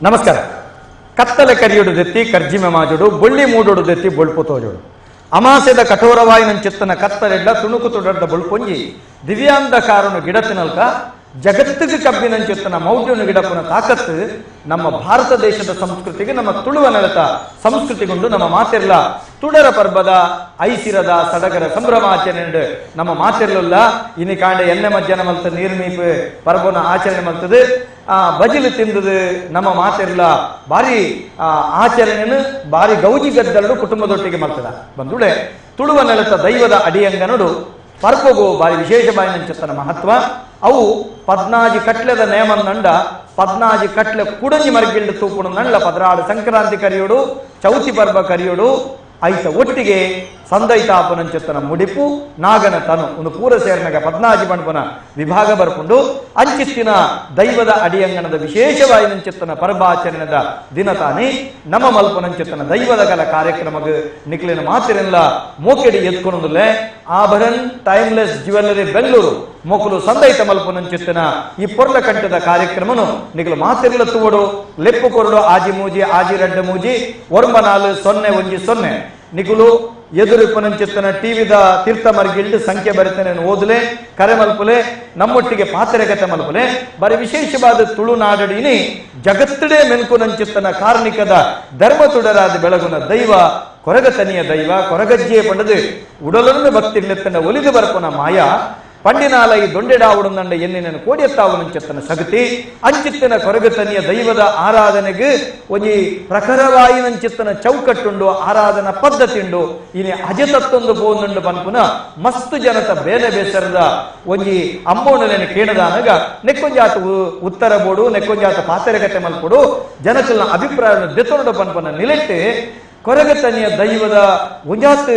ನಮಸ್ಕಾರ. ಕತ್ತಲೆ ಕರಿಯೊಡು ದೆತ್ತಿ ಕರ್ಜಿಮೆ ಮಾಜೋಡು, ಬೊಳ್ಳಿ ಮೂಡೋಡು ದೆತ್ತಿ ಬೊಳ್ಪು ತೋಜೋಡು. ಅಮಾಸೆದ ಕಠೋರವಾಯಿನಂಚಿತ್ತನ ಕತ್ತಲೆಡ್ಲ ತುಣುಕು ತುಡರ್ದ ಬೊಳ್ಪೊಂಜಿ ದಿವ್ಯಾಂಧಕಾರನು ಗಿಡತಿನಲ್ಕ ಜಗತ್ತಿಗೆ ಕಬ್ಬಿನಂಚಿತ್ತನ ಮೌಢ್ಯನು ಗಿಡಪುನ ತಾಕತ್ತು ನಮ್ಮ ಭಾರತ ದೇಶದ ಸಂಸ್ಕೃತಿಗೆ, ನಮ್ಮ ತುಳುವ ನೆಲತ ಸಂಸ್ಕೃತಿಗೊಂಡು ನಮ್ಮ ಮಾತಿರ್ಲ ತುಡರ ಪರ್ಬದ ಐಸಿರದ ಸಡಗರ ಸಂಭ್ರಮಾಚರಣೆ ನಮ್ಮ ಮಾತಿರ್ಲಲ್ಲ. ಇನಿ ಕಾಂಡೆ ಎಣ್ಣೆ ಮಜ್ಜನ ಮಲ್ತ ನೀರ್ಮೀಪ್ ಪರ್ಬನ ಆಚರಣೆ ಮಲ್ತது, ಬಜಿಲು ತಿಂದದು ನಮ್ಮ ಮಾತಿರ್ಲ ಭಾರಿ ಆಚರಣೆನು ಭಾರಿ ಗೌಜಿ ಗದ್ದಲಡು ಕುಟುಂಬದೊಟ್ಟಿಗೆ ಮಲ್ತದ. ಬಂದುಡೆ ತುಳುವ ನೆಲತ ದೈವದ ಅಡಿಯಂಗನಡು ಪರ್ಬಗು ಭಾರಿ ವಿಶೇಷ ಬಾಯಿನಂಚಿತ್ತನ ಮಹತ್ವ. ಅವು ಪದ್ನಾಜಿ ಕಟ್ಲೆದ ನೇಮನ್ನಂಡ ಪದ್ನಾಜಿ ಕಟ್ಲೆ ಕುಡಂಜಿ ಮರ್ಗಿಲ್ಡು ತೂಪುಣ ನಂಡ್ಲ ಪದ್ರಾಡು ಸಂಕ್ರಾಂತಿ ಕರಿಯೋಡು, ಚೌತಿ ಪರ್ಬ ಕರಿಯೋಡು, ಐತ ಒಟ್ಟಿಗೆ ಸಂದೈತಾಪನಂಚಿತ್ತನ ಮುಡಿಪು ನಾಗನ ತನು ಒಂದು ಪೂರ ಸೇರ್ನಗ ಪದ್ನಾಜಿ ಪಣ್ಪುನ ವಿಭಾಗ ಬರ್ಪುಂಡು. ಅಂಚಿತ್ತಿನ ದೈವದ ಅಡಿಯಂಗಣದ ವಿಶೇಷವಾಯಿನಂಚಿತ್ತನ ಪರ್ಬಾಚರಣೆದ ದಿನ ತಾನೇ ನಮ್ಮ ಮಲ್ಪನಂಚಿತ್ತನ ದೈವದ ಕಲ ಕಾರ್ಯಕ್ರಮಗ ನಿಕ್ಲಿನ ಮಾತಿರೆಲ್ಲ ಮೋಕೆಡಿ ಎತ್ಕೊನೊಂದುಲ್ಲೆ. ಆಭರಣ್ ಟೈಮ್ಲೆಸ್ ಜ್ಯುವೆಲ್ಲರಿ ಬೆಂಗಳೂರು ಮೊಕಲು ಸಂದೈತ ಮಲ್ಪನಂಚಿತ್ತನ ಈ ಪೊರ್ಲ ಕಂಠದ ಕಾರ್ಯಕ್ರಮನು ನಿಕಲು ಮಾತಿರ್ಲ ತೂವಡು. ಲೆಪ್ಪು ಕೊರಡು ಆಜಿ ಮೂಜಿ ಆಜಿ ರಡ್ಡು ಮೂಜಿ 9 4 0 1 0 ನಿಕುಲು ಎದುರಿಪನಂಚಿತ್ತನ ಟಿವಿದ ತೀರ್ಥ ಮರ್ಗಿಲ್ಡು ಸಂಖ್ಯೆ ಬರಿತನೆ ಓದಲೆ, ಕರೆ ಮಲ್ಪುಲೆ, ನಮ್ಮೊಟ್ಟಿಗೆ ಪಾತ್ರೆಗತೆ ಮಲ್ಪುಲೆ. ಬರಿ ವಿಶೇಷವಾದ ತುಳುನಾಡಡಿನಿ ಜಗತ್ತಡೆ ಮೆನ್ಕುನಂಚಿತ್ತನ ಕಾರ್ಣಿಕದ ಧರ್ಮ ತುಡರಾದ ಬೆಳಗುನ ದೈವ ಕೊರಗತನಿಯ ದೈವ ಕೊರಗಜ್ಜೆ ಪಂಡದು ಉಡಲನ್ನು ಭಕ್ತಿರ್ಲೆತ್ತನ ಒಲಿದು ಬರ್ಪುನ ಮಾಯಾ ಪಂಡಿನಾಲ ಈ ದೊಂಡೆಡಾವುಡುಂದಂಡ ಎನ್ನಿನ ಕೋಡಿಯತ್ತಾವನಂಚಿತ್ತನ ಸಗತಿ ಅಂಚಿತ್ತನ ಕೊರಗತನಿಯ ದೈವದ ಆರಾಧನೆಗೆ ಒಂಜಿ ಪ್ರಖರವಾಯಿನಂಚಿತ್ತನ ಚೌಕಟ್ಟುಂಡು, ಆರಾಧನಾ ಪದ್ಧತಿಂಡು. ಇನಿ ಅಜತತ್ತೊಂದು ಪೋಂದುಂಡು ಪನ್ಪುನ ಮಸ್ತ್ ಜನತ ಬೇಲೆ ಬೇಸರದ ಒಂಜಿ ಅಂಬೋಣಲೆನ ಕೇಣದಾನಗ ನೆಕ್ಕೊಂಜಾತ ಉತ್ತರ ಬೋಡು, ನೆಕ್ಕೊಂಜಾತ ಪಾತೆರೆಗತೆ ಮಲ್ಪೊಡು, ಜನಕಲ್ನ ಅಭಿಪ್ರಾಯವನ್ನು ದೆತ್ತೊಂಡು ಪನ್ಪುನ ನಿಲೆಟ್ಟು ಕೊರಗತನಿಯ ದೈವದ ಒಂಜಾತ್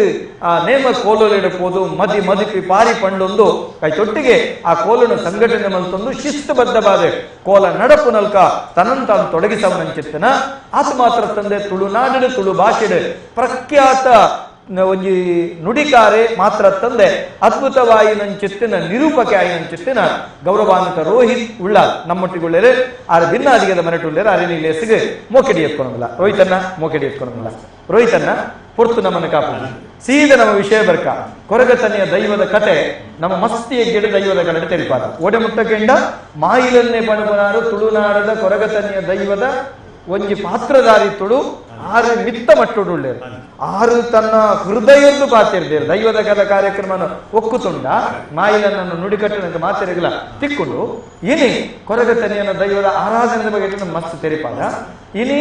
ಆ ನೇಮ ಕೋಲುಲೆಡು ಪೋದು ಮದಿ ಮದಿಪಿ ಪಾರಿ ಪಂಡೊಂದು ಕೈ ತೊಟ್ಟಿಗೆ ಆ ಕೋಲನ್ನು ಸಂಘಟನೆ ಮಲ್ತೊಂದು ಶಿಸ್ತುಬದ್ಧವಾದ ಕೋಲ ನಡಪು ನಲ್ಕ ತನ್ನಂತಾನು ತೊಡಗಿಸವನಂಚಿತ್ತನ. ಆತ ಮಾತ್ರ ತಂದೆ ತುಳುನಾಡು ತುಳು ಭಾಷೆಡು ಪ್ರಖ್ಯಾತ ಒಂಜಿ ನುಡಿಕಾರೆ ಮಾತ್ರ ತಂದೆ ಅದ್ಭುತವಾಯಿನಂಚಿತ್ತಿನ ನಿರೂಪಕೆ ಆಯಿನಂಚಿತ್ತಿನ ಗೌರವಾನ್ವಿತ ರೋಹಿತ್ ಉಳ್ಳಾಲ್ ನಮ್ಮೊಟ್ಟಿಗುಳ್ಳೇರು. ಆರು ಭಿನ್ನಾದಿಗದ ಮನೆಟುಳ್ಳೇರು ಅರೆ ಲೇಸಿಗೆ ಮೋಕೆಡಿ ಎತ್ಕೊಳಂಗಿಲ್ಲ. ರೋಹಿತನ್ನ ಮೋಕೆಡಿ ಎತ್ಕೊಳಂಗಿಲ್ಲ. ರೋಹಿತನ್ನ ಪೊರ್ತು ನಮ್ಮನ್ನು ಕಾಪು ಸೀದ ನಮ್ಮ ವಿಷಯ ಬರ್ಕ. ಕೊರಗತನಿಯ ದೈವದ ಕತೆ ನಮ್ಮ ಮಸ್ತಿಯ ಗಿಡ ದೈವದ ಕಡೆ ತೆರಿಪಾದ ಓಡೆ ಮುಟ್ಟಕೆಂಡ ಮಾಯಿಲನ್ನೇ ಪಣಪನಾರು ತುಳುನಾಡದ ಕೊರಗತನಿಯ ದೈವದ ಒಂಜಿ ಪಾತ್ರಧಾರಿ ತುಳು ಆರು ಮಿತ್ತ ಮಟ್ಟುಡುಳ್ಳೇರು ಆರು ತನ್ನ ಹೃದಯದ್ದು ಪಾತಿರ್ದೇರು ದೈವದ ಕಥ ಕಾರ್ಯಕ್ರಮನ ಒಕ್ಕುತುಂಡ ಮಾಯಿಲನ್ನು ನುಡಿಕಟ್ಟನಂತ ಮಾತಿರಗಲ ತಿಕ್ಕೊಂಡು. ಇನಿ ಕೊರಗತನಿಯನ್ನ ದೈವದ ಆರಾಧನೆ ಬಗ್ಗೆ ಮಸ್ತ್ ತೆರಿಪಾದ. ಇನಿ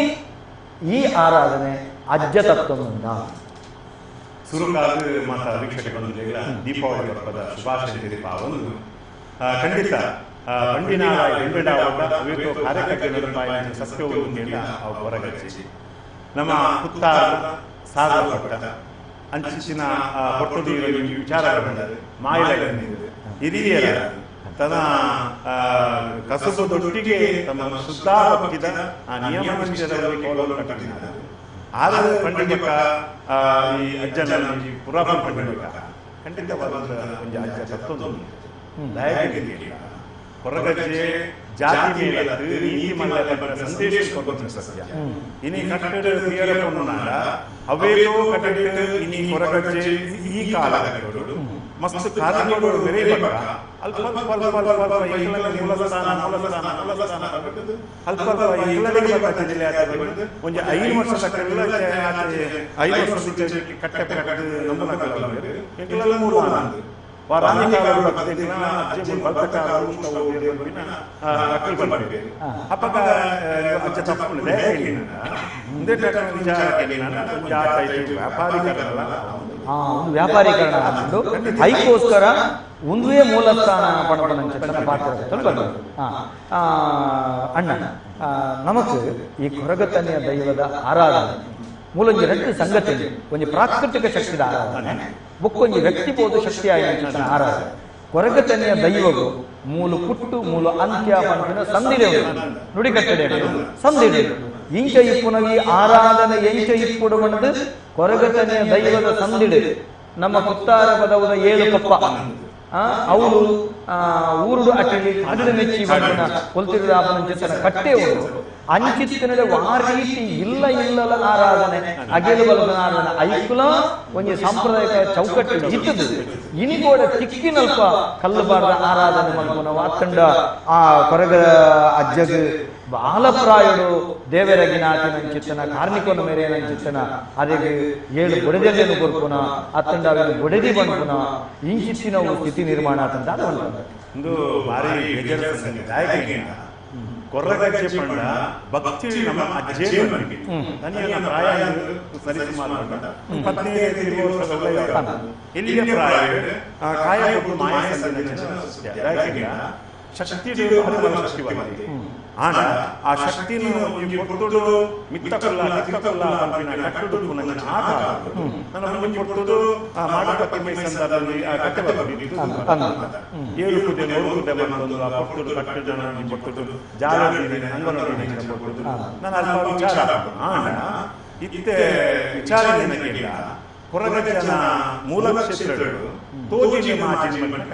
ಈ ಆರಾಧನೆ ಅಜ್ಜ ತತ್ವದಿಂದ ಸುರುಕಾದ ಮಾತ ವೀಕ್ಷಕ ಬಂಧುಗಳ ದೀಪಾವಳಿ ಹಬ್ಬದ ಶುಭಾಶಯ ತೆರಿಪಾವೊಂದು. ಖಂಡಿತ ಪಂಡಿನಾಳ ಅವೇತೋ ಕಾರ್ಯಕರ್ತರು ಸತ್ಯವು ಹೊರಗಚ್ಚಿ ನಮ್ಮ ಪುತ್ತಾರ ಸಾಗರಪಟ್ಟ ಅಂಚಿನ ಪೊಟ್ಟುಡಿ ವಿಚಾರಗಳು ಮಾಯಿಲಗಂದಿದೆ ಹಿರಿಯರ ತನ್ನ ಕಸುಬುದೊಟ್ಟಿಗೆ ತಮ್ಮ ಶುದ್ಧ ಭಕ್ತಿದ ಆ ನಿಯಮ ಕೋಲನ್ನು ಕಟ್ಟಿದ್ದಾರೆ. ಆದರೆ ಪಂಡಿಮಕ್ಕ ಈ ಅಜ್ಜನ ಪುರಾಪನ ಪಂಡಿಮಕ್ಕ ಖಂಡಿತವಾದ ಒಂದು ಅಜ್ಜ ತತ್ವದೊಂದು ದಯವಿಲ್ಲ ಹೊರಗಜ್ಜೆ ಜಾತಿ ಮೇಲೆ ನೀತಿ ಮಲ್ಲ ಸಂದೇಶ ಕೊಡ್ತೀನಿ ಸತ್ಯ. ಇನಿ ಕಟ್ಟಡ ತೀರ ಪೊಣ್ಣಾಡ ಅವೇತೋ ಕಟ್ಟಡ ಇನಿ ಹೊರಗಜ್ಜೆ ಈ ಕಾಲ ಮಸ್ತ್ ಕಾರ್ಯಗಳು ಬೇರೆ ಬಕ್ಕ ಅಲ್ಪ ಅಲ್ಪ ಅಲ್ಪ ಅಲ್ಪ ಅಲ್ಪ ಎಂಕ್ಲನ ಮೂಲಸ್ಥಾನ ಮೂಲಸ್ಥಾನ ಮೂಲಸ್ಥಾನ ಅಲ್ಪ ಅಲ್ಪ ಎಂಕ್ಲನಿಗೆ ಬಕ್ಕ ಜಿಲ್ಲೆ ಆತ ಒಂಜಿ 5 ವರ್ಷ ತಕ್ಕಲ್ಲ 5 ವರ್ಷ ಕಟ್ಟೆ ಕಟ್ಟೆ ನಮ್ಮನ ಕಾಲ ಎಂಕ್ಲನ ಮೂರು ಆನಂದ್ ವ್ಯಾಪಾರೀಕರಣ ಐಕೋಸ್ಕರ ಒಂದುವೇ ಮೂಲಸ್ಥಾನ ಪಣಪನಂಚಿತ್ತನ ಪಾತ್ರ ಅಣ್ಣ. ನಮಕ್ ಈ ಕೊರಗತನಿಯ ದೈವದ ಆರಾಧನೆ ಮೂಲೊಂಜಿ ರಡ್ಡು ಸಂಗತಿ, ಒಂಜಿ ಪ್ರಾಕೃತಿಕ ಶಕ್ತಿದ ಆರಾಧನೆ, ಬೊಕ್ಕೊಂಜಿ ವ್ಯಕ್ತಿ ಬೋದು ಶಕ್ತಿ ಆಯಿನ ಆರಾಧನೆ. ಕೊರಗತನಿಯ ದೈವಗು ಮೂಲು ಪುಟ್ಟು ಮೂಲು ಅಂತ್ಯ ಪನ್ಪಿನ ಸಂದಿಡೆ ನುಡಿಕಟ್ಟಡೆ ಸಂದಿಡೆ ಇಂಚ ಇಪ್ಪುನಗಿ ಆರಾಧನೆ ಎಂಚ ಇಪ್ಪುಡು ಬಣ್ಣದು ಕೊರಗತನಿಯ ದೈವದ ಸಂದಿಡೆ ನಮ್ಮ ಪುತ್ತಾರ ಪದವುದ 7 ಕಪ್ಪ ಅವರು ಊರುಡು ಅಟಲಿ ಕಾಡಿನ ಮೆಚ್ಚಿ ಬಣ್ಣನ ಕೊಲ್ತಿರುದಾಪನ ಕಟ್ಟೆ ಉಂಡು. ಅಂಚಿತ್ತಿನಡೆ ಆ ರೀತಿ ಇಲ್ಲ ಇಲ್ಲಲ ಆರಾಧನೆ ಅಗೆಲು ಬಲದ ಆರಾಧನೆ ಐಕುಲ ಒಂಜಿ ಸಾಂಪ್ರದಾಯಿಕ ಚೌಕಟ್ಟು ಇತ್ತದು ಇನಿಗೋಡ ತಿಕ್ಕಿನಲ್ಪ ಕಲ್ಲುಬಾರ್ದ ಆರಾಧನೆ ಮಲ್ಪುನ ವಾತಂಡ ಆ ಕೊರಗ ಅಜ್ಜಗ್ ಬಾಲಪ್ರಾಯುಡು ದೇವರಗಿನಾತಿನಂಚಿತ್ತನ ಕಾರ್ಣಿಕೋನ ಮೇರೆನಂಚಿತ್ತನ ಅರೆಗೆ ಏಳು ಬೊಡೆದೆಲ್ಲೇನು ಕೊರ್ಪುನ ಅತ್ತಂಡ ಅವೆನು ಬೊಡೆದಿ ಬಂಪುನ ಇಂಚಿತ್ತಿನವು ಸ್ಥಿತಿ ನಿರ್ಮಾಣ ಆತಂತ ಒಂದು ಭಾರಿ ಬೇಜಾರು ಸಂಗತಿ. ಕೊರಗಜ್ಜೆ ಪಂಡ ಭಕ್ತಿ ನಮ್ಮ ಅಜ್ಜೆ ಪಂಡಿ ತನಿಯನ ಪ್ರಾಯ ಸರಿಸುಮಾರು ಪಂಡ 15 ವರ್ಷದ ಉಳ್ಳಾಯ ಇಲ್ಲಿಯ ಪ್ರಾಯ ಕಾಯ ಮಾಯ ಸಂದೇಶ ಶಕ್ತಿ ಶಕ್ತಿ ಆಂಡ ಆ ಶಕ್ತಿನ ಒಂಜಿ ಪೊರ್ತುಡು ಮಿತ್ತಕುಲ್ಲ ತಿಕ್ಕಕುಲ್ಲ ಪನ್ಪಿನ ಕಟ್ಟುಡು ಪುನಂಚಿನ ಆಟ ನನ್ನ ಒಂಜಿ ಪೊರ್ತುಡು ಆ ಮಾಡಕತ್ತಿ ಮೈಸಂದರಲ್ಲಿ ಆ ಕಟ್ಟೆ ಬರ್ತಿತ್ತು. ಏಳು ಕುದೆ ಮೂರು ಕುದೆ ಬಂದೊಂದು ಆ ಪೊರ್ತುಡು ಕಟ್ಟುಡು ಒಂಜಿ ಪೊರ್ತುಡು ಜಾಲ ಅಂಗನವಾಡಿ ಪೊರ್ತುಡು ನಾನು ಅಲ್ಪ ವಿಚಾರ ಆಂಡ ಇತ್ತೆ ವಿಚಾರ ನಿನಗಿಲ್ಲ ಕೊರಗಜ್ಜನ ಮೂಲ ಕ್ಷೇತ್ರಗಳು ತೋಜಿನ ಮಾಜಿನ ಮಟ್ಟ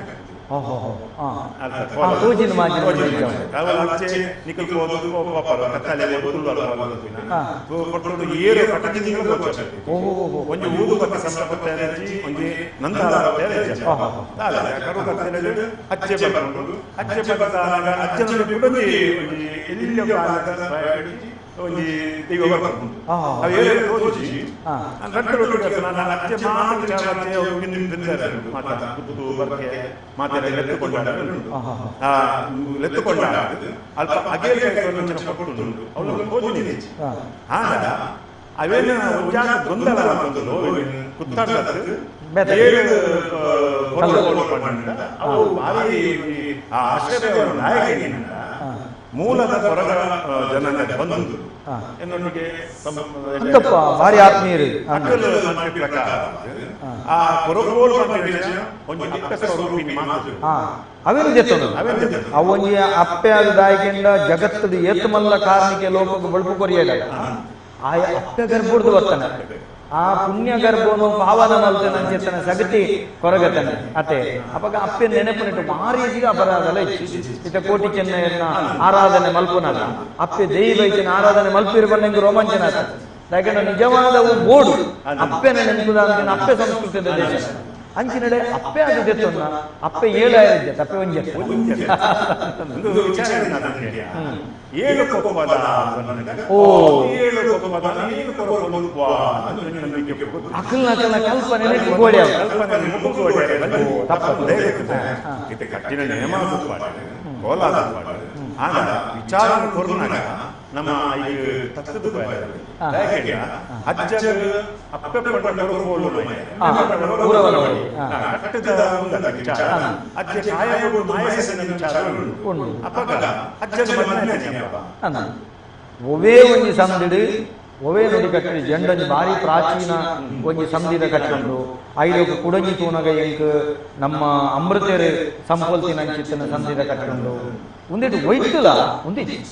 ಮೂಲದ ಹೊರಗ ಜನನ ಬಂದು ಎನ್ನೊಟ್ಟಿಗೆ ಭಾರಿ ಆತ್ಮೀಯರು ಪ್ರಕಾರ ಆ ಕೊರಗೋಲು ಒಂಜಿ ಅಪ್ಪೆ ಸ್ವರೂಪಿಣಿ ಮಾತು ಅವೇನು ಜೆತ್ತೊಂದು ಅವೊಂಜಿ ಅಪ್ಪೆ ಆದ ದಾಯಕೆಂಡ ಜಗತ್ತದ ಏತಮಲ್ಲ ಕಾರಣಕ್ಕೆ ಲೋಕಕ್ಕೆ ಬಳುಪು ಕೊರಿಯಲ್ಲ ಆ ಅಪ್ಪೆ ಗರ್ಭುಡ್ದು ಬರ್ತಾನೆ ಆ ಪುಣ್ಯ ಗರ್ಭನು ಪಾವನ ಮಲ್ತನ ಚೇತನ ಸಗತಿ ಕೊರಗತನೆ ಅತೆ ಅಪಗ ಅಪ್ಪೆ ನೆನಪುನಿಟ್ಟು ಭಾರಿ ಅಪರಾಧಲ ಇತ್ತ ಕೋಟಿ ಚೆನ್ನಯ್ಯನ ಆರಾಧನೆ ಮಲ್ಪುನಲ್ಲ ಅಪ್ಪೆ ದೈವೈತಿನ ಆರಾಧನೆ ಮಲ್ಪಿರು ಬಂದಂಗೆ ರೋಮಾಂಚನ ಆತ ಯಾಕಂದ್ರೆ ನಿಜವಾದವು ಬೋಡು ಅಪ್ಪೆನ ನೆನಪುದ ಅಂತ ಅಪ್ಪೆ ಸಂಸ್ಕೃತಿಯ ದೇಶ ಅಂಚಿನಡೆ ಅಪ್ಪೆ ಆದ ಅಪ್ಪೆ ಏಳು ತಪ್ಪೆ ಒಂಜೆ ಏಳು ಕೊಪ್ಪದ ಓ ಏಳು ಕೊಪ್ಪದ ಏಳು ಕೊಪ್ಪದ ಅಕಲ್ನ ಅಕಲ್ನ ಕಲ್ಪನೆ ಗೋಡೆ ಕಲ್ಪನೆ ತಪ್ಪು ಕಟ್ಟಿನ ನಿಯಮ ಕೋಲಾದ ಆಗ ವಿಚಾರ ಕೊರ್ನಾಗ ನಮ್ಮ ಈಗ ತತ್ತದ ಅಜ್ಜ ಅಪ್ಪೆ ಕಟ್ಟದ ವಿಚಾರ ಅಜ್ಜ ಕಾಯಗಳು ಮಾಯಸನ ವಿಚಾರ ಅಪ್ಪಗ ಅಜ್ಜನ ಒವೇ ಒಂಜಿ ಸಂದಿಡು ಒವೇ ನುಡಿ ಕಟ್ಟಿ ಜಂಡೊಂಜಿ ಭಾರಿ ಪ್ರಾಚೀನ ಒಂಜಿ ಸಂಧಿದ ಕಟ್ಟುಂಡು ಐದಕ್ಕೆ ಕುಡಂಜಿ ತೂನಗ ಎಂಕ್ ನಮ್ಮ ಅಮೃತರು ಸಂಪೊಲ್ತಿನ ಅಂಚಿತ್ತಿನ ಸಂಧಿದ ಕಟ್ಟುಂಡು ಒಂದಿಟ್ಟು ಒಯ್ತುಲ ಒಂದಿಚ್ಚು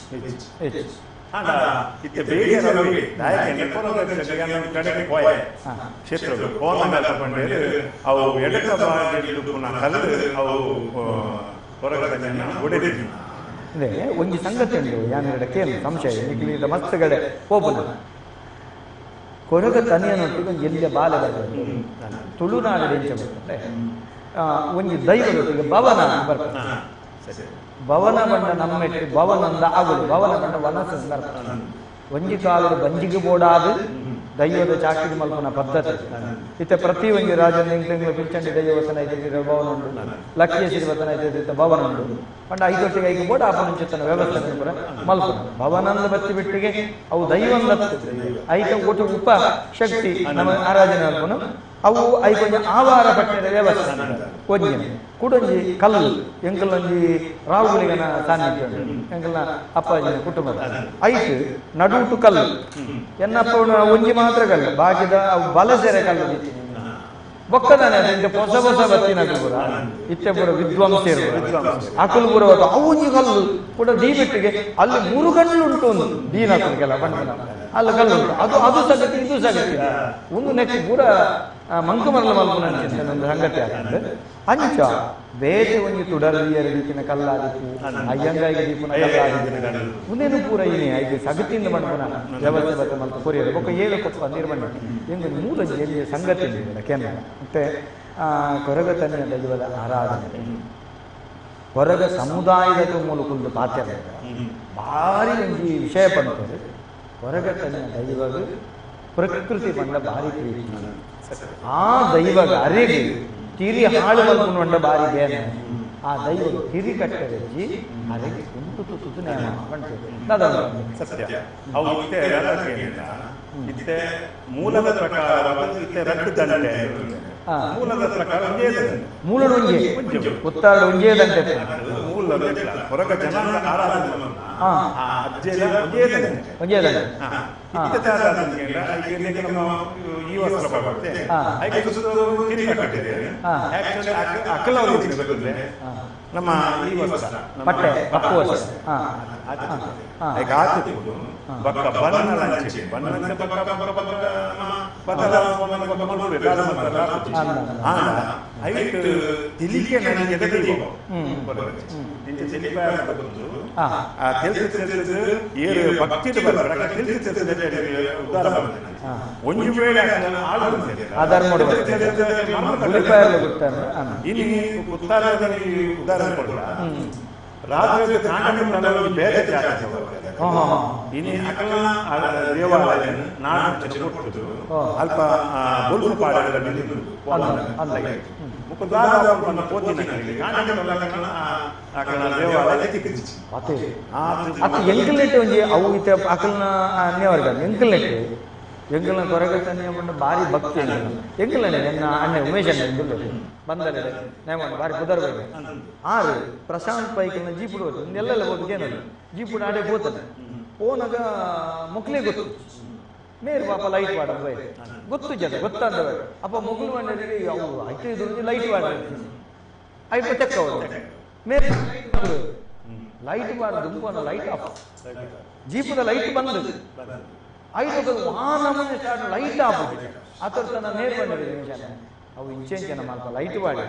ಅದೇ ಒಂಜಿ ಸಂಗತಿ ಉಂಟು ಯಾನೆರಡ ಕೇಳು ಸಂಶಯ ನಿಕ್ಲಿದ ಮಸ್ತುಗಡೆ ಹೋಗುನ ಕೊರಗ ತನಿಯನೊಟ್ಟಿಗೆ ಒಂಜಿ ಎಲ್ಲಿಯ ಬಾಲೆ ಬರ್ತದೆ ತುಳುನಾಡು ಎಂಚ ಬರ್ತದೆ ಒಂಜಿ ದೈವದೊಟ್ಟಿಗೆ ಭವನ ಬರ್ತದೆ ಭವನ ಬಂಡ ನಮ್ಮೆಟ್ಟು ಭವನಂದ ಆಗುದು ಭವನ ಬಂಡ ವನಸ ಬರ್ತದೆ ಒಂಜಿ ಕಾಲದ ಬಂಜಿಗೆ ಬೋಡಾದು ದೈವದ ಚಾಕಿರಿ ಮಲ್ಪನ ಪದ್ಧತಿ ಇತ್ತ ಪ್ರತಿ ಒಂಜಿ ರಾಜನ ತಿಂಗಳು ಪಿಲ್ಚಂಡಿ ದೈವವತನ ಐತೆ ಭವನ ಉಂಟು ಲಕ್ಷ್ಮೀ ಶ್ರೀವತನ ಐತೆ ಭವನ ಉಂಟು ಪಂಡ ಐದೊಟ್ಟಿಗೆ ಐದು ಬೋಡ ಅಪನಂಚಿತನ ವ್ಯವಸ್ಥೆ ಪೂರ ಮಲ್ಪನ ಭವನಂದ ಬತ್ತಿ ಬಿಟ್ಟಿಗೆ ಅವು ದೈವಂದತ್ತು ಐತ ಒಟ್ಟು ಉಪ ಶಕ್ತಿ ನಮ್ಮ ಆರಾಧನೆ ಮಲ್ಪನು ಅವು ಐಕೊಂಜಿ ಆವಾರ ಪಟ್ಟಿದ ವ್ಯವಸ್ಥೆ ಒಂಜಿ ಕುಡೊಂಜಿ ಕಲ್ಲು ಎಂಕಲೊಂಜಿ ರಾಹುಲಿಗನ ಸಾನ್ನಿಧ್ಯ ಎಂಕಲ್ನ ಅಪ್ಪಾಜಿನ ಕುಟುಂಬದ ಐಟ್ ನಡುಟು ಕಲ್ಲು ಎನ್ನಪ್ಪ ಒಂಜಿ ಮಾತ್ರ ಕಲ್ಲು ಬಾಕಿದ ಅವು ಬಲಸೆರೆ ಕಲ್ಲು ಬೊಕ್ಕದಾನೆ ಅದು ಹೊಸ ಹೊಸ ಬತ್ತಿನ ಪೂರ ಇತ್ತೆ ಪೂರ ವಿದ್ವಾಂಸರು ಅಕುಲು ಪೂರ ಅವು ಒಂಜಿ ಕಲ್ಲು ಕೂಡ ದೀಬಿಟ್ಟಿಗೆ ಅಲ್ಲಿ ಮೂರು ಕಲ್ಲು ಉಂಟು ಒಂದು ದೀನ ಕೆಲ ಬಣ್ಣ ಅಲ್ಲಿ ಕಲ್ಲು ಉಂಟು ಅದು ಅದು ಸಗತಿ ಇದು ಸಗತಿ ಒಂದು ನೆಕ್ ಪೂರ ಮಂಕುಮರಲ ಮಲ್ಪುನ ಒಂದು ಸಂಗತಿ ಆಗ್ತದೆ. ಅಂಚ ಬೇತೆ ಒಂಜಿ ತುಡರ್ದಿಯರ ದೀಪಿನ ಕಲ್ಲಾದಿಪ್ಪು ಅಯ್ಯಂಗಾಯಿಗೆ ದೀಪುನ ಕಲ್ಲಾದಿಪ್ಪು ಮುಂದೇನು ಪೂರ ಇನಿ ಐದು ಸಗತಿಯಿಂದ ಮಣ್ಪುನ ವ್ಯವಸ್ಥೆ ಬತ್ತ ಮಲ್ಪ ಕೊರಿಯರು ಬೊಕ್ಕ ಏಳು ಕೊಪ್ಪ ನಿರ್ಮಣ್ಣ ಎಂಗು ಮೂಲ ಜೆಲ್ಲಿಯ ಸಂಗತಿ ಕೇಂದ್ರ. ಮತ್ತೆ ಕೊರಗತನ್ಯ ದೈವದ ಆರಾಧನೆ ಹೊರಗ ಸಮುದಾಯದ ಮೂಲಕ ಪಾತ್ರ ಭಾರಿ ಒಂಜಿ ವಿಷಯ ಪಂತರು. ಹೊರಗತನ್ಯ ದೈವಗ ಪ್ರಕೃತಿ ಬಂಡ ಭಾರಿ ಪ್ರೀತಿ. ಆ ದೈವಗ ಅರೆಗೆ ತಿರಿ ಹಾಳು ಮಲ್ಪುನ ಬಾರಿ ಬೇನೆ. ಆ ದೈವ ತಿರಿ ಕಟ್ಟರೆಜ್ಜಿ ಅರೆಗೆ ಕುಂಟು ತುತ್ತು ನೇಮ ಬಂತು. ಸತ್ಯ ಅವು ಇತ್ತೆ ಇತ್ತೆ ಮೂಲದ ಪ್ರಕಾರ ಇತ್ತೆ ರಡ್ಡು ದಂಡೆ ಮೂಲದ ಪ್ರಕಾರ ಒಂಜೇ ಮೂಲದ ಒಂಜೇ ಉತ್ತಾರ ಒಂಜೇ ದಂಡೆ ಮೂಲದ ಹೊರಗ ಜನಾಂಗ ಆರಾಧನೆ ಆ ಅಜ್ಜೆಲ ಒಂಜೇ ದಂಡೆ ಒಂಜೇ ದಂಡೆ ಇತ್ತೆ ಆರಾಧನೆ ನಮ್ಮ ಈ ವಸ್ತ್ರ ಬರುತ್ತೆ ಐಕೆ ಸುತ್ತ ತಿರಿ ಕಟ್ಟಿದೆ. ಆಕ್ಚುಲಿ ಅಕಲ ಅವರು ನಮ್ಮ ಈ ವಸ್ತ್ರ ಪಟ್ಟೆ ಪಪ್ಪು ವಸ್ತ್ರ ಐಕೆ ಆತಿತ್ತು ಬಕ್ಕ ಬನ್ನ ಲಂಚೆ ಬನ್ನ ಬಕ್ಕ ಬಕ್ಕ ಬಕ್ಕ ಬದಲ ಬಕ್ಕ ಮಲ್ಪೆ ಬೇಡ ಮಲ್ಪೆ ಆಂಡ ಐಟ್ ತಿಳಿಕೆ ನನಗೆ ಎದೆದೀವ ಇಂಚ ತಿಳಿಪ ಬಂದು ಆ ತಿಳಿದು ತಿಳಿದು ಏರು ಭಕ್ತಿಡು ಬರ್ತಾರೆ ತಿಳಿದು ತಿಳಿದು ಉದ್ಧಾರ ಮಾಡ್ತಾರೆ. ಒಂಜಿ ವೇಳೆ ಆಳು ಆಧಾರ ಇಲ್ಲಿ ಉತ್ತಾರದಲ್ಲಿ ಉದ್ಧಾರ ಕೊಡಲ್ಲ. ರಾತ್ರಿ ಕಾಂಡ ಬೇರೆ ಜಾತಿ ಇನಿ ಅಕಲ್ನ ದೇವಾಲಯ ನಾಡು ಕೊಟ್ಟು ಅಲ್ಪ ಬೊಲ್ಪು ಪಾಡಗಳಲ್ಲಿ ದೇವಾಲಯ ಎಂಕಲ್ನೆಟ್ ಒಂಜಿ ಅವು ಇತ್ತೆ ಅಕಲ್ನ ಅನ್ಯವರ್ಗ ಎಂಕಲ್ನೆಟ್ ಎಂಕಲ್ನ ಕೊರಗತನ್ಯ ಪಂಡ ಭಾರಿ ಭಕ್ತಿ ಎಂಕಲ್ನೆ ನನ್ನ ಅಣ್ಣೆ ಉಮೇಶ್ ಅಣ್ಣ ಎಂಕುಲ್ಲು ಬಂದರೆ ನೇಮಣ್ಣ ಭಾರಿ ಪುದರ್ ಬೇಕು ಆರು ಪ್ರಶಾಂತ್ ಪೈಕಲ್ನ ಜೀಪುಡು ಹೋತು ಎಲ್ಲೆಲ್ಲ ಹೋಗಿ ಏನದು ಜೀಪುಡು ಆಡೆ ಹೋತದೆ ಪೋನಾಗ ಮೊಕ್ಲೇ ಗೊತ್ತು ಮೇರು ಪಾಪ ಲೈಟ್ ವಾಡ ಗೊತ್ತು ಜನ ಗೊತ್ತಾದ ಅಪ್ಪ ಮೊಗಲು ಮಂಡಳಿಗೆ ಅವು ಐತೆ ಇದು ಲೈಟ್ ವಾಡ ಐಪ ತೆಕ್ಕ ಮೇರೆ ಲೈಟ್ ವಾಡ ದುಂಬನ ಲೈಟ್ ಆಫ್ ಜೀಪದ ಲೈಟ್ ಬಂದು ಐದು ವಾನಮನೆ ಸ್ಟಾರ್ಟ್ ಲೈಟ್ ಆಫ್ ಆತರ ತನ್ನ ನೇರು ಬಂದಿದೆ ನಿಮಿಷ ಅವು ಇಂಚೆಂಚನ ಮಾಲ್ಪ ಲೈಟ್ ವಾಡಿ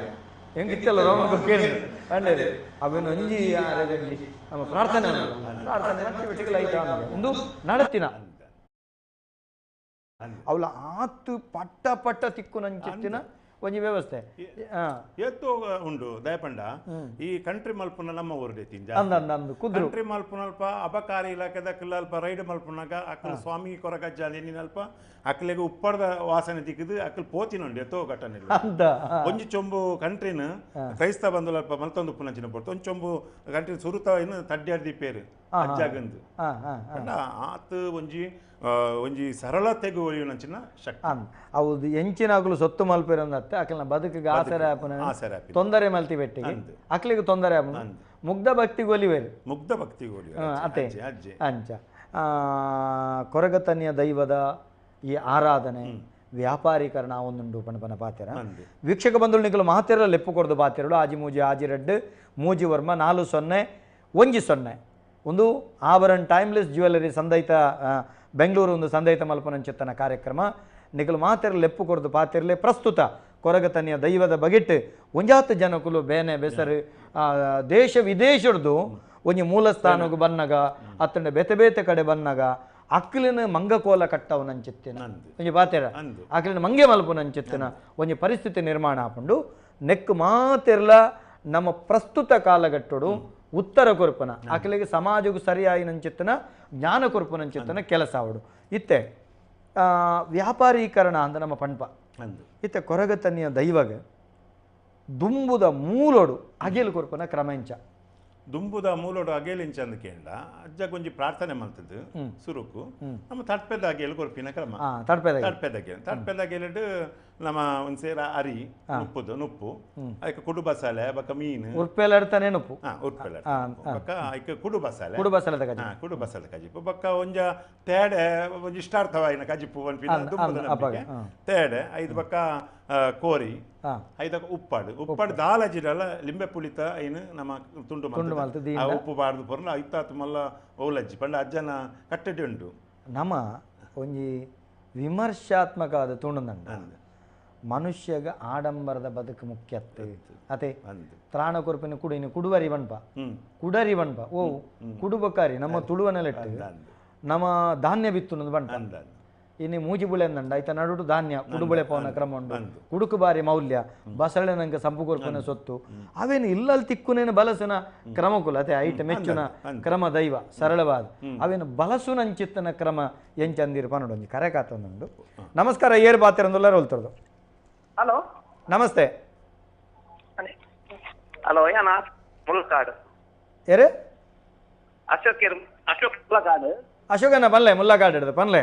ಹೆಂಗಿತ್ತಲ್ಲ ರೋಮನ್ ಕೇಳಿ ಬಂದಿದೆ ಅವೇನು ಒಂಜಿ ಆರೆಗೊಂಜಿ ನಮ್ಮ ಪ್ರಾರ್ಥನೆ ಪ್ರಾರ್ಥನೆ ಮತ್ತೆ ಬಿಟ್ಟಿಗೆ ಲೈಟ್ ಆನ್ ಒಂದು ನಡತಿನ ಅವಳ ಆತು ಪಟ್ಟ ಪಟ್ಟ ತಿಕ್ಕು ನಂಚಿತ್ತಿನ ಒಂಜಿ ವ್ಯವಸ್ಥೆ ಎತ್ತು ಉಂಡು ದಯಪಂಡ ಈ ಕಂಟ್ರಿ ಮಲ್ಪುನ ನಮ್ಮ ಊರು ಕುದ್ರು ಕಂಟ್ರಿ ಮಲ್ಪುನಲ್ಪ ಅಬಕಾರಿ ಇಲಾಖೆದ ಅಲ್ಪ ರೈಡ್ ಮಲ್ಪುನಾಗ ಅಕ್ಕಲ ಸ್ವಾಮಿ ಕೊರಗಜ್ಜ ನಿನ್ನಲ್ಪ ಅಕ್ಕಲಿಗೆ ಉಪ್ಪರದ ವಾಸನೆ ತಿಕ್ಕಿದು ಅಕ್ಕಲ್ ಪೋತಿನುಂಡು ಎತ್ತೋ ಘಟನೆ ಒಂಜಿ ಚೊಂಬು ಕಂಟ್ರಿನ ಕ್ರೈಸ್ತ ಬಂದು ಅಲ್ಪ ಮಲ್ತೊಂದು ಉಪ್ಪುನಂಚಿನ ಪೊರ್ತು ಒಂಜಿ ಚೊಂಬು ಕಂಟ್ರಿನ ಸುರುತ ಇನ್ನು ತಡ್ಯಾಡ್ದಿ ಪೇರು ಅಜ್ಜಾಗಂದು ಆತು ಒಂಜಿ ಒಂಜಿ ಸರಳತೆಗೆ ಒಲಿಯುನಂಚಿನ ಶಕ್ತಿ ಹೌದು ಎಂಚಿನ ಸೊತ್ತು ಮಲ್ಪಿರಂದತ್ತೆ ಅಕಲ್ನ ಬದುಕಿಗೆ ಆಸರೆ ಆಪುನ ತೊಂದರೆ ಮಲ್ತಿ ಬೆಟ್ಟಿಗೆ ಅಕ್ಲಿಗೆ ತೊಂದರೆ ಆಪುನ ಮುಗ್ಧ ಭಕ್ತಿಗೆ ಒಲಿವೇರು ಮುಗ್ಧ ಭಕ್ತಿಗೆ ಒಲಿವೆ ಅತ್ತೆ ಅಂಚ ಕೊರಗತನ್ಯ ದೈವದ ಈ ಆರಾಧನೆ ವ್ಯಾಪಾರೀಕರಣ ಒಂದುಂಡು ಪಣಪನ ಪಾತೆರ ವೀಕ್ಷಕ ಬಂಧುಗಳು ನಿಕಲು ಮಾತೆರ ಲೆಪ್ಪು ಕೊರ್ದು ಪಾತೆರಡು ಆಜಿ ಮೂಜಿ ಆಜಿ ರೆಡ್ ಮೂಜಿ ವರ್ಮ 4 0 1 0 ಒಂದು ಆಭರಣ ಟೈಮ್ಲೆಸ್ ಜ್ಯುವೆಲರಿ ಸಂದೈತ ಬೆಂಗಳೂರು ಒಂದು ಸಂದೈತ ಮಲ್ಪನಂಚಿತ್ತನ ಕಾರ್ಯಕ್ರಮ ನಿಕಲು ಮಾತೆರ ಲೆಪ್ಪು ಕೊರ್ದು ಪಾತೆರಲೆ ಪ್ರಸ್ತುತ ಕೊರಗತನಿಯ ದೈವದ ಬಗೆಟ್ ಒಂಜಾತ ಜನಕುಲು ಬೇನೆ ಬೆಸರು ದೇಶ ವಿದೇಶಡ್ದು ಒಂಜಿ ಮೂಲ ಸ್ಥಾನಗು ಬನ್ನಗ ಅತ್ತಂಡ ಬೇತೆ ಬೇತೆ ಕಡೆ ಬನ್ನಗ ಅಕ್ಲಿನ ಮಂಗಕೋಲ ಕಟ್ಟವನಂಚಿತ್ತಿನ ಒಂಜಿ ಪಾತೆರ ಅಕ್ಲಿನ ಮಂಗೆ ಮಲ್ಪುನಂಚಿತ್ತಿನ ಒಂಜಿ ಪರಿಸ್ಥಿತಿ ನಿರ್ಮಾಣ ಆಪುಂಡು ನೆಕ್ಕು ಮಾತೆರ್ಲ ನಮ್ಮ ಪ್ರಸ್ತುತ ಕಾಲಘಟ್ಟಡು ಉತ್ತರ ಕೊರ್ಪನ ಅಕ್ಲಿಗೆ ಸಮಾಜಕ್ಕೂ ಸರಿಯಾಯಿನಂಚಿತ್ತನ ಜ್ಞಾನ ಕೊರ್ಪನಂಚಿತ್ತನ ಕೆಲಸ ಅವಡು ಇತ್ತೆ ವ್ಯಾಪಾರೀಕರಣ ಅಂದ ನಮ್ಮ ಪಣ್ಪ ಇತ್ತೆ ಕೊರಗತನಿಯ ದೈವಗ ದುಂಬುದ ಮೂಲೋಡು ಅಗೇಲು ಕೊರ್ಪನ ಕ್ರಮಂಚ ದುಂಬುದ ಮೂಲೋಡು ಅಗೇಲಿಂಚ ಅಂದ ಕೇಂಡ ಅಜ್ಜ ಗೊಂಜಿ ಪ್ರಾರ್ಥನೆ ಮಲ್ತದ್ದು ಸುರುಕು ನಮ್ಮ ತಡ್ಪೆದ ಅಗೇಲು ಕೊರ್ಪಿನ ಕ್ರಮ ತಡ್ಪೆದ ತಡ್ಪೆದ ಅಗೇಲಿಡು ನಮ್ಮ ಒಂದು ಸೇರ ಅರಿ ನುಪ್ಪುದು ನುಪ್ಪು ಅದಕ್ಕೆ ಕುಡು ಬಸಾಲೆ ಬಕ್ಕ ಮೀನು ಉರ್ಪೆಲಾಡ್ತಾನೆ ನುಪ್ಪು ಉರ್ಪೆಲ ಬಕ್ಕ ಐಕೆ ಕುಡು ಬಸಾಲೆ ಕುಡು ಬಸಾಲೆ ಕಜಿಪು ಕುಡು ಬಸಾಲೆ ಕಜಿಪು ಬಕ್ಕ ಒಂಜ ತೇಡೆ ಒಂಜಿ ಇಷ್ಟಾರ್ಥವಾಯಿನ ಕಜಿಪು ಪನ್ಪಿನ ದುಂಬುದ ತೇಡೆ ಐದು ಬಕ್ಕ ಕೋರಿ ಐದಕ್ಕೆ ಉಪ್ಪಾಡು ಉಪ್ಪಾಡು ದಾಲ ಜಿರಲ್ಲ ಲಿಂಬೆ ಪುಳಿತ ಐನು ನಮ್ಮ ತುಂಡು ಮಲ್ತು ಉಪ್ಪು ಬಾರ್ದು ಪೊರ್ಲ ಐತಾತು ಮಲ್ಲ ಓಲಜ್ಜಿ ಪಂಡ ಅಜ್ಜನ ಕಟ್ಟಡಿ ಉಂಟು ನಮ್ಮ ಒಂಜಿ ವಿಮರ್ಶಾತ್ಮಕ ಆದ ತುಂಡು. ಮನುಷ್ಯಗ ಆಡಂಬರದ ಬದುಕು ಮುಖ್ಯತ್ತು ಅತೆ ತ್ರಾಣ ಕೊರ್ಪಿನ ಕುಡು ಇನ್ನು ಕುಡುವರಿ ಬಣ್ಪ ಕುಡರಿ ಬಣ್ಪ ಓ ಕುಡುಬಕಾರಿ ನಮ್ಮ ತುಳುವನೆಲೆಟ್ಟು ನಮ್ಮ ಧಾನ್ಯ ಬಿತ್ತುನದು ಬಣ್ಪ ಇನ್ನು ಮೂಜಿ ಬುಳೆ ಅಂದಂಡ ಐತ ನಡುಡು ಧಾನ್ಯ ಕುಡುಬಳೆ ಪವನ ಕ್ರಮ ಉಂಡು ಕುಡುಕು ಬಾರಿ ಮೌಲ್ಯ ಬಸಳೆ ನಂಗೆ ಸಂಪು ಕೊರ್ಪಿನ ಸೊತ್ತು ಅವೇನು ಇಲ್ಲಲ್ಲಿ ತಿಕ್ಕುನೇನು ಬಲಸುನ ಕ್ರಮಕುಲ ಅದೇ ಐಟ ಮೆಚ್ಚುನ ಕ್ರಮ ದೈವ ಸರಳವಾದ ಅವೇನು ಬಲಸುನಂಚಿತ್ತನ ಕ್ರಮ ಎಂಚಂದಿರು ಪನ್ನಡು ಒಂಜಿ ಕರೆ ಕಾತೊಂದುಂಡು. ನಮಸ್ಕಾರ, ಏರ್ ಬಾತಿರಂದುಲ್ಲ ರೋಲ್ತರದು. ಹಲೋ, ನಮಸ್ತೆ. ಹಲೋ, ಯಾನ ಮುಲ್ಕಾಡು ಏರು ಅಶೋಕ್ ಅಶೋಕ್ ಮುಲ್ಲಕಾಡು. ಅಶೋಕನ ಪನ್ಲೆ ಮುಲ್ಲಕಾಡು ಹಿಡಿದು ಪನ್ಲೆ.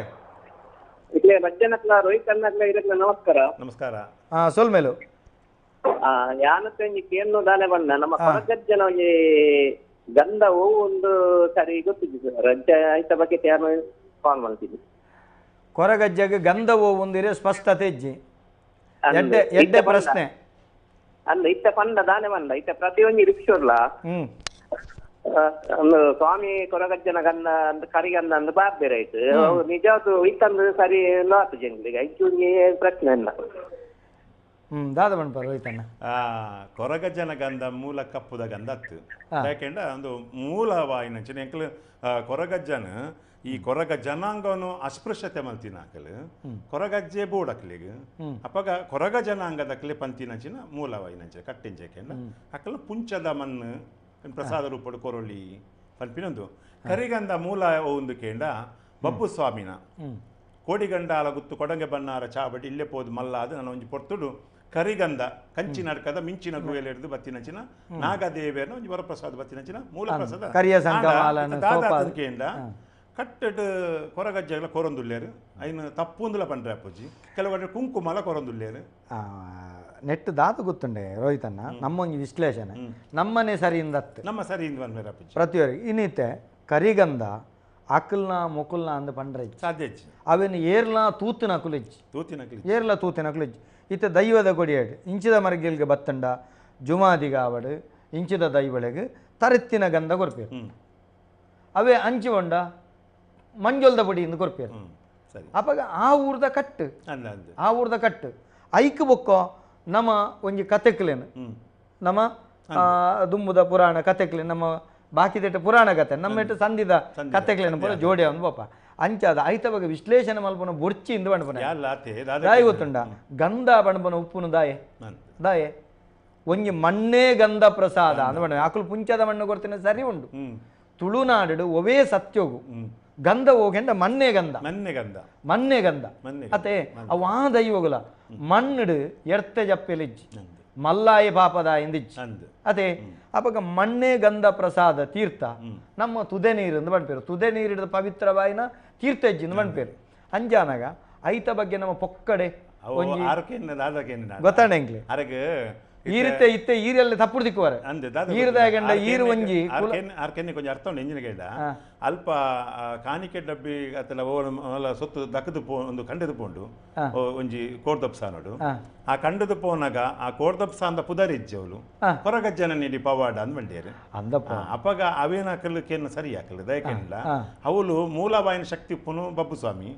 ಇಲ್ಲೇ ರಜ್ಜನಕ್ಲ ರೋಹಿತ್ ಅಣ್ಣಕ್ಲ ಇರಕ್ಲ ನಮಸ್ಕಾರ. ನಮಸ್ಕಾರ. ಹಾ ಸೊಲ್ಮೇಲು. ಯಾನಕ್ಕೆ ಒಂಜಿ ಕೇನ್ನು ದಾನೆ ಬಣ್ಣ ನಮ್ಮ ಕೊರಗಜ್ಜನ ಒಂಜಿ ಗಂಧ ಹೂವು ಒಂದು ಸರಿ ಗೊತ್ತಿದ್ದು ರಜ್ಜ ಐತ ಬಗ್ಗೆ ಯಾರು ಕಾಲ್ ಮಾಡ್ತಿದ್ವಿ. ಕೊರಗಜ್ಜಗೆ ಗಂಧ ಹೂವು ಒಂದಿರೆ ಸ್ಪಷ್ಟತೆ ಇಜ್ಜಿ ಎಡ್ಡೆ ಎಡ್ಡೆ ಪ್ರಶ್ನೆ ಅಲ್ಲ ಇತ್ತ ಪಂಡ ದಾನೆ ಬಂದ ಇತ್ತ ಪ್ರತಿಯೊಂದು ರಿಕ್ಷೋರ್ಲ ಸ್ವಾಮಿ ಕೊರಗಜ್ಜನ ಗಂಧ ಅಂದ್ ಕರಿಗಂಧ ಅಂದ್ ಬಾರ್ಬೇರೆ ಆಯ್ತು ನಿಜವಾದ ಇತ್ತಂದ್ರೆ ಸರಿ ಆತು ಜಂಗ್ಲಿಗೆ ಐಚು ಪ್ರಶ್ನೆ ಇಲ್ಲ. ದಾದ ಬಣ್ಣ ರೋಹಿತಣ್ಣ. ಕೊರಗಜ್ಜನ ಗಂಧ ಮೂಲ ಕಪ್ಪುದ ಗಂಧ ಅತ್ತು ಯಾಕೆಂಡ ಒಂದು ಮೂಲವಾಯಿನಂಚಿನ ಎಂಕಲ್ ಕೊರಗಜ್ಜನ ಈ ಕೊರಗ ಜನಾಂಗವನ್ನು ಅಸ್ಪೃಶ್ಯತೆ ಮಲ್ತಿನ ಆಕಲು ಕೊರಗಜ್ಜೆ ಬೋಡಕ್ಲಿಗ್ ಅಪಗ ಕೊರಗ ಜನಾಂಗದಕ್ಲೆ ಪಂತಿನಂಚಿನ ಮೂಲವಾಯಿನಂಚೆ ಕಟ್ಟಿಂಚೆಕೆಂಡ ಅಕಲ್ ಪುಂಚದ ಮಣ್ಣು ಪ್ರಸಾದ ರೂಪಡು ಕೊರೊಳಿ ಪಲ್ಪಿನೊಂದು ಕರಿಗಂಧ ಮೂಲ ಒಂದು ಕೇಂಡ ಬಬ್ಬು ಸ್ವಾಮಿನ ಕೋಡಿಗಂಡಾಲ ಗುತ್ತು ಕೊಡಂಗೆ ಬನ್ನಾರ ಚಾಬಡಿ ಇಲ್ಲೇ ಪೋದು ಮಲ್ಲಾದ ನನ್ನ ಒಂಜಿ ಪೊರ್ತುಡು ಕರಿಗಂಧ ಕಂಚಿನ ಅಡ್ಕದ ಮಿಂಚಿನ ಗುವೆಲೆಡ್ದು ಬತ್ತಿನಂಚಿನ ನಾಗದೇವಿಯನ್ನ ಒಂಜಿ ವರಪ್ರಸಾದ ಬತ್ತಿನಂಚಿನ ಮೂಲ ಪ್ರಸಾದ ಕೇಂಡ ಕಟ್ಟೆಡ್ ಕೊರಗಜ್ಜೆಗಳ ಕೊರೊಂದುಲ್ಲೇರು ಐನು ತಪ್ಪುಂದುಲ ಪಂಡ್ರೆ ಅಪ್ಪುಜಿ ಕೆಲವು ಕುಂಕುಮಲ ಕೊರೊಂದುಲ್ಲೇರು. ನೆಟ್ ದಾತು ಗೊತ್ತುಂಡೆ ರೋಹಿತಣ್ಣ ನಮ್ಮೊಂಜಿ ವಿಶ್ಲೇಷಣೆ ನಮ್ಮನೆ ಸರಿಯಿಂದ ನಮ್ಮ ಸರಿಯಿಂದ ಬಂದ್ರೆ ಅಪ್ಪುಜಿ ಪ್ರತಿಯೊರಿಗೆ ಇನ್ನಿತೆ ಕರಿಗಂಧ ಅಕಲ್ನ ಮೊಕುಲ್ನ ಅಂದ ಪಂಡ್ರೆ ಸಾಧ್ಯ ಅವೇನು ಏರ್ಲ ತೂತಿನ ಕುಲಿಜ್ಜಿ ತೂತಿನ ಏರ್ಲ ತೂತಿನ ಕುಲಿಜ್ಜಿ ಇತ್ತ ದೈವದ ಕೊಡಿಯಾಡು ಇಂಚಿದ ಮರಗಿಲ್ಗೆ ಬತ್ತಂಡ ಜುಮಾದಿಗಾವಡು ಇಂಚಿದ ದೈವಳೆಗೆ ತರೆತ್ತಿನ ಗಂಧ ಕೊರ್ಪೇರು ಅವೇ ಅಂಚಿ ಹೊಂಡ ಮಂಜೊಲ್ದ ಪೊಡಿ ಇಂದು ಕೊರ್ಪೇರು. ಅಪಗ ಆ ಊರ್ದ ಕಟ್ಟು ಆ ಊರ್ದ ಕಟ್ಟು ಐಕ್ ಬೊಕ್ಕೋ ನಮ್ಮ ಒಂಜಿ ಕತೆಕ್ಲೇನು ನಮ್ಮ ದುಂಬುದ ಪುರಾಣ ಕತೆಕ್ಲೆ ನಮ್ಮ ಬಾಕಿದೆಟ್ಟ ಪುರಾಣ ಕತೆ ನಮ್ಮ ಸಂಧಿದ ಕತೆಕ್ಲೇನು ಪೂರ ಜೋಡಿ ಒಂದು ಪಾಪ ಅಂಚಾದ ಐತ ಬಗ್ಗೆ ವಿಶ್ಲೇಷಣೆ ಮಲ್ಪನ ಬೊರ್ಚಿ ಇಂದು ಬಣ್ಪನ ದಾಯಿ ಗೊತ್ತುಂಡ ಗಂಧ ಬಣ್ಪನ ಉಪ್ಪುನು ದಾಯೆ ದಾಯೆ ಒಂಜಿ ಮಣ್ಣೇ ಗಂಧ ಪ್ರಸಾದ ಅಂದ್ ಬಣ್ಣ ಆಕುಲು ಪುಂಚದ ಮಣ್ಣು ಕೊಡ್ತೀನಿ ಸರಿ ಉಂಡು. ತುಳುನಾಡು ಒವೇ ಸತ್ಯೋಗು ಗಂಧ ಹೋಗೆಂಡ ಮಣ್ಣೇ ಗಂಧ ಮಣ್ಣೆ ಗಂಧ ಮಣ್ಣೇ ಗಂಧ ಅತೆ ಅವು ಆ ದೈವಗುಲ ಮಣ್ಣು ಎರ್ತೆ ಜಪ್ಪೆಲಿಜ್ಜಿ ಮಲ್ಲಾಯಿ ಪಾಪದ ಎಂದಿಜ್ಜಿ ಅದೇ ಅಪಗ ಮಣ್ಣೇ ಗಂಧ ಪ್ರಸಾದ ತೀರ್ಥ ನಮ್ಮ ತುದೆ ನೀರು ಎಂದು ಬಣ್ಪೇರು ತುದೆ ನೀರಿಡಿದ ಪವಿತ್ರವಾಯಿನ ತೀರ್ಥ ಇಜ್ಜಿ ಎಂದು ಬಣ್ಪೇರು ಅಂಜಾನಾಗ ಐತ ಬಗ್ಗೆ ನಮ್ಮ ಪೊಕ್ಕಡೆ ಗೊತ್ತಾಣ ಎಂಕ್ಲೆ ಈರಿತೆ ಇತ್ತೆ ಈರಲ್ಲಿ ತಪ್ಪು ದಿಕ್ಕುವಾರೆ ಈರದಾಗಂಡ ಈರು ಒಂಜಿ ಆರ್ಕೆನ್ನೆ ಕೊಂಚ ಅರ್ಥ ಉಂಟು ಎಂಜಿನ ಕೇಳ ಅಲ್ಪ ಕಾಣಿಕೆ ಡಬ್ಬಿ ಅತ್ತಲ ಸೊತ್ತು ದಕ್ಕದು ಪೋ ಒಂದು ಕಂಡದು ಪೋಂಡು ಒಂಜಿ ಕೋರ್ದಪ್ಸಾನೋಡು ಆ ಕಂಡದು ಪೋನಾಗ ಆ ಕೋರ್ದಪ್ಸ ಅಂದ ಪುದರ್ ಇಜ್ಜವಳು ಕೊರಗಜ್ಜನ ನೀಡಿ ಪವಾಡ ಅಂದ್ ಮಂಡ್ಯರು ಅಂದಪ್ಪ ಅಪಗ ಅವೇನ ಕಲ್ಲು ಸರಿ ಹಾಕಲು ದಯಕೆಂಡ ಅವಳು ಮೂಲವಾಯಿನ ಶಕ್ತಿ ಪುನು ಬಬ್ಬು ಸ್ವಾಮಿ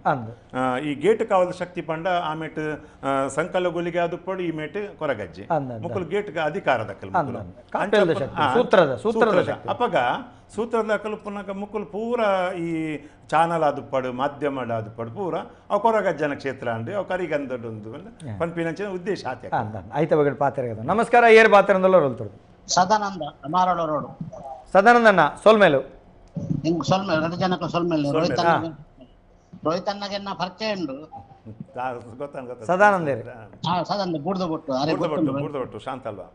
ಈ ಗೇಟ್ ಕಾವದ ಶಕ್ತಿ ಪಂಡ ಆಮೇಟ್ ಸಂಕಲ ಗುಲಿಗೆ ಅದು ಪಡು ಈ ಮೇಟ್ ಕೊರಗಜ್ಜೆ ಮುಕುಲ್ ಗೇಟ್ ಅಧಿಕಾರದ ಸೂತ್ರದ ಅಪಗ ಸೂತ್ರದ ಕಲು ಪುನಗ ಮುಕುಲ್ ಪೂರ ಈ ಚಾನಲ್ ಆದುಪ್ಪಡು ಮಾಧ್ಯಮ ಆದುಪ್ಪಡು ಪೂರ ಅವು ಕೊರಗಜ್ಜನ ಕ್ಷೇತ್ರ ಅಂಡು ಅವು ಕರಿಗಂದೊಂದು ಪನ್ಪಿನಂಚಿನ ಉದ್ದೇಶ ಆತ ಆಯ್ತ ಬಗ್ಗೆ ಪಾತ್ರ. ನಮಸ್ಕಾರ, ಏರ್ ಪಾತ್ರ ಸದಾನಂದ ಮಾರಳ ರೋಡ್. ಸದಾನಂದಣ್ಣ ಸೋಲ್ಮೇಲು ಸೋಲ್ಮೇಲು ಎರಡು ಜನಕ್ಕೆ ಸೋಲ್ಮೇಲು ರೋಹಿತ್ ಅಣ್ಣಗೆ ಪರಿಚಯ ಉಂಡು ಸದಾನಂದ ಸದಾನಂದ ಬೂಡ್ದ ಬೊಟ್ಟು ಬೂಡ್ದ ಬೊಟ್ಟು ಶಾಂತ ಅಲ್ವಾ.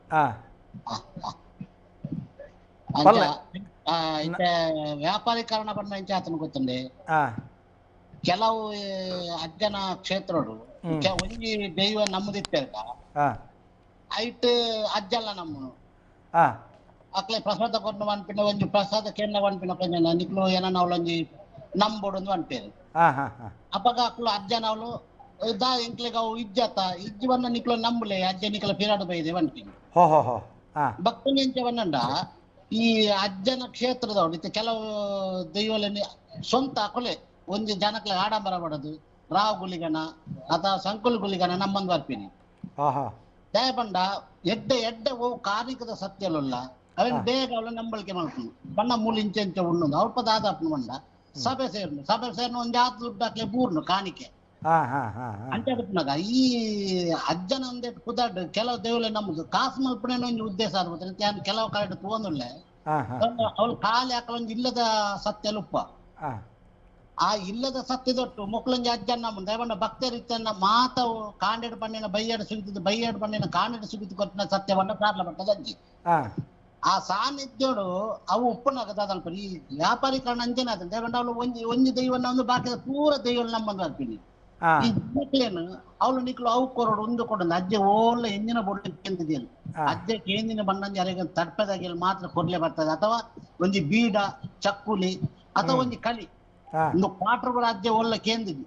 ವ್ಯಾಪಾರೀಕರಣ ಬಣ್ಣ ಇಂಚ ಆತನ ಗೊತ್ತುಂಡೆ ಕೆಲವು ಅಜ್ಜನ ಕ್ಷೇತ್ರಡು ಒಂಜಿ ದೈವ ನಮ್ಮದಿತ್ತ ಐಟ್ ಅಜ್ಜಲ್ಲ ನಮ್ಮನು ಅಕ್ಲೆ ಪ್ರಸಾದ ಕೊಟ್ಟು ವನ್ಪಿನ ಒಂಜಿ ಪ್ರಸಾದ ಕೆನ್ನ ವನ್ಪಿನ ಪಂಜನ ನಿಕ್ಲು ಏನನ ಅವಳೊಂಜಿ ನಂಬೋಡು ಅನ್ಪೇರು ಅಪಗ ಅಕ್ಲು ಅಜ್ಜನವಳು ದಾ ಎಂಕ್ಲೆಗ್ ಅವು ಇಜ್ಜತ ಇಜ್ಜಿ ಬನ್ನ ನಿಕ್ಲು ನಂಬುಲೆ ಅಜ್ಜ ನಿಕ್ಲ ಪಿರಾಡು ಬೈದೆ ವನ್ಪಿನ ಭಕ್ತನಿ ಎಂಚ ಬನ್ನಂಡ ಈ ಅಜ್ಜನ ಕ್ಷೇತ್ರದವಳು ಇತ್ತೆ ಕೆಲವು ದೈವలని ಸ್ವಂತ ಅಕುಲೆ ಒಂಜಿ ಜನಕ್ಲೆ ಆಡಂಬರ ಪಡೋದು ರಾವ್ ಗುಲಿಗನ ಅಥವಾ ಸಂಕುಲ್ ಗುಲಿಗನ ನಮ್ಮಂದು ಬರ್ಪಿನಿ. ದಯಪಂಡ ಎಡ್ಡೆ ಎಡ್ಡೆ ಓ ಕಾರ್ಣಿಕದ ಸತ್ಯಲುಲ್ಲ ಅವೇನು ಬೇಗ ಅವಳು ನಂಬಳಿಕೆ ಮಾಡ್ಕೊಂಡು ಬಣ್ಣ ಮೂಲ ಇಂಚೆ ಇಂಚೆ ಉಣ್ಣು ಅಲ್ಪ ದಾದಾಪ್ನ ಬಂಡ ಸಭೆ ಸೇರ್ನು ಸಭೆ ಸೇರ್ನು ಒಂದ್ ಜಾತ್ ದುಡ್ಡು ಹಾಕ್ಲೆ ಬೂರ್ನು ಕಾಣಿಕೆ ಅಂಚಾಗ ಈ ಅಜ್ಜನ ಒಂದೇ ಕುದಾಡ್ ಕೆಲವು ದೇವಲೆ ನಮ್ದು ಕಾಸು ಮಲ್ಪನೆ ಒಂಜಿ ಉದ್ದೇಶ ಆಗ್ಬೋದು ಕೆಲವು ಕಡೆ ತೋಂದುಳ್ಳೆ ಅವಳು ಖಾಲಿ ಹಾಕಲೊಂದು ಇಲ್ಲದ ಸತ್ಯಲುಪ್ಪ ಆ ಇಲ್ಲದ ಸತ್ಯದೊಟ್ಟು ಮೊಕ್ಲೊಂಜಿ ಅಜ್ಜನ ಮುಂದೆ ಭಕ್ತರಿತ್ತನ್ನ ಮಾತವು ಕಾಂಡೆಡ್ ಪಣ್ಣಿನ ಬೈಯಾಡು ಸಿಗುತ್ತಿದ್ದು ಬೈಯಾಡು ಪಣ್ಣಿನ ಕಾಂಡೆಡ್ ಸಿಗುತ್ತು ಕೊಟ್ಟಿನ ಸತ್ಯವನ್ನ ಪ್ರಾರ್ಲ ಪಟ್ಟದ ಅಜ್ಜಿ ಆ ಸಾನ್ನಿಧ್ಯೋಡು ಅವು ಉಪ್ಪನಾಗದ ಈ ವ್ಯಾಪಾರೀಕರಣ ಅಂಜನ ಆದ ದೇವಂಡ ಅವಳು ಒಂಜಿ ಒಂಜಿ ದೈವನ ಒಂದು ಬಾಕಿ ಪೂರ ದೈವ ನಮ್ಮಂದು ಅರ್ಪಿನಿ ಈ ಮಕ್ಳೇನು ಅವಳು ನಿಕ್ಲು ಅವು ಕೊರಡು ಒಂದು ಕೊಡೋದು ಅಜ್ಜೆ ಓಲ್ಲ ಎಂಜಿನ ಬೊಡ್ಡು ಕೇಂದಿದ್ದೇನು ಅಜ್ಜೆ ಕೇಂದಿನ ಬಣ್ಣಂಜಿ ಅರೆಗೆ ತಡ್ಪದಾಗಿ ಮಾತ್ರ ಕೊಡ್ಲೆ ಬರ್ತದೆ ಅಥವಾ ಒಂಜಿ ಬೀಡ ಚಕ್ಕುಲಿ ಅಥವಾ ಒಂಜಿ ಕಲಿ ಒಂದು ಕ್ವಾರ್ಟರ್ ಕೂಡ ಅಜ್ಜೆ ಒಳ್ಳೆ ಕೇಂದಿದ್ವಿ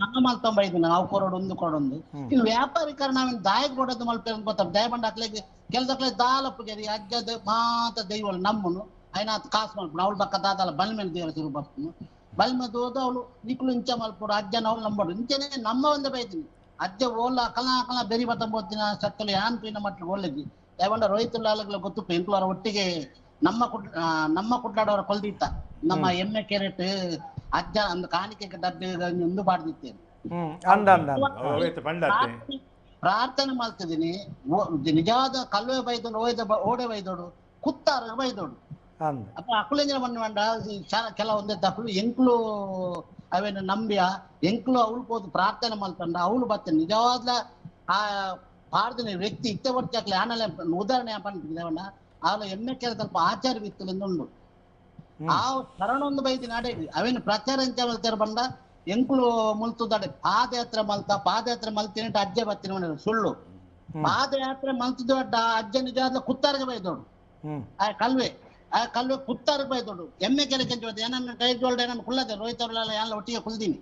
ನಮ್ಮ ಮಲ್ತೊಂಬ ಇದು ನಾವು ಕೊರಡು ಒಂದು ಕೊಡೊಂದು ಇನ್ನು ವ್ಯಾಪಾರೀಕರಣ ನಾವೇನು ದಾಯಕ್ ಕೊಡೋದು ಮಲ್ಪೆ ಗೊತ್ತ ದಯಬಂಡ ಹಾಕ್ಲಿಕ್ಕೆ ಕೆಲಸಕ್ಕೆ ದಾಲಪ್ಪಗೆ ಅಜ್ಜದ ಮಾತ ದೈವಳು ನಮ್ಮನು ಐನ ಕಾಸು ಮಲ್ಪಡು ಅವಳು ಪಕ್ಕ ದಾದಲ್ಲ ಬಲ್ಮೇಲೆ ದೇವರ ತಿರು ಬರ್ತಾನು ಬಲ್ಮೇದ ಹೋದ ಅವಳು ನಿಕ್ಲು ಇಂಚ ಮಲ್ಪಡು ಅಜ್ಜನ ಅವಳು ನಂಬಡು ಇಂಚನೆ ನಮ್ಮ ಒಂದೇ ಬೈತೀನಿ ಅಜ್ಜ ಓಲ ಕಲ ಕಲ ಬೆರಿ ಬತ್ತಂಬೋತಿನ ಸತ್ತಲು ಯಾನ್ ಪೀನ ಮಟ್ಟ ಒಳ್ಳೆದಿ ದಯಬಂಡ ರೋಹಿತುಲ್ಲಾಲಗಳ ಗೊತ್ತು ಎಂಕ್ಲವರ ಒಟ್ಟಿಗೆ ನಮ್ಮ ನಮ್ಮ ಕುಟ್ಲಾಡವರ ಕೊಲ್ದಿತ್ತ ನಮ್ಮ ಎಮ್ಮೆ ಕೆರೆಟ್ ಅಜ್ಜ ಒಂದು ಕಾಣಿಕೆ ಡಬ್ಬೆ ಒಂದು ಪಾಡ್ದಿತ್ತೇನೆ ಪ್ರಾರ್ಥನೆ ಮಾಡ್ತಿದ್ದೀನಿ ನಿಜವಾದ ಕಲ್ವೆ ಬೈದೋಡು ಓಯ್ದ ಓಡೆ ಬೈದೋಡು ಕುತ್ತಾರ ಬೈದೋಡು ಅಪ್ಪ ಅಕುಲೆಂಜನ ಬಣ್ಣ ಬಂಡ ಕೆಲವೊಂದೇ ಅಕುಲು ಎಂಕ್ಲು ಅವೇನು ನಂಬಿಯ ಎಂಕ್ಲು ಅವಳು ಹೋದ್ ಪ್ರಾರ್ಥನೆ ಮಾಡ್ತಂಡ ಅವಳು ಬರ್ತೇನೆ ನಿಜವಾದ ಆ ಪಾಡ್ದಿನ ವ್ಯಕ್ತಿ ಇತ್ತ ಬರ್ತಾಕ್ಲೆ ಆನಲೆ ಉದಾಹರಣೆ ಪಂಡ ಅವಳ ಎಮ್ಮೆ ಕೆರೆ ಸ್ವಲ್ಪ ಆಚಾರ ಬಿತ್ತಲೆಂದುಂಡು ಆ ಶರಣೊಂದು ಬೈದಿನ ಅಡೇವಿ ಅವೇನು ಪ್ರಚಾರ ಎಂಚ ಮಲ್ತಾರ ಬಂಡ ಎಂಕುಲು ಮುಲ್ತುದಾಡೆ ಪಾದಯಾತ್ರೆ ಮಲ್ತ ಪಾದಯಾತ್ರೆ ಮಲ್ತಿನ ಅಜ್ಜೆ ಬತ್ತಿನ ಸುಳ್ಳು ಪಾದಯಾತ್ರೆ ಮಲ್ತದ ಅಜ್ಜ ನಿಜವಾದ ಕುತ್ತಾರಿಗೆ ಬೈದೋಡು ಆ ಕಲ್ವೆ ಆ ಕಲ್ವೆ ಕುತ್ತಾರಿಗೆ ಬೈದೋಡು ಎಮ್ಮೆ ಕೆರೆ ಕೆಂಚ ಏನನ್ನ ಕೈ ಜೋಲ್ಡೆ ಏನನ್ನ ಕುಳ್ಳದೆ ರೋಹಿತ್ ಅವ್ರಲ್ಲ ಎಲ್ಲ ಒಟ್ಟಿಗೆ ಕುಲ್ದೀನಿ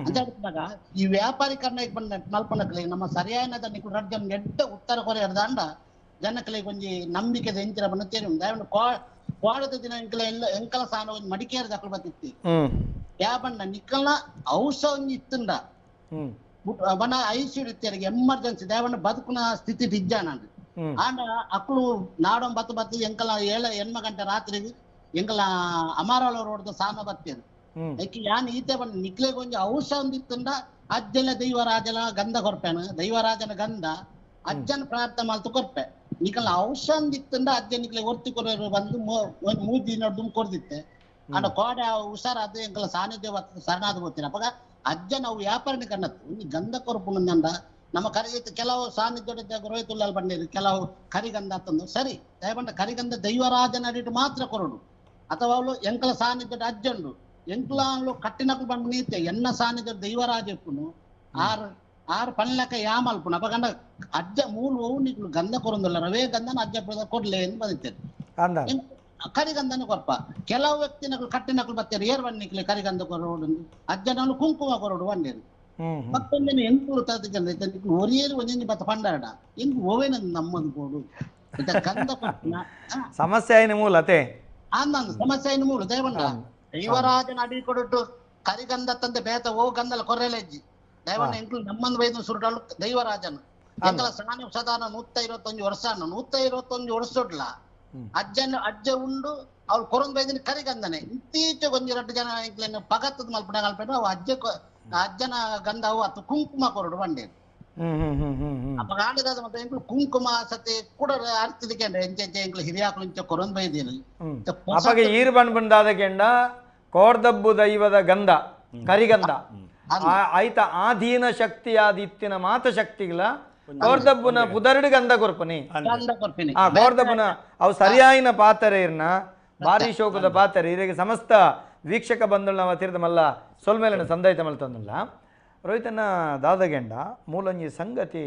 ಅಂತ ಹೇಳ್ದಾಗ ಈ ವ್ಯಾಪಾರೀಕರಣ ಬಂದ ಮಲ್ಪನಕ್ಲೆ ನಮ್ಮ ಸರಿಯಾದ ನಿಕ್ಲು ರಡ್ಜ ಎಡ್ಡ ಉತ್ತರ ಕೊರೆ ದಾಂಡ ಜನಕಲಿಗೆ ಒಂಜಿ ನಂಬಿಕೆದ ಎಂಚಿನ ಬಣ್ಣ ತೇರಿ ಕೋಡದ ದಿನ ಎಂಕಲ ಎಲ್ಲ ಎಂಕಲ ಸಾನ ಒಂಜಿ ಮಡಿಕೇರಿ ದಕ್ಕಲು ಬತ್ತಿತ್ತಿ ಯಾ ಬಣ್ಣ ನಿಕ್ಕಲ್ನ ಔಷಧ ಒಂಜಿ ಇತ್ತುಂಡ ಬಣ್ಣ ಐಸಿಯು ಇತ್ತರಿಗೆ ಎಮರ್ಜೆನ್ಸಿ ದೇವಣ್ಣ ಬದುಕುನ ಸ್ಥಿತಿ ಇಜ್ಜ ನಾನು ಆಂಡ ಅಕ್ಲು ನಾಡೊಂದು ಬತ್ತು ಬತ್ತು ಎಂಕಲ 7 ಗಂಟೆ ರಾತ್ರಿಗೆ ಎಂಕಲ ಅಮಾರಾಳ ರೋಡ್ ಸಾನ ಬತ್ತೇರು ಯಾಕೆ ಯಾನ್ ಈತೆ ಬಣ್ಣ ನಿಕ್ಲೆಗೆ ಒಂಜಿ ಔಷಧ ಒಂದು ಇತ್ತುಂಡ ಅಜ್ಜಲ ದೈವರಾಜನ ಗಂಧ ಕೊರ್ಪೇನು ದೈವರಾಜನ ಗಂಧ ಅಜ್ಜನ ಪ್ರಾರ್ಥನೆ ಮಲ್ತು ಕೊರ್ಪೆ ನಿಕಲ ಔಷಧ ಇತ್ತಂಡ ಅಜ್ಜ ನಿಕ್ಲೆ ಒರ್ತಿ ಕೊರೋರು ಬಂದು ಒಂದ್ 3 ದಿನ ದುಮ್ ಕೊರ್ದಿತ್ತೆ ಅಂಡ ಕೋಡೆ ಹುಷಾರಾದ ಎಂಕಲ ಸಾನ್ನಿಧ್ಯ ಶರಣಾದ ಹೋಗ್ತೀನಿ ಅಪ್ಪಾಗ ಅಜ್ಜ ನಾವು ವ್ಯಾಪಾರನ ಕಣ್ಣತ್ತು ಒಂದು ಗಂಧ ಕೊರಪುನಂದ ನಮ್ಮ ಕರಿ ಕೆಲವು ಸಾನ್ನಿಧ್ಯ ರೋಹಿತುಲ್ಲಾಲ್ ಬಂದಿರು ಕೆಲವು ಕರಿಗಂಧ ತಂದು ಸರಿ ದಯಬಂಡ ಕರಿಗಂಧ ದೈವರಾಜನ ಅಡಿಟ್ಟು ಮಾತ್ರ ಕೊರಡು ಅಥವಾ ಅವಳು ಎಂಕಲ ಸಾನ್ನಿಧ್ಯ ಅಜ್ಜಂಡು ಎಂಕಲ ಕಟ್ಟಿನಕು ಬಂದು ನೀತೆ ಎನ್ನ ಸಾನ್ನಿಧ್ಯ ದೈವರಾಜ ಇಪ್ಪುನು ಆರು ಆರು ಪನ್ಲಕ ಯಾಮಲ್ಪುನ ಅಪಗಂಡ ಅಜ್ಜ ಮೂಲ ಓವು ನಿಕ್ಲು ಗಂಧ ಕೊರೊಂದುಲ್ಲ ರವೇ ಗಂಧನ ಅಜ್ಜ ಕೊಡ್ಲೆ ಎಂದು ಬಂದಿತ್ತೇನೆ ಕರಿಗಂಧನ ಕೊರ್ಪ ಕೆಲವು ವ್ಯಕ್ತಿ ನಕಲು ಕಟ್ಟಿನಕಲು ಬತ್ತೇರು ಏರ್ ಬನ್ನಿಕ್ಲೆ ಕರಿಗಂಧ ಕೊರಡು ಅಜ್ಜನವನು ಕುಂಕುಮ ಕೊರಡು ಬಂದೇರು ಮತ್ತೊಂದಿನ ಎಂಕುಲು ತದಕ್ಕೆ ನಿಕ್ಲು ಒರಿಯೇರು ಒಂದೊಂದು ಬತ್ತ ಪಂಡಾರಡ ಎಂಕು ಓವೇನ ನಮ್ಮದು ಕೊಡು ಗಂಧ ಕೊಟ್ಟನ ಸಮಸ್ಯೆ అయిన ಮೂಲತೆ ಅಂದಂದು ಸಮಸ್ಯೆ అయిన ಮೂಲ ದಯವಂಡ ದೈವರಾಜನ ಅಡಿ ಕೊಡುಟ್ಟು ಕರಿಗಂಧ ತಂದೆ ಬೇತ ಓ ಗಂಧಲ ಕೊರ್ರೆಲೆಜ್ಜಿ ದೈವನ ಎಂಕುಲು ನಮ್ಮಂದು ಬೈದು ಸುರುಟಾಳು ದೈವರಾಜನ ಎಂಕಲ ಸಾನ ಸದಾನ 121 ವರ್ಷ 121 ವರ್ಷ ಅಜ್ಜನ ಅಜ್ಜ ಉಂಡು ಅವ್ಳು ಕೊರೊಂದು ಬೈದಿನ ಕರಿಗಂಧನೆ ಇತ್ತೀಚೆಗೆ ಒಂಜಿ 2 ಜನ ಎಂಕ್ಲೆನ್ ಪಗತ್ತದ ಮಲ್ಪುನ ಕಲ್ಪೆಡು ಅವು ಅಜ್ಜ ಅಜ್ಜನ ಗಂಧ ಅವು ಅತ್ತು ಕುಂಕುಮ ಕೊರಡು ಬಂಡೇರು ಅಪ್ಪ ಆಂಡದಾದ ಮತ್ತೆ ಎಂಕುಲು ಕುಂಕುಮ ಸತಿ ಕೂಡ ಅರ್ಥದಕ್ಕೆ ಎಂಚ ಎಂಚ ಎಂಕುಲು ಹಿರಿಯಾಕುಲು ಇಂಚ ಕೊರೊಂದು ಬೈದಿರು ಅಪ್ಪಗೆ ಈರು ಬಣ್ಣ ಬಂದಾದಕೆಂಡ ಕೋರ್ದಬ್ಬು ದೈವದ ಗಂಧ ಕರಿಗಂಧ ಆಯ್ತ ಆಧೀನ ಶಕ್ತಿಯಾದ ಇತ್ತಿನ ಮಾತ ಶಕ್ತಿಗಳ ಕೋರ್ದಬ್ಬುನ ಪುದರಡು ಗಂಧ ಕೊರ್ಪನಿ ಆ ಕೋರ್ದಬ್ಬುನ ಅವು ಸರಿಯಾಯಿನ ಪಾತ್ರೆ ಇರ್ನ ಭಾರಿ ಶೋಕದ ಪಾತ್ರೆ ಇರಿಗೆ ಸಮಸ್ತ ವೀಕ್ಷಕ ಬಂಧುಗಳನ್ನ ತೀರ್ದ ಮಲ್ಲ ಸೊಲ್ಮೇಲನ ಸಂದಾಯಿತ ಮಲ್ತಂದುಲ್ಲ ರೋಹಿತನ ದಾದಗೆಂಡ ಮೂಲಂಜಿ ಸಂಗತಿ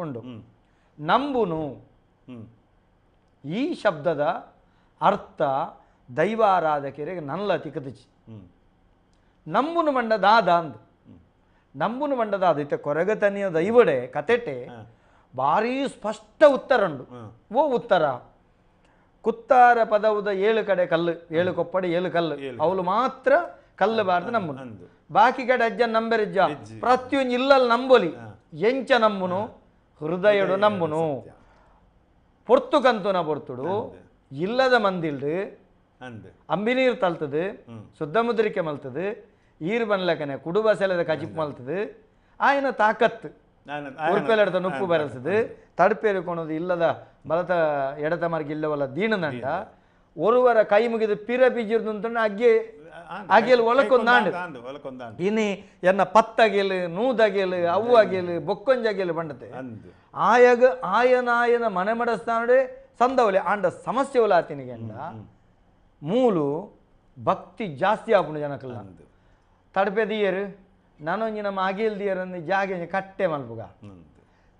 ಉಂಡು ನಂಬುನು ಈ ಶಬ್ದದ ಅರ್ಥ ದೈವಾರಾಧಕರಿಗೆ ನಲ್ಲ ತಿಕ್ಕದಿಚಿ ನಂಬುನು ಮಂಡ ದಾದ ಅಂದು ನಂಬುನು ಮಂಡದಾದ ಇತ್ತ ಕೊರಗತನಿಯ ದೈವಡೆ ಕತೆಟೆ ಭಾರೀ ಸ್ಪಷ್ಟ ಉತ್ತರ ಉಂಡು ಓ ಉತ್ತರ ಕುತ್ತಾರ ಪದವುದ 7 ಕಡೆ ಕಲ್ಲು 7 ಕೊಪ್ಪಡಿ 7 ಕಲ್ಲು ಅವಳು ಮಾತ್ರ ಕಲ್ಲು ಬಾರ್ದು ನಂಬುನು ಬಾಕಿ ಕಡೆ ಅಜ್ಜ ನಂಬೆರಿಜ್ಜ ಪ್ರತಿಯೊಂದು ಇಲ್ಲಲ್ಲಿ ನಂಬೊಲಿ ಎಂಚ ನಂಬುನು ಹೃದಯಡು ನಂಬುನು ಪೊರ್ತು ಕಂತುನ ಪೊರ್ತುಡು ಇಲ್ಲದ ಮಂದಿಲ್ಡು ಅಂಬಿನೀರು ತಲ್ತದು ಶುದ್ಧ ಮುದ್ರಿಕೆ ಮಲ್ತದು ಈರು ಬನ್ಲಕನೆ ಕುಡುಬ ಸೆಲದ ಕಜಿಪ್ ಮಲ್ತದು ಆಯನ ತಾಕತ್ತು ಉರ್ಪೆಲೆಡ್ತ ನುಪ್ಪು ಬರಲ್ಸದು ತಡುಪೇರು ಕೊಣದು ಇಲ್ಲದ ಬಲತ ಎಡತ ಮಾರ್ಗ ಇಲ್ಲವಲ್ಲ ದೀನದಂಡ ಒರುವರ ಕೈ ಮುಗಿದು ಪಿರ ಬಿಜಿರ್ದು ಅಂತ ಅಗ್ಗೆ ಅಗೆಲ್ ಒಳಕೊಂದಾಂಡು ಇನಿ ಎನ್ನ ಪತ್ತಗೆಲ್ ನೂದಗೆಲ್ ಅವು ಅಗೆಲ್ ಬೊಕ್ಕೊಂಜಗೆಲ್ ಬಂಡತೆ ಆಯಗ ಆಯನಾಯನ ಮನೆ ಮಡಸ್ಥಾನಡೆ ಸಂದವಲೆ ಆಂಡ ಸಮಸ್ಯೆ ಒಲ ಆತಿನಿಗೆ ಅಂಡ ಮೂಲು ಭಕ್ತಿ ಜಾಸ್ತಿ ಆಪುಂಡು ಜನಕಲ್ಲ ತಡಪೆ ದಿಯರು ನಾನೊಂಜಿ ನಮ್ಮ ಅಗೇಲ್ ದಿಯರಂದು ಜಾಗೆ ಕಟ್ಟೆ ಮಲ್ಪುಗ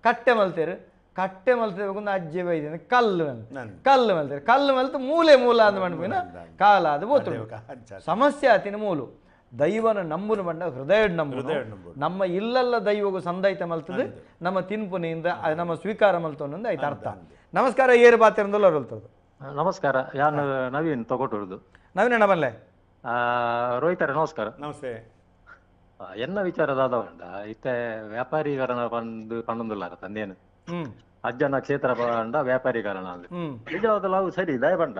ಕಟ್ಟೆ ಮಲ್ತೇರು ಕಟ್ಟೆ ಮಲ್ತೇಬೇಕು ಅಜ್ಜೆ ಬೈದ ಕಲ್ಲು ಕಲ್ಲು ಮಲ್ತೇರು ಕಲ್ಲು ಮಲ್ತು ಮೂಲೆ ಮೂಲ ಅಂದ್ ಮಣ್ಪಿನ ಕಾಲ ಅದು ಬೋತು ಸಮಸ್ಯೆ ಆತಿನ ಮೂಲು ದೈವನ ನಂಬುನು ಬಂಡ ಹೃದಯ ನಂಬುನು ನಮ್ಮ ಇಲ್ಲಲ್ಲ ದೈವಗೂ ಸಂದೈತ ಮಲ್ತದೆ ನಮ್ಮ ತಿನ್ಪುನಿಯಿಂದ ನಮ್ಮ ಸ್ವೀಕಾರ ಮಲ್ತೊಂದು ಆಯ್ತು ಅರ್ಥ. ನಮಸ್ಕಾರ, ಏರು ಬಾತಿರಂದಲ್ಲ ಹೊರಲ್ತದ್ದು. ನಮಸ್ಕಾರ, ಯಾನು ನವೀನ್ ತಗೊಟುರ್ದು. ನವೀನ್ ಅಣ್ಣ ಬಲ್ಲೆ. ರೋಹಿತರ ನಮಸ್ಕಾರ. ನಮಸ್ತೆ. ಎನ್ನ ವಿಚಾರದಾದ ಇತ್ತೆ ವ್ಯಾಪಾರೀಕರಣ ಬಂದು ಪಣ್ಣೊಂದುಲ್ಲಾರ ತಂದೇನು ಅಜ್ಜನ ಕ್ಷೇತ್ರ ಬಂಡ ವ್ಯಾಪಾರೀಕರಣ ಅಂದ್ರೆ ನಿಜವಾದಲ್ಲ ಅವು ಸರಿ ದಯ ಬಂಡ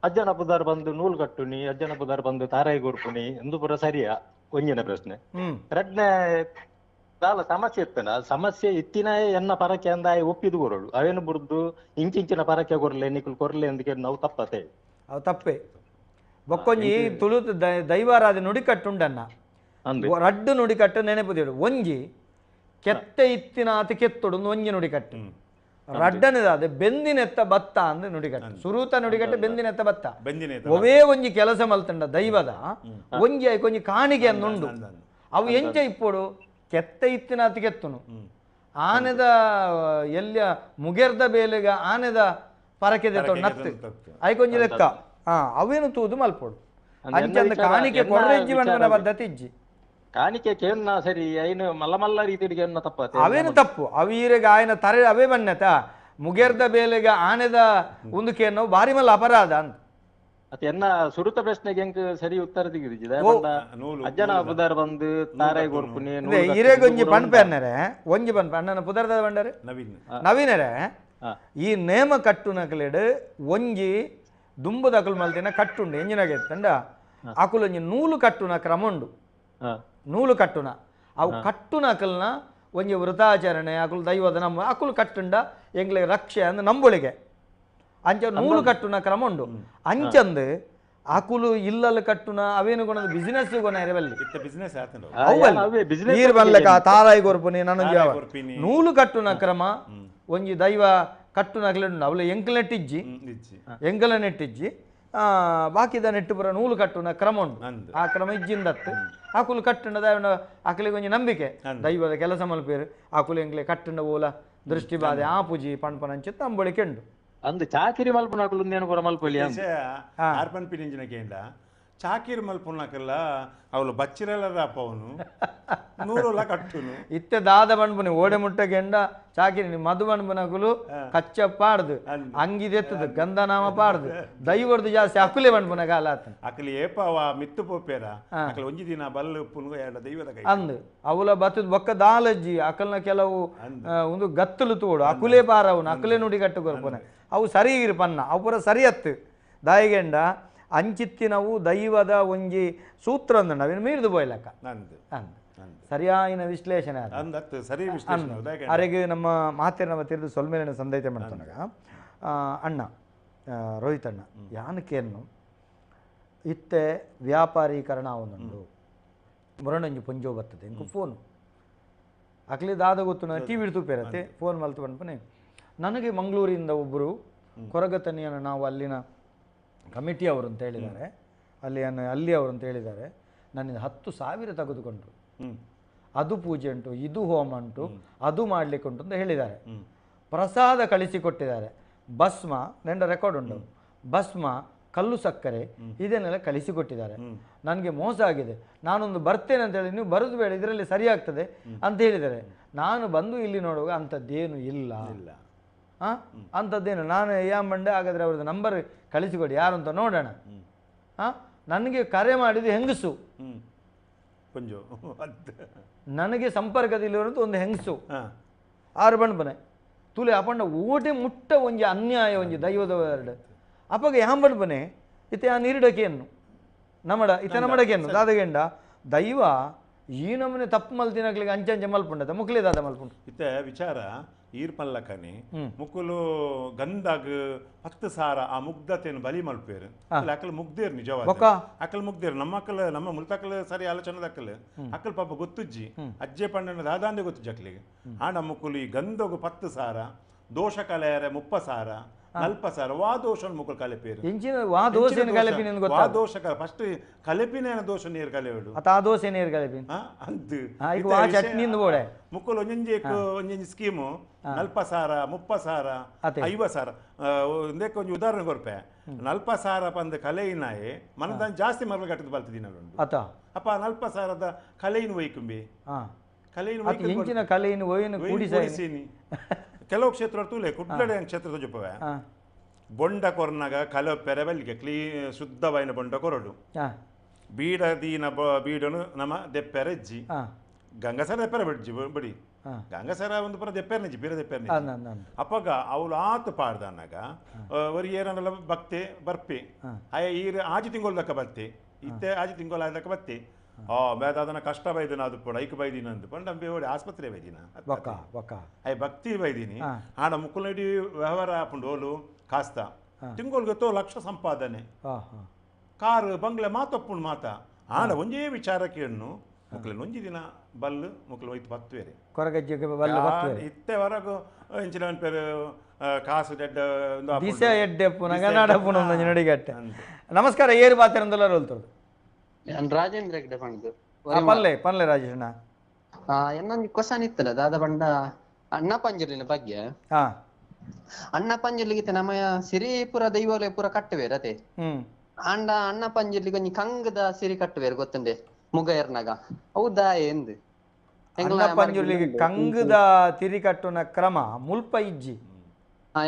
ಅಜ್ಜನ ಪುದಾರ್ ಬಂದು ನೂಲು ಕಟ್ಟುನಿ ಅಜ್ಜನ ಪುದಾರ್ ಬಂದು ತಾರಾಯಿ ಕೊರ್ಪುನಿ ಎಂದು ಪೂರ ಸರಿಯಾ ಒಂಜಿನ ಪ್ರಶ್ನೆ. ರಡ್ನೆ ದಾಲ ಸಮಸ್ಯೆ ಇತ್ತನ ಸಮಸ್ಯೆ ಇತ್ತಿನ ಎನ್ನ ಪರಕೆ ಅಂದ ಒಪ್ಪಿದು ಕೊರಳು ಅವೇನು ಬುರ್ದು ಇಂಚಿಂಚಿನ ಪರಕೆ ಕೊರ್ಲೆ ನಿಕುಲ್ ಕೊರ್ಲೆ ಅಂದಕ್ಕೆ ನಾವು ತಪ್ಪತೆ ಅವು ತಪ್ಪೆ ಬೊಕ್ಕೊಂಜಿ ತುಳು ದೈವಾರಾಧ ನುಡಿಕಟ್ಟುಂಡನ್ನ ರಡ್ಡು ನುಡಿಕಟ್ಟು ನೆನಪುದೇಳು ಒಂಜಿ ಕೆತ್ತೆ ಇತ್ತಿನ ಆತ ಕೆತ್ತೊಡು ಒಂಜಿ ನುಡಿಕಟ್ಟು ರಡ್ಡನೇದಾದ ಬೆಂದಿನೆತ್ತ ಬತ್ತ ಅಂದ್ರೆ ನುಡಿಕಟ್ಟು ಸುರೂತ ನುಡಿಕಟ್ಟು ಬೆಂದಿನೆತ್ತ ಬತ್ತ ಒವೇ ಒಂಜಿ ಕೆಲಸ ಮಲ್ತಂಡ ದೈವದ ಒಂಜಿ ಐಕೊಂಜಿ ಕಾಣಿಕೆ ಅನ್ನುಂಡು ಅವು ಎಂಚ ಇಪ್ಪೋಡು ಕೆತ್ತ ಇತ್ತಿನ ಆತ ಕೆತ್ತುನು ಆನೆದ ಎಲ್ಲಿಯ ಮುಗೆರ್ದ ಬೇಲೆಗ ಆನೆದ ಪರಕೆ ನತ್ತು ಐಕೊಂಜಿ ಲೆಕ್ಕ ಹಾ ಅವೇನು ತೂದು ಮಲ್ಪೋಡು ಅಂಚಂದ ಕಾಣಿಕೆ ಕೊರ್ರೆ ಜೀವನ ಪದ್ಧತಿ ಇಜ್ಜಿ ಕಾಣಿಕೆ ಕೇನ್ನ ಸರಿ ಐನು ಮಲ್ಲ ಮಲ್ಲ ರೀತಿಗೆ ತಪ್ಪ ಅವೇನು ತಪ್ಪು ಅವೀರೆಗೆ ಆಯನ ತರೆ ಅವೇ ಬನ್ನತ ಮುಗೆರ್ದ ಬೇಲೆಗೆ ಆನೆದ ಒಂದು ಕೇನೋ ಬಾರಿ ಮಲ್ಲ ಅಪರಾಧ ಅಂತ ಅತ್ತ ಎನ್ನ ಸುರುತ ಪ್ರಶ್ನೆಗೆ ಎಂಕ್ ಸರಿ ಉತ್ತರ ತೆಗೆದಿದ್ದೆ ಅಜ್ಜನ ಪುದಾರ್ ಬಂದು ತಾರಾಯಿ ಕೊರ್ಪುನಿ ಇರೆಗೊಂಜಿ ಪಣ್ಪೆ ಅನ್ನರೆ ಒಂಜಿ ಪನ್ಪೆ ಅಣ್ಣನ ಪುದರ್ದ ಬಂಡರೆ ನವೀನ್ ನವೀನರೇ ಈ ನೇಮ ಕಟ್ಟುನಕಲೆಡು ಒಂಜಿ ದುಂಬುದಕಲು ಮಲ್ತಿನ ಕಟ್ಟುಂಡು ಎಂಜಿನಾಗೆ ತಂಡ ಅಕುಲೊಂಜಿ ನೂಲು ಕಟ್ಟುನ ಕ್ರಮ ಉಂಡು ನೂಲು ಕಟ್ಟುನ ಅವು ಕಟ್ಟುನ ಅಕಲ್ನ ಒಂಜಿ ವೃತಾಚರಣೆ ಅಕುಲು ದೈವದ ನಮ್ಮ ಅಕುಲು ಕಟ್ಟುಂಡ ಎಂಗ್ಲೆ ರಕ್ಷೆ ಅಂದ್ರೆ ನಂಬೊಳಿಗೆ ಅಂಚ ನೂಲು ಕಟ್ಟುನ ಕ್ರಮ ಉಂಡು ಅಂಚಂದು ಅಕುಲು ಇಲ್ಲಲ್ಲಿ ಕಟ್ಟುನ ಅವೇನು ಗುಣ ಬಿಸಿನೆಸ್ ಗುಣ ಇರವಲ್ಲಿ ನೀರು ಬಲ್ಲಕ ತಾರಾಯಿ ಕೊರ್ಪುನಿ ನಾನು ನೂಲು ಕಟ್ಟುನ ಕ್ರಮ ಒಂಜಿ ದೈವ ಕಟ್ಟುನ ಅಕಲೆ ಅವಳು ಎಂಕಲ್ ನೆಟ್ಟಿಜ್ಜಿ ಎಂಕಲ ನೆಟ್ಟಿಜ್ಜಿ ಬಾಕಿದ ನೆಟ್ಟು ಪುರ ನೂಲು ಕಟ್ಟುನ ಕ್ರಮ ಉಂಟು ಆ ಕ್ರಮ ಇಜ್ಜಿಂದತ್ತು ಆಕುಲು ಕಟ್ಟುಂಡ ದೈವ ಆಕಲಿಗೆ ಒಂಜಿ ನಂಬಿಕೆ ದೈವದ ಕೆಲಸ ಮಲ್ಪೇರು ಆಕುಲು ಎಂಕ್ಲೆ ಕಟ್ಟುಂಡ ಓಲ ದೃಷ್ಟಿ ಬಾಧೆ ಆ ಪೂಜಿ ಪಣ್ಪನ ಅಂಚಿತ್ತು ಅಂಬೊಳಿಕೆ ಉಂಡು ಅಂದು ಚಾಕಿರಿ ಮಲ್ಪುನಕುಲು ಪೂರ ಮಲ್ಪೊಲಿ ಆರ್ಪನ್ ಪಿನಿಂಜಿನ ಕೇಂದ್ರ ಚಾಕಿರಿ ಮಲ್ಪುನಕಲ್ಲ ಅವಳು ಬಚ್ಚಿರಲ್ಲದ ಅಪ್ಪವನು ನೂರುಲ ಕಟ್ಟುನು ಇತ್ತೆ ದಾದ ಬಣ್ಪುನಿ ಓಡೆ ಮುಟ್ಟ ಗೆಂಡ ಚಾಕಿರಿ ಮಧು ಬಣ್ಪುನಕುಲು ಕಚ್ಚ ಪಾಡ್ದು ಅಂಗಿದೆತ್ತದು ಗಂಧನಾಮ ಪಾಡ್ದು ದೈವರ್ದು ಜಾಸ್ತಿ ಅಕುಲೆ ಬಣ್ಪುನ ಕಾಲ ಆತನ ಅಕಲಿ ಏಪವ ಮಿತ್ತು ಪೋಪೇರ ಅಕಲಿ ಒಂಜಿ ದಿನ ಬಲ್ಲು ಪುನುಗ ಎರಡ ದೈವದ ಕೈ ಅಂದು ಅವಲ ಬತ್ತದ ಬೊಕ್ಕ ದಾಲಜ್ಜಿ ಅಕಲ್ನ ಕೆಲವು ಒಂದು ಗತ್ತಲು ತೋಡು ಅಕುಲೆ ಪಾರವನು ಅಕುಲೆ ನುಡಿ ಕಟ್ಟು ಕೊರ್ಪುನೆ ಅವು ಸರಿ ಇರ್ಪನ್ನ ಅವು ಪೂರ ಸರಿ ಅತ್ತು ದಾಯಿಗೆಂಡ ಅಂಚಿತ್ತಿನವು ದೈವದ ಒಂಜಿ ಸೂತ್ರ ಅಂದಂಡ ಅವೇನು ಮೀರ್ದು ಬೋಯ್ಲಕ್ಕ ಅಂದ ಸರಿಯಾಯಿನ ವಿಶ್ಲೇಷಣೆ ಸರಿ ವಿಶ್ಲೇಷಣೆ ಅರೆಗೆ ನಮ್ಮ ಮಾತಿನ ತಿರುದು ಸೊಲ್ಮೇಲಿನ ಸಂದೈತೆ ಮಾಡ್ತಾನಾಗ ಅಣ್ಣ ರೋಹಿತ್ ಅಣ್ಣ ಯಾನಕೇನು ಇತ್ತೆ ವ್ಯಾಪಾರೀಕರಣ ಅವನುಂಡು ಮುರಣಂಜಿ ಪೊಂಜೋ ಬರ್ತದೆ ಇಂಕು ಫೋನು ಅಕ್ಲಿ ದಾದ ಗೊತ್ತು ನಾನು ಟಿ ವಿ ತೂಪೇರತ್ತೆ ಫೋನ್ ಮಲ್ತು ಬಂದ್ಪನೆ ನನಗೆ ಮಂಗಳೂರಿಂದ ಒಬ್ಬರು ಕೊರಗತನಿಯನ್ನು ನಾವು ಅಲ್ಲಿನ ಕಮಿಟಿ ಅವರು ಅಂತ ಹೇಳಿದ್ದಾರೆ ಅಲ್ಲಿ ಅಲ್ಲಿ ಅವರು ಅಂತ ಹೇಳಿದ್ದಾರೆ ನನ್ನಿಂದ 10,000 ತೆಗೆದುಕೊಂಡ್ರು ಅದು ಪೂಜೆ ಉಂಟು ಇದು ಹೋಮ ಉಂಟು ಅದು ಮಾಡಲಿಕ್ಕೆ ಉಂಟು ಅಂತ ಹೇಳಿದ್ದಾರೆ ಪ್ರಸಾದ ಕಳಿಸಿಕೊಟ್ಟಿದ್ದಾರೆ ಭಸ್ಮ ನೆಂಡ ರೆಕಾರ್ಡ್ ಉಂಟು ಭಸ್ಮ ಕಲ್ಲು ಸಕ್ಕರೆ ಇದನ್ನೆಲ್ಲ ಕಳಿಸಿಕೊಟ್ಟಿದ್ದಾರೆ ನನಗೆ ಮೋಸ ಆಗಿದೆ ನಾನೊಂದು ಬರ್ತೇನೆ ಅಂತ ಹೇಳಿ ನೀವು ಬರೋದು ಬೇಡ ಇದರಲ್ಲಿ ಸರಿಯಾಗ್ತದೆ ಅಂತ ಹೇಳಿದ್ದಾರೆ ನಾನು ಬಂದು ಇಲ್ಲಿ ನೋಡುವಾಗ ಅಂಥದ್ದೇನು ಇಲ್ಲ ಹಾಂ ಅಂಥದ್ದೇನು ನಾನು ಯಾಮಂಡೆ ಹಾಗಾದರೆ ಅವ್ರದ್ದು ನಂಬರ್ ಕಳಿಸಿಕೊಡಿ ಯಾರು ಅಂತ ನೋಡೋಣ ಹಾಂ ನನಗೆ ಕರೆ ಮಾಡಿದ್ದು ಹೆಂಗಸು ನನಗೆ ಸಂಪರ್ಕದಲ್ಲಿರುವಂಥ ಒಂದು ಹೆಂಗಸು ಆರು ಬಂಡ್ಬನೆ ತುಲೆ ಅಪಂಡ ಓಟೆ ಮುಟ್ಟ ಒಂಜಿ ಅನ್ಯಾಯ ಒಂಜಿ ದೈವದ ಎರಡು ಅಪಗ ಯಾಂ ಬಂಡ್ಬನೆ ಇತ್ತೆ ಆ ನೀರಿಡಕೆಯನ್ನು ನಮಡ ಇತ್ತೆ ನಮಡಕೆಯನ್ನು ದಾದಗೆಂಡ ದೈವ ಈ ನಮನೆ ತಪ್ಪು ಮಲ್ತಿನಕ್ಲಿಗೆ ಅಂಚಂಚೆ ಮಲ್ಪುಂಡದ ಮುಕ್ಲೆ ದಾದ ಮಲ್ಪುಂಡು ಇತ್ತೆ ವಿಚಾರ ಈರ್ಪಲ್ಲಕನೆ ಮುಕುಲು ಗಂಧಾಗ 10,000 ಆ ಮುಗ್ಧತೆಯನ್ನು ಬಲಿ ಮಲ್ಪೇರು ಅಕಲ್ ಮುಗ್ದೇರು ನಿಜವಾದ ಅಕಲ್ ಮುಗ್ದೇರು ನಮ್ಮ ಅಕ್ಕಲ್ ನಮ್ಮ ಮುಲ್ತಕಲ್ ಸರಿ ಆಲೋಚನೆ ಅಕ್ಕಲ್ ಅಕ್ಕಲ್ ಪಾಪ ಗೊತ್ತುಜ್ಜಿ ಅಜ್ಜೆ ಪಂಡನ ದಾದಾಂದೆ ಗೊತ್ತುಜ್ಜಿ ಅಕ್ಲಿಗೆ ಆಂಡ ಮುಕುಲು ಈ ಗಂಧಗು 10,000 ದೋಷ ಕಲೆಯರೆ 30,000 40,000 ವಾ ದೋಷ ಮುಕುಲು ಕಲೆಪೇರು ವಾ ದೋಷ ವಾ ದೋಷ ಫಸ್ಟ್ ಕಲೆಪಿನ ದೋಷ ನೀರು ಕಲೆಯೋಡು ಆ ದೋಸೆ ನೀರು ಕಲೆಪಿನ ಚಟ್ನಿ ಮುಕುಲು ಒಂಜೊಂಜಿ ಒಂಜೊಂಜಿ ಸ್ಕೀಮು 40,000 30,000 50,000 ಒಂದೇ ಒಂಜಿ ಉದಾಹರಣೆ ಕೊರ್ಪೆ 40,000 ಪಂದ್ ಕಲೆಯಿನಾಯೆ ಮನದಾನ್ ಜಾಸ್ತಿ ಮರಳು ಕಟ್ಟದ ಬಲ್ತಿದಿನ ಅತ ಅಪ್ಪ 40,000 ಕಲೆಯಿನ ಒಯ್ಕುಂಬಿ ಕಲೆಯಿನ ಕಲೆಯಿನ ಒಯ್ಯಿನ ಕೂಡಿಸೀನಿ ಕೆಲವು ಕ್ಷೇತ್ರ ತೂಲೆ ಕುಡ್ಲಡೆ ಕ್ಷೇತ್ರದ ಜೊಪ್ಪವೆ ಬೊಂಡ ಕೊರ್ನಾಗ ಕಲೆ ಪೆರಬಲ್ಲಿಗೆ ಕ್ಲೀನ್ ಶುದ್ಧವಾಯಿನ ಬೊಂಡ ಕೊರಡು ಬೀಡ ದೀನ ಬೀಡನು ನಮ್ಮ ದೆಪ್ಪೆರೆಜ್ಜಿ ಗಂಗಸರ ದೆಪ್ಪೆರೆ ಬಿಡ್ಜಿ ಬಿಡಿ ಗಂಗಸರ ಒಂದು ಪುರ ದೆಪ್ಪೆರ್ನಿಜ್ಜಿ ಬೀರ ದೆಪ್ಪೆರ್ನಿ ಅಪ್ಪಗ ಅವಳು ಆತು ಪಾಡ್ದನ್ನಾಗ ಒರಿ ಏನಲ್ಲ ಭಕ್ತಿ ಬರ್ಪಿ ಆಯ ಈರು ಆಜಿ ತಿಂಗೊಳ್ದಕ್ಕ ಬತ್ತಿ ಇತ್ತೆ ಆಜಿ ತಿಂಗೊಳ ಆದಕ್ಕ ಬತ್ತಿ ಬೇದಾದನ ಕಷ್ಟ ಬೈದಿನ ಅದು ಪೋಡ ಐಕ್ ಬೈದಿನ ಅಂದು ಪಂಡ ಓಡಿ ಆಸ್ಪತ್ರೆ ಬೈದಿನ ಅಯ್ಯ ಭಕ್ತಿ ಬೈದಿನಿ ಆಡ ಮುಕ್ಕುಲಡಿ ವ್ಯವಹಾರ ಆಪುಂಡು ಓಲು ಕಾಸ್ತ ತಿಂಗೊಳ್ಗೆ ತೋ ಲಕ್ಷ ಸಂಪಾದನೆ ಕಾರು ಬಂಗ್ಲೆ ಮಾತಪ್ಪುಂಡು ಮಾತ ಆಡ ಒಂಜೇ ವಿಚಾರಕ್ಕೆ ಹೆಣ್ಣು ಮುಕ್ಕಲೆ ಒಂಜಿ ದಿನ ಬಲ್ಲು ಮುಕ್ಕಲು ಹೋಯ್ತು ಬತ್ತುವೇರೆ ಇತ್ತೆ ವರಗು ಇಂಚಿನ ಪೇರು ಕಾಸು ದೆಡ್ಡ ದಿಸೆ ಎಡ್ಡೆ ನಡಿಗಟ್ಟೆ. ನಮಸ್ಕಾರ, ಏರು ಬಾತಿರಂದಲ್ಲ ರೋಲ್ತರು ರಾಜೇಂದ್ರ ಹೆಗ್ಡೆ ಪಂಡ್ದು. ಪಲ್ಲೆ ಪಲ್ಲೆ ರಾಜೇಶಣ್ಣ. ಎನ್ನೊಂದು ಕ್ವಶನ್ ಇತ್ತಲ್ಲ ದಾದ ಪಂಡ ಅಣ್ಣ ಪಂಜುರ್ಲಿನ ಬಗ್ಗೆ. ಅಣ್ಣ ಪಂಜುರ್ಲಿಗೆ ನಮ್ಮ ಸಿರಿ ಪೂರ ದೈವಲೆ ಪೂರ ಕಟ್ಟುವೇರ್ ಅದೇ ಅಂಡ ಅಣ್ಣ ಪಂಜುರ್ಲಿಗೆ ಒಂಜಿ ಕಂಗದ ಸಿರಿ ಕಟ್ಟುವೇರ್ ಗೊತ್ತುಂಡೆ ಮುಗ ಎರ್ನಾಗ ಹೌದಾ ಎಂದು ಅಣ್ಣ ಪಂಜುರ್ಲಿಗೆ ಕಂಗದ ತಿರಿ ಕಟ್ಟುನ ಕ್ರಮ ಮುಲ್ಪ ಇಜ್ಜಿ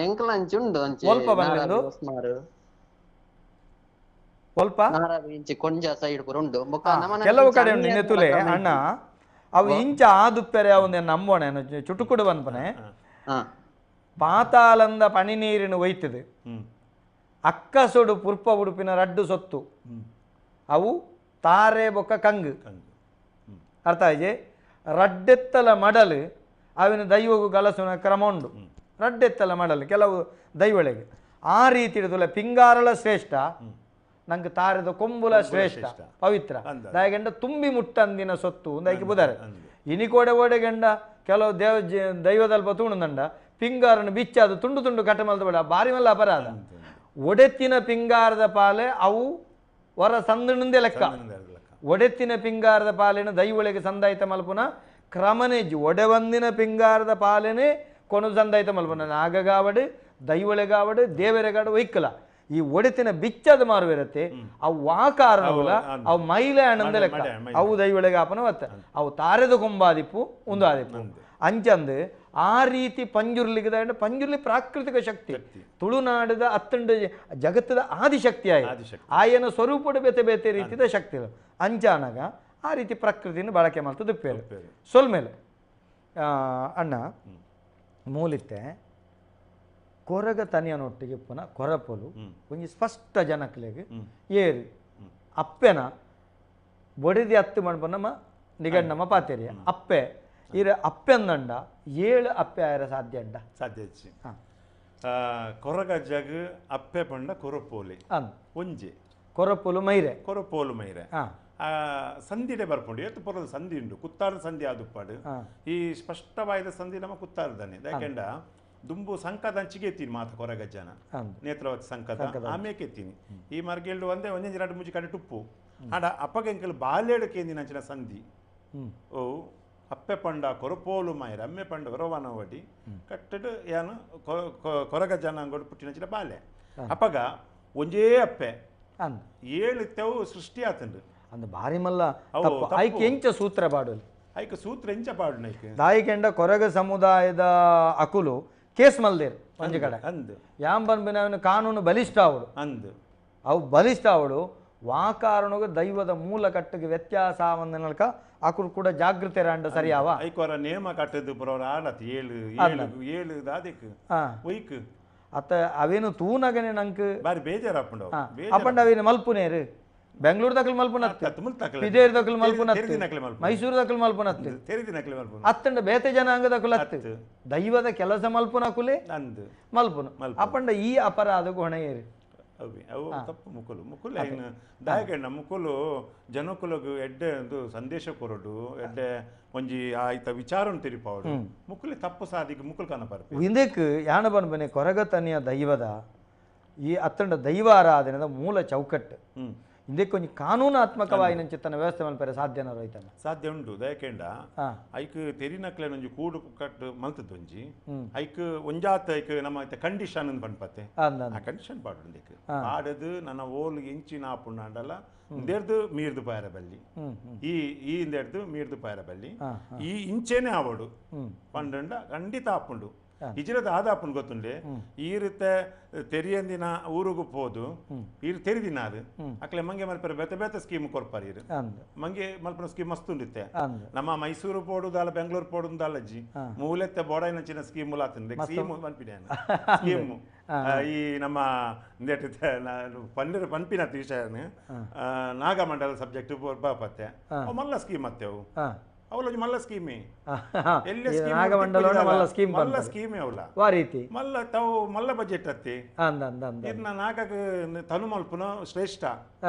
ಎಂಕಲ ಅಂಚಿ ಉಂಡು ಅಂಚೆ ಕೆಲವು ಕಡೆ ಉಂಡು ತುಲೆ ಅಣ್ಣ ಅವು ಇಂಚ ಆದುಪ್ಪೆರೆ ಅವು ನಂಬೋಣೆ ಚುಟುಕುಡು ಬಂದ್ಪನೆ ಪಾತಾಳಂದ ಪಣಿ ನೀರಿನ ಒಯ್ತದೆ ಅಕ್ಕಸೊಡು ಪುರ್ಪ ಉಡುಪಿನ ರಡ್ಡು ಸೊತ್ತು ಅವು ತಾರೆ ಬೊಕ್ಕ ಕಂಗು ಅರ್ಥ ಆಯ್ಜೆ. ರಡ್ಡೆತ್ತಲ ಮಡಲು ಅವಿನ ದೈವಗೂ ಗಲಸುನ ಕ್ರಮ ಉಂಡು. ರಡ್ಡೆತ್ತಲ ಮಡಲು ಕೆಲವು ದೈವಳಿಗೆ ಆ ರೀತಿ ಇಡುದಿಲ್ಲ. ಪಿಂಗಾರಳ ಶ್ರೇಷ್ಠ ನಂಗೆ ತಾರೆದ ಕೊಂಬುಲ ಶ್ರೇಷ್ಠ ಪವಿತ್ರ ದಾಯಗಂಡ ತುಂಬಿ ಮುಟ್ಟಂದಿನ ಸೊತ್ತು ಒಂದೈಕೆ ಬುದಾರೆ ಇನಿಕೋಡೆ ಓಡೆಗಂಡ ಕೆಲವು ದೇವ ದೈವದಲ್ಪ ತೂಣುಂದಂಡ ಪಿಂಗಾರನ್ನು ಬಿಚ್ಚಾದ ತುಂಡು ತುಂಡು ಕಟ್ಟ ಮಲ್ದ ಬೇಡ ಬಾರಿ ಮಲ್ಲ ಅಪರಾಧ. ಒಡೆತ್ತಿನ ಪಿಂಗಾರದ ಪಾಲೆ ಅವು ಹೊರ ಸಂದಣಂದೇ ಲೆಕ್ಕ. ಒಡೆತ್ತಿನ ಪಿಂಗಾರದ ಪಾಲೆನ ದೈವಳಿಗೆ ಸಂದಾಯಿತ ಮಲ್ಪುನ ಕ್ರಮನೆಜ್ಜಿ ಒಡೆವಂದಿನ ಪಿಂಗಾರದ ಪಾಲೆನೆ ಕೊನು ಸಂದಾಯಿತ ಮಲ್ಪುನ ನಾಗಗಾವಡು ದೈವಳೆಗಾವಡು ದೇವರೆಗಾಡು ಒಯ್ಕಲ ಈ ಒಡೆತಿನ ಬಿಚ್ಚದ ಮಾರುವಿರತ್ತೆ ಅವು ವಾಕಾರನವಲ್ಲ ಅವು ಮೈಲೆ ಅಣ್ಣಂದ ಲೆಕ್ಕ ಅವು ದೈವಳೆಗೆ ಆಪನ ಬತ್ತ ಅವು ತಾರೆದ ಕೊಂಬಾದಿಪ್ಪು ಒಂದು ಆದಿಪ್ಪು ಅಂಚಂದು ಆ ರೀತಿ ಪಂಜುರ್ಲಿಗೆ ಪಂಜುರ್ಲಿ ಪ್ರಾಕೃತಿಕ ಶಕ್ತಿ ತುಳುನಾಡದ ಅತ್ತಂಡ ಜಗತ್ತದ ಆದಿಶಕ್ತಿ ಆಯ ಆಯನ ಸ್ವರೂಪದ ಬೇತೆ ಬೇತೆ ರೀತಿಯ ಶಕ್ತಿ ಅಂಚಾನಗ ಆ ರೀತಿ ಪ್ರಕೃತಿಯನ್ನು ಬಳಕೆ ಮಾಡ್ತದೆ ಪೇರು ಸೊಲ್ಮೇಲೆ ಅಣ್ಣ ಮೂಲಿತ್ತೆ ಕೊರಗ ತನಿಯನೊಟ್ಟಿಗೆ ಪುನಃ ಕೊರಪೊಲು ಒಂಜಿ ಸ್ಪಷ್ಟ ಜನಕ್ಲೆಗ್ ಏರು ಅಪ್ಪೆನ ಬೊಡೆದಿ ಅತ್ತು ಮಣ್ಪ ನಮ್ಮ ನಿಗಣ್ಣಮ್ಮ ಪಾತೆರಿಯ ಅಪ್ಪೆ ಇರ ಅಪ್ಪೆಂದಂಡ 7 ಅಪ್ಪೆ ಆಯರ ಸಾಧ್ಯ ಅಂಡ ಸಾಧ್ಯ ಕೊರಗ ಜಗ ಅಪ್ಪೆ ಪಂಡ ಕೊರಪೋಲಿ ಒಂಜಿ ಕೊರಪೋಲು ಮೈರೆ ಕೊರಪೋಲು ಮೈರೆ ಸಂಧಿಡೆ ಬರ್ಪುಂಡು ಏತು ಪೊರದ ಸಂಧಿ ಉಂಡು ಕುತ್ತಾರದ ಸಂಧಿ ಆದುಪ್ಪಾಡು ಈ ಸ್ಪಷ್ಟವಾದ ಸಂಧಿ ನಮ್ಮ ಕುತ್ತಾರದಾನೆ ಯಾಕೆಂಡ ದುಂಬು ಸಂಕದ ಅಂಚಿಗೆ ಎತ್ತೀನಿ ಮಾತ ಕೊರಗಜ್ಜನ ನೇತ್ರಾವತಿ ಸಂಕದ ಆಮೇಕೆ ಎತ್ತೀನಿ ಈ ಮರ್ಗೆಲ್ಡು ಒಂದೇ ಒಂದೇ ಎರಡು ಮುಂಚೆ ಕಡೆ ಟುಪ್ಪು ಆಡ ಅಪ್ಪಗೆಂಕಲ್ ಬಾಲೇಡು ಕೇಂದಿನ ಅಂಚಿನ ಸಂಧಿ ಓ ಅಪ್ಪೆ ಪಂಡ ಕೊರಪೋಲು ಮಾಯರ ಅಮ್ಮೆ ಪಂಡ ಹೊರವನವಡಿ ಕಟ್ಟಡು ಏನು ಕೊರಗಜ್ಜನ ಅಂಗೋಡು ಪುಟ್ಟಿನಂಚಿನ ಬಾಲೆ ಅಪ್ಪಗ ಒಂಜೇ ಅಪ್ಪೆ 7 ತೆವು ಸೃಷ್ಟಿ ಆತಂಡು ಅಂದ ಭಾರಿ ಮಲ್ಲ ಐಕೆ ಎಂಚ ಸೂತ್ರ ಬಾಡೋಲಿ ಐಕೆ ಸೂತ್ರ ಎಂಚ ಪಾಡು ಐಕೆ ದಾಯಿಕೆಂಡ ಕೊರಗ ಸಮುದಾಯದ ಅಕುಲು ಕೇಸ್ ಮಲ್ದೇರು ಒಂಜಿ ಕಡೆ ಅಂದು ಯಾಂ ಬಂದ್ಬಿನ ಅವನು ಕಾನೂನು ಬಲಿಷ್ಠ ಅವಳು ಅಂದು ಅವು ಬಲಿಷ್ಠ ಅವಳು ವಾಕಾರಣಗ ದೈವದ ಮೂಲ ಕಟ್ಟಿಗೆ ವ್ಯತ್ಯಾಸ ಒಂದನಲ್ಕ ಆಕುರು ಕೂಡ ಜಾಗೃತಿ ರಾಂಡ ಸರಿಯಾವ ಐಕೋರ ನೇಮ ಕಟ್ಟದು ಪುರವರ ಆಡತ್ ಏಳು ಏಳು ಏಳು ದಾದಿಕ್ ಒಯ್ಕ್ ಅತ್ತ ಅವೇನು ತೂನಗನೆ ನಂಕ್ ಬಾರಿ ಬೇಜಾರಪ್ಪಂಡ ಅಪ್ಪಂಡ ಅವೇನು ಮಲ್ಪುನೇರು ಬೆಂಗಳೂರು ದಕಲ್ ಮಲ್ಪುನತ್ತು ಬಿಜೇರ್ ದಕಲ್ ಮಲ್ಪುನತ್ತು ಮೈಸೂರು ದಕಲ್ ಮಲ್ಪುನತ್ತು ಅತ್ತಂಡ ಬೇತೆ ಜನಾಂಗ ದಕಲ್ ಅತ್ತು ದೈವದ ಕೆಲಸ ಮಲ್ಪುನ ಕುಲೆ ಮಲ್ಪುನು ಅಪ್ಪಂಡ ಈ ಅಪರಾಧ ಹೊಣೆಯೇರು ಅವು ತಪ್ಪು ಮುಕುಲು ಮುಕುಲು ಐನು ದಾಯಕಣ್ಣ ಮುಕುಲು ಜನಕುಲಗು ಎಡ್ಡೆ ಒಂದು ಸಂದೇಶ ಕೊರಡು ಎಡ್ಡೆ ಒಂಜಿ ಆಯ್ತ ವಿಚಾರ ತಿರಿಪಾವಡು ಮುಕುಲೆ ತಪ್ಪು ಸಾದಿಗೆ ಮುಕುಲು ಕನಪರ್ಪಿ ಇಂದಕ್ಕೆ ಯಾಣ ಬನ್ಬನೆ ಕೊರಗತನಿಯ ದೈವದ ಈ ಅತ್ತಂಡ ದೈವ ಆರಾಧನೆದ ಮೂಲ ಚೌಕಟ್ಟು ಇದಕ್ಕೆ ಒಂಜಿ ಕಾನೂನಾತ್ಮಕವಾಗಿ ಚಿತ್ತನ ವ್ಯವಸ್ಥೆ ಮಲ್ಪೆರೆ ಸಾಧ್ಯನ ರೈತನ ಸಾಧ್ಯ ಉಂಟು ದಯಕೇಂಡ ಐಕ್ ತೆರಿನಕ್ಲೆ ಒಂಜಿ ಕೂಡು ಕಟ್ಟು ಮಲ್ತದ್ದು ಒಂಜಿ ಐಕ್ ಒಂಜಾತ ಐಕ್ ನಮ್ಮ ಕಂಡೀಷನ್ ಅಂತ ಪನ್ಪತ್ತೆ ಆ ಕಂಡೀಷನ್ ಪಾಡು ಪಾಡದು ನನ್ನ ಓಲು ಎಂಚಿನ ಆಪುಂಡಲ್ಲ ಇಂದೆರ್ದು ಮೀರ್ದು ಪಾಯರ ಬಲ್ಲಿ ಈ ಈ ಇಂದೆರ್ದು ಮೀರ್ದು ಪಾಯರ ಬಲ್ಲಿ ಈ ಇಂಚೆನೆ ಆವಡು ಪಂಡಂಡ ಖಂಡಿತ ಆಪುಂಡು ಇಜಿರದ ಆದಾಪುನ್ ಗೊತ್ತುಂಡೆ ಈ ರೀತಿ ತೆರಿಯಂದಿನ ಊರುಗು ಪೋದು ಈರು ತೆರಿದಿನ ಅದು ಅಕ್ಲೆ ಮಂಗೆ ಮಲ್ಪರ ಬೇತೆ ಬೇತೆ ಸ್ಕೀಮ್ ಕೊರ್ಪಾರ ಇರು ಮಂಗೆ ಮಲ್ಪನ ಸ್ಕೀಮ್ ಮಸ್ತ್ ಉಂಡಿತ್ತೆ ನಮ್ಮ ಮೈಸೂರು ಪೋಡುದಾಲ ಬೆಂಗಳೂರು ಪೋಡುದಾಲಜ್ಜಿ ಮೂಲೆತ್ತೆ ಬೋಡೈನ ಚಿನ್ನ ಸ್ಕೀಮ್ ಆತಂದೆ ಸ್ಕೀಮ್ ಪನ್ಪಿನ ಸ್ಕೀಮ್ ಈ ನಮ್ಮ ಪನ್ನೀರ್ ಪನ್ಪಿನ ವಿಷಯ ನಾಗಮಂಡಲ ಸಬ್ಜೆಕ್ಟ್ ಬಾಪತ್ತೆ ಮಲ್ಲ ಸ್ಕೀಮ್ ಅತ್ತೆ ಅವು ಅವಲೊಂಜಿ ಮಲ್ಲ ಸ್ಕೀಮಿ ಎಲ್ಲಿ ಮಲ್ಲ ಸ್ಕೀಮ್ ಮಲ್ಲ ಸ್ಕೀಮಿ ಅವಲ ವಾ ರೀತಿ ಮಲ್ಲ ತಾವು ಮಲ್ಲ ಬಜೆಟ್ ಅತ್ತಿ ಇರ್ನ ನಾಗಗ ತನು ಮಲ್ಪುನ ಶ್ರೇಷ್ಠ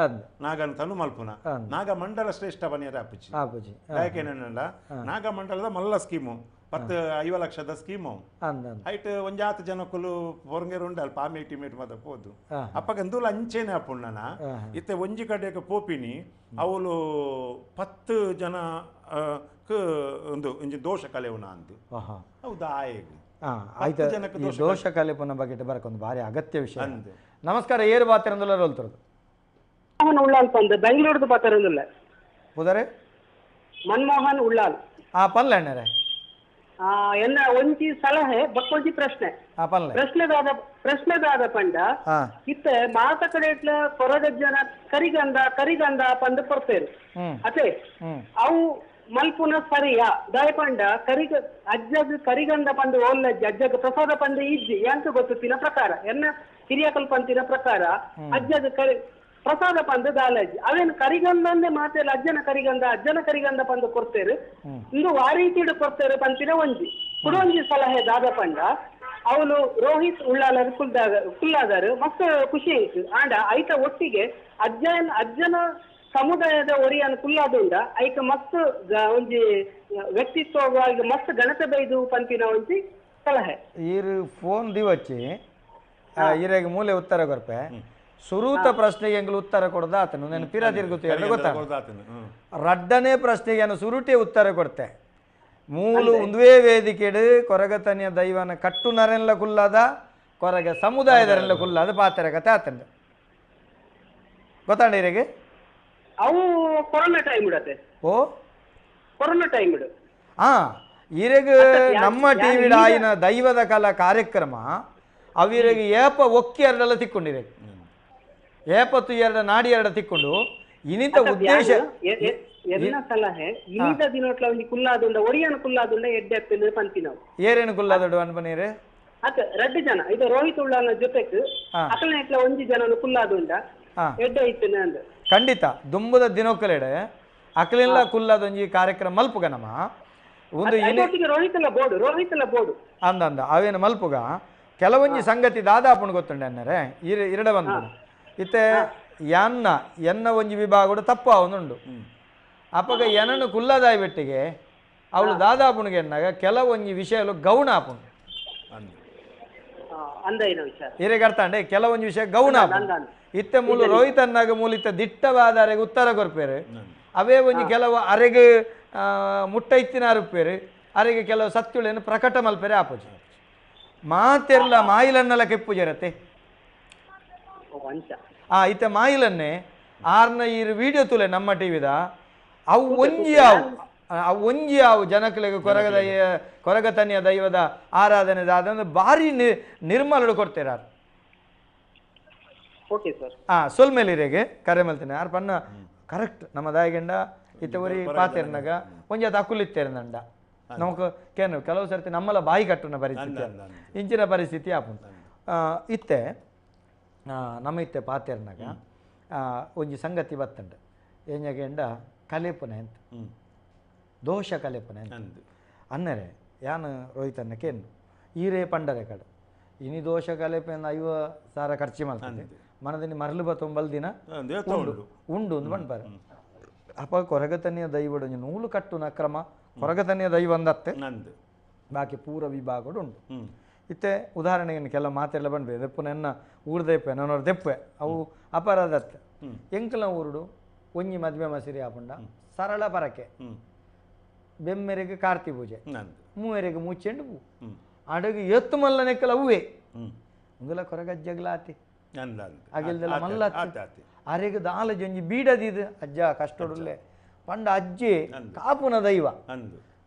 ನಾಗನ ತನು ಮಲ್ಪುನ ನಾಗಮಂಡಲ ಶ್ರೇಷ್ಠ ಬನಿಯರ ಅಪ್ಪುಜಿ ಅಪ್ಪುಜಿ ಯಾಕೇನಲ್ಲ ನಾಗಮಂಡಲದ ಮಲ್ಲ ಸ್ಕೀಮು 10-50 ಲಕ್ಷದ ಸ್ಕೀಮು ಹೈಟ್ ಒಂಜಾತ ಜನಕ್ಕಲು ಪೊರಂಗೇರು ಉಂಡು ಅಲ್ಪ ಆಮೇಟಿ ಮೇಟ್ ಮಾತ ಪೋದು ಅಪ್ಪಗ ಅಂದೂಲ ಅಂಚೆನೆ ಅಪ್ಪುಣ್ಣನ ಇತ್ತೆ ಒಂಜಿ ಕಡೆಗೆ ಪೋಪಿನಿ ಅವಳು 10 ಜನ ಒಂದು ಒಂಜಿ ದೋಷ ಕಲೆವುನ ಅಂದು ಹೌದಾ ಆಯ್ತು ದೋಷ ಕಲೆಪುನ ಬಗ್ಗೆ ಬರಕೊಂದು ಭಾರಿ ಅಗತ್ಯ ವಿಷಯ. ನಮಸ್ಕಾರ, ಏರು ಬಾತಿರಂದುಲ್ಲ ರೋಲ್ತರದು ಮನ್ಮೋಹನ್ ಉಳ್ಳಾಲ್ ಪಂದ್ ಬೆಂಗಳೂರುದ ಬಾತಿರಂದುಲ್ಲ ಪುದರೆ ಮನ್ಮೋಹನ್ ಉಳ್ಳಾಲ್ ಆ ಪನ್ಲೆ ಅಣ್ಣರೇ ಎನ್ನ ಒಂಜಿ ಸಲಹೆ ಬಕ್ಕೊಂಜಿ ಪ್ರಶ್ನೆ ಪ್ರಶ್ನೆದಾದ ಪ್ರಶ್ನೆದಾದ ಪಂಡ ಇತ್ತೆ ಮಾತ ಕಡೆ ಕೊರಗ ಜನ ಕರಿಗಂಧ ಕರಿಗಂಧ ಪಂದ್ ಕೊಡ್ತೇರು ಅತೆ ಅವು ಮಲ್ಪುನ ಸರಿಯಾ ದಾಯಪಂಡ ಕರಿಗ ಅಜ್ಜಗ್ ಕರಿಗಂಧ ಪಂದ್ ಓಲ್ಲಜ್ಜಿ ಅಜ್ಜಗ್ ಪ್ರಸಾದ ಪಂದ್ ಇಜ್ಜಿ ಎಂತ ಗೊತ್ತಿನ ಪ್ರಕಾರ ಎನ್ನ ಹಿರಿಯ ಕಲ್ಪಂತಿನ ಪ್ರಕಾರ ಅಜ್ಜಗ್ ಕರಿ ಪ್ರಸಾದ ಪಂದ್ ದಾಲಜ್ಜಿ ಅವೇನು ಕರಿಗಂಧ ಅಂದೆ ಮಾತೆಲ್ಲ ಅಜ್ಜನ ಕರಿಗಂಧ ಅಜ್ಜನ ಕರಿಗಂಧ ಪಂದ್ ಕೊಡ್ತೇರು ಇಂದು ವಾರೀತಿಡು ಕೊಡ್ತೇರು ಪಂತಿನ ಒಂಜಿ ಕುಡೊಂಜಿ ಸಲಹೆ ದಾದ ಪಂಡ ಅವನು ರೋಹಿತ್ ಉಳ್ಳಾಲರು ಕುಲ್ಲಾದಾರು ಮಸ್ತ್ ಖುಷಿ ಆಯ್ತು ಆಂಡ ಐತ ಒಟ್ಟಿಗೆ ಅಜ್ಜನ ಅಜ್ಜನ ಸಮುದಾಯದ ಒರಿಯನ್ ಕುಲ್ಲಾದುಂಡ ಐಕ ಮಸ್ತ್ ಒಂಜಿ ವ್ಯಕ್ತಿತ್ವ ಮಸ್ತ್ ಗಣತೆ ಬೈದು ಪಂತಿನ ಒಂಜಿ ಸಲಹೆ. ಈರು ಫೋನ್ ದಿವಚ್ಚಿ ಈರೆಗೆ ಮೂಲೆ ಉತ್ತರ ಕೊರ್ಪೆ ಸುರೂತ ಪ್ರಶ್ನೆಗೆ ಎಂಗ್ಲು ಉತ್ತರ ಕೊಡ್ದ ಆತನು ನಾನು ಪಿರ ತಿರುಗುತ್ತೆ ಗೊತ್ತಾ ರಡ್ಡನೇ ಪ್ರಶ್ನೆಗೆ ನಾನು ಸುರುಟೆ ಉತ್ತರ ಕೊಡ್ತೆ ಮೂಲು ಒಂದುವೇ ವೇದಿಕೆಡು ಕೊರಗತನಿಯ ದೈವನ ಕಟ್ಟು ನರೆಲ್ಲ ಕುಲ್ಲಾದ ಕೊರಗ ಸಮುದಾಯದರೆಲ್ಲ ಕುಲ್ಲಾದ ಪಾತ್ರ ಕತೆ ಆತಂಡ ಗೊತ್ತಾಂಡ ಈರೆಗೆ ಅವು ಕೊರೋನಾ ಟೈಮ್ ಇಡತ್ತೆ ಓ ಕೊರೋನಾ ಟೈಮ್ ಇಡು ಹಾ ಈರೆಗೆ ನಮ್ಮ ಟಿವಿ ಆಯಿನ ದೈವದ ಕಲಾ ಕಾರ್ಯಕ್ರಮ ಅವಿರೆಗೆ ಏಪ ಒಕ್ಕಿ ಎರಡೆಲ್ಲ ತಿಕ್ಕೊಂಡಿರೆ ಏಪತ್ತು ಎರಡ ನಾಡಿ ಎರಡ ತಿಕ್ಕೊಂಡು ಇನಿತ ಉದ್ದೇಶ ಎನ್ನ ಸಲಹೆ ಇನಿತ ದಿನೋಟ್ಲ ಒಂಜಿ ಕುಲ್ಲಾದುಂಡ ಒರಿಯನ ಕುಲ್ಲಾದುಂಡ ಎಡ್ಡೆ ಪಂತಿ ನಾವು ಏರೇನು ಕುಲ್ಲಾದುಂಡು ಅನ್ಪನೀರು ಅತ್ತ ರಡ್ಡು ಜನ ಇದು ರೋಹಿತ್ ಉಳ್ಳಾನ ಜೊತೆಗೆ ಅಕಲ್ನ ಇಟ್ಲ ಒಂಜಿ ಜನನು ಕುಲ್ಲಾದುಂಡ ಎಡ್ಡೆ ಇತ್ತನೆ ಅಂದ ಖಂಡಿತ ದುಂಬುದ ದಿನೊಕ್ಕಲೆಡೆ ಅಕಲೆಲ್ಲ ಕುಲ್ಲಾದೊಂಜಿ ಕಾರ್ಯಕ್ರಮ ಮಲ್ಪುಗ ನಮ್ಮ ಒಂದು ರೋಹಿತ್ ಬೋರ್ಡು ರೋಹಿತ್ ಬೋರ್ಡು ಅಂದ ಅಂದ ಅವೇನು ಮಲ್ಪುಗ ಕೆಲವೊಂಜಿ ಸಂಗತಿ ದಾದಾಪುಣ್ ಗೊತ್ತುಂಡೆ ಅನ್ನರೆ ಇರಡ ಬಂದು ಇತ್ತೆ ಎನ್ನ ಎನ್ನ ಒಂಜಿ ವಿಭಾಗ ತಪ್ಪು ಅವನುಂಡು ಅಪ್ಪಗ ಏನನ್ನು ಕುಲ್ಲದಾಯಿ ಬೆಟ್ಟಿಗೆ ಅವಳು ದಾದಾಪುಣಿಗೆ ಎನ್ನಾಗ ಕೆಲವೊಂಜಿ ವಿಷಯಲು ಗೌಣ ಆಪುಂಡು ಹಿರೇಗೆ ಅರ್ಥ ಅಂಡೆ ಕೆಲವೊಂಜಿ ವಿಷಯ ಗೌಣ ಆಪುಂಡು ಇತ್ತೆ ಮೂಲು ರೋಹಿತ್ ಅನ್ನಾಗ ಮೂಲಿತ್ತ ದಿಟ್ಟವಾದ ಉತ್ತರ ಕೊರ್ಪೇರು ಅವೇ ಒಂಜಿ ಕೆಲವು ಅರೆಗೆ ಮುಟ್ಟ ಇತ್ತಿನ ಅರುಪೇರು ಅರೆಗೆ ಕೆಲವು ಸತ್ಯುಳೇನು ಪ್ರಕಟ ಮಲ್ಪೇರೆ ಆಪುಜಿ ಮಾತೆರ್ಲ ಮಾಯಿಲನ್ನೆಲ್ಲ ಕೆಪ್ಪು ಜರತೆ ಇತ್ತೆ ಮಾಯಿಲನ್ನೇ ಆರ್ನ ಈ ವಿಡಿಯೋ ತುಲೆ ನಮ್ಮ ಟಿವಿದ ಅವು ಒಂಜಿ ಅವು ಅವು ಒಂಜಿ ಅವು ಜನಕಲಿಗೆ ಕೊರಗದ ಕೊರಗತನಿಯ ದೈವದ ಆರಾಧನೆ ಅಂದ್ರೆ ಭಾರಿ ನಿರ್ಮಲಡು ಕೊಡ್ತೀರ. Okay sir. ಸೊಲ್ಮೇಲಿರೆಗೆ ಕರೆ ಮಲ್ತಿನ ಆರ್ ಪನ್ನ ಕರೆಕ್ಟ್ ನಮ್ಮ ದಾಯಗಂಡ ಇತ್ತ ಒರಿ ಪಾತೆರ್ನಾಗ ಒಂಜಾತ ಅಕುಲಿತ್ತೇರ್ನಂಡ ನಮಕ್ ಕೇನು ಕೆಲವು ಸರ್ತಿ ನಮ್ಮಲ ಬಾಯಿ ಕಟ್ಟುನ ಪರಿಸ್ಥಿತಿ ಇಂಚಿನ ಪರಿಸ್ಥಿತಿ ಆಪುಂಡು. ಇತ್ತೆ ನಮ್ಮ ಇತ್ತೆ ಪಾತೆರ್ನಾಗ ಒಂಜಿ ಸಂಗತಿ ಬತ್ತಂಡು ಎಂಜಗೆಂಡ ಕಲೆಪುನೆ ಅಂತ ದೋಷ ಕಲೆಪುನೆ ಅಂತ ಅನ್ನರೆ ಯಾನ್ ರೋಹಿತನ್ನ ಕೇನು ಈರೇ ಪಂಡರೆ ಕಡೆ ಇನಿ ದೋಷ ಕಲೆಪೆನ್ 50,000 ಖರ್ಚು ಮಾಡ್ತದೆ ಮನದಲ್ಲಿ ಮರಳು ಬತ್ತೊಂಬಲ್ ದಿನ ಉಂಡು ಉಂಡು ಅಂದು ಪನ್ಪಾರೆ. ಅಪ್ಪ ಕೊರಗತನೆಯ ದೈವಡು ಒಂಜಿ ನೂಲು ಕಟ್ಟುನ ಕ್ರಮ ಕೊರಗತನೆಯ ದೈವ ಅಂದತ್ತೆ ಬಾಕಿ ಪೂರ ವಿಭಾಗಡು ಉಂಟು. ಇತ್ತೆ ಉದಾಹರಣೆಗೆ ಕೆಲವು ಮಾತೆಲ್ಲ ಬಂದ್ಬೆ ದೆಪ್ಪು ನೆನ್ನ ಊರ್ದೆಪ್ಪೆ ನನ್ನವ್ರು ದೆಪ್ಪೆ ಅವು ಅಪರಾಧತ್ತೆ. ಎಂಕಲ ಊರುಡು ಒಂಜಿ ಮದ್ವೆ ಮಸಿರಿ ಆಪುಂಡ ಸರಳ ಪರಕೆ ಬೆಮ್ಮೆರೆಗೆ ಕಾರ್ತಿ ಪೂಜೆ ಮೂವೆರೆಗೆ ಮುಚ್ಚೆಂಡು ಪೂ ಅಡಗು ಎತ್ತು ಮಲ್ಲ ನೆಕ್ಕಲ ಅವೇ ಒಂದುಲ ಕೊರಗಜ್ಜಗ್ಲಾತಿ ಅಗಿಲ್ದೆಲ್ಲ ಮಲ್ಲ ಅರೆಗೆ ದಾಲ ಜೊಂಜಿ ಬೀಡದಿದು ಅಜ್ಜ ಕಷ್ಟೊಡುಲ್ಲೆ ಪಂಡ ಅಜ್ಜಿ ಕಾಪುನ ದೈವ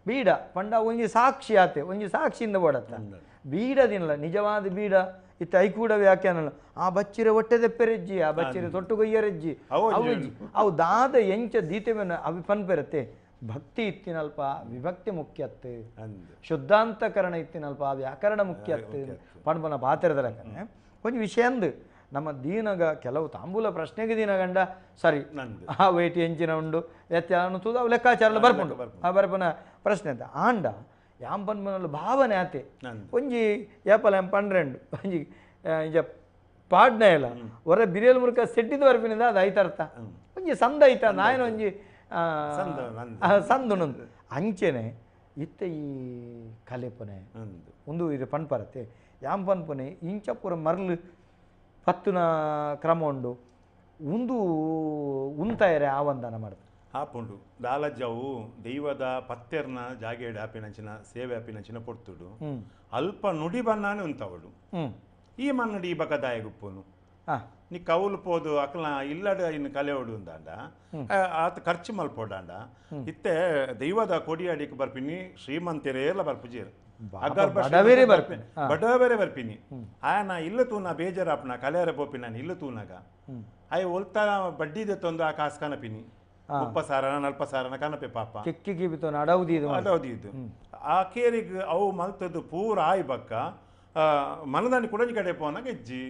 ಬೀಡ ಪಂಡ ಒಂಜಿ ಸಾಕ್ಷಿ ಆತೆ ಒಂಜಿ ಸಾಕ್ಷಿಯಿಂದ ಬೋಡತ್ತ ಬೀಡದಿಲ್ಲ ನಿಜವಾದ ಬೀಡ ಇತ್ತ ಐಕೂಡ ವ್ಯಾಖ್ಯಾನ ಆ ಬಚ್ಚಿರೆ ಹೊಟ್ಟೆ ದೆಪ್ಪೆರೆಜ್ಜಿ ಆ ಬಚ್ಚಿರೆ ತೊಟ್ಟು ಕೊಯ್ಯರೆಜ್ಜಿ ಅವು ಅವು ದಾದ ಎಂಚ ದೀತೆವೆನ ಅವಿ ಪನ್ಪೆರತ್ತೆ ಭಕ್ತಿ ಇತ್ತಿನಲ್ಪ ವಿಭಕ್ತಿ ಮುಖ್ಯತ್ತು ಶುದ್ಧಾಂತಕರಣ ಇತ್ತಿನಲ್ಪ ವ್ಯಾಕರಣ ಮುಖ್ಯತ್ತು ಪಣ್ಪನ ಪಾತಿರದಲಕ್ಕನೆ ಒಂಜಿ ವಿಷಯ ಅಂದು ನಮ್ಮ ದೀನಗ ಕೆಲವು ತಾಂಬೂಲ ಪ್ರಶ್ನೆಗೆ ದೀನಗಂಡ ಸರಿ ಆ ವೇಟಿ ಎಂಚಿನ ಉಂಡು ಎತ್ತ ತೂದು ಅವು ಲೆಕ್ಕಾಚಾರ ಬರ್ಪುಂಡು ಆ ಬರ್ಪುನ ಪ್ರಶ್ನೆ ಅಂತ ಆಂಡ ಯಾಂ ಪನ್ಪನಲ್ಲಿ ಭಾವನೆ ಆತೆ ಒಂಜಿ ಏಪಲ ಎಂ ಪನ್ರೆಂಡು ಒಂಜಿ ಇಂಚ ಪಾಡ್ನೆ ಇಲ್ಲ ಹೊರ ಬಿರಿಯಲ್ ಮುರುಕ ಸೆಟ್ಟಿದ ಬರ್ಪಿನಿಂದ ಅದು ಐತರ್ಥ ಒಂಜಿ ಸಂದ ಐತ ನಾಯನ ಒಂಜಿ ಸಂದುಣಂದು ಅಂಚೆನೆ ಇತ್ತ ಈ ಕಲೆಪುನೆ ಒಂದು ಇದು ಪನ್ಪರತೆ ಯಾಂ ಪನ್ಪುನೆ ಇಂಚ ಪೂರ ಮರ್ಲು ಪತ್ತುನ ಕ್ರಮ ಉಂಡು ಉಂದು ಉಂತಾಯರೆ ಆವಂದನ ಮಾಡ್ತಾರೆ ಆಪುಂಡು ದಾಲಜ್ಜವು ದೈವದ ಪತ್ತೆರ್ನ ಜಾಗೇಡ್ ಆಪಿನಂಚಿನ ಸೇವೆ ಆಪಿನಂಚಿನ ಪೊರ್ತುಡು ಅಲ್ಪ ನುಡಿ ಬನ್ನಾನೆ ಉಂತವಳು ಈ ಮಣ್ಣು ಈ ಬಕದಾಯಗುಪ್ಪುನು ನೀ ಕೌಲು ಪೋದು ಅಕ್ಲ ಇಲ್ಲಡ ಇನ್ನು ಕಲೆಯೋಡು ಅಂದಾಂಡ ಆತ ಖರ್ಚು ಮಲ್ಪೋಡಾಂಡ ಇತ್ತೆ ದೈವದ ಕೊಡಿಯಾಡಿಗೆ ಬರ್ಪಿನಿ ಶ್ರೀಮಂತರೇ ಎಲ್ಲ ಬರ್ಪುಜೀರು ಬಡವರೇ ಬರ್ಪಿನಿ ಆಯನ ಇಲ್ಲ ತೂನ ಬೇಜಾರಾಪನ ಕಲೆಯರ ಪೋಪಿ ನಾನು ಇಲ್ಲ ತೂನಾಗ ಆಯ್ ಒಲ್ತಾರ ಬಡ್ಡಿದೆ ತಂದು ಆ ಕಾಸು ಕನಪಿನಿ 30,000 40,000 ಕನಪೆ ಪಾಪ ಅಡೌದಿದು ಆ ಕೇರಿಗೆ ಅವು ಮಲ್ತದ್ದು ಪೂರ ಆಯ್ ಬಕ್ಕ ಮನದಾನಿ ಕುಡಂಜಿ ಕಡೆ ಪೋನಾಗ ಹೆಜ್ಜಿ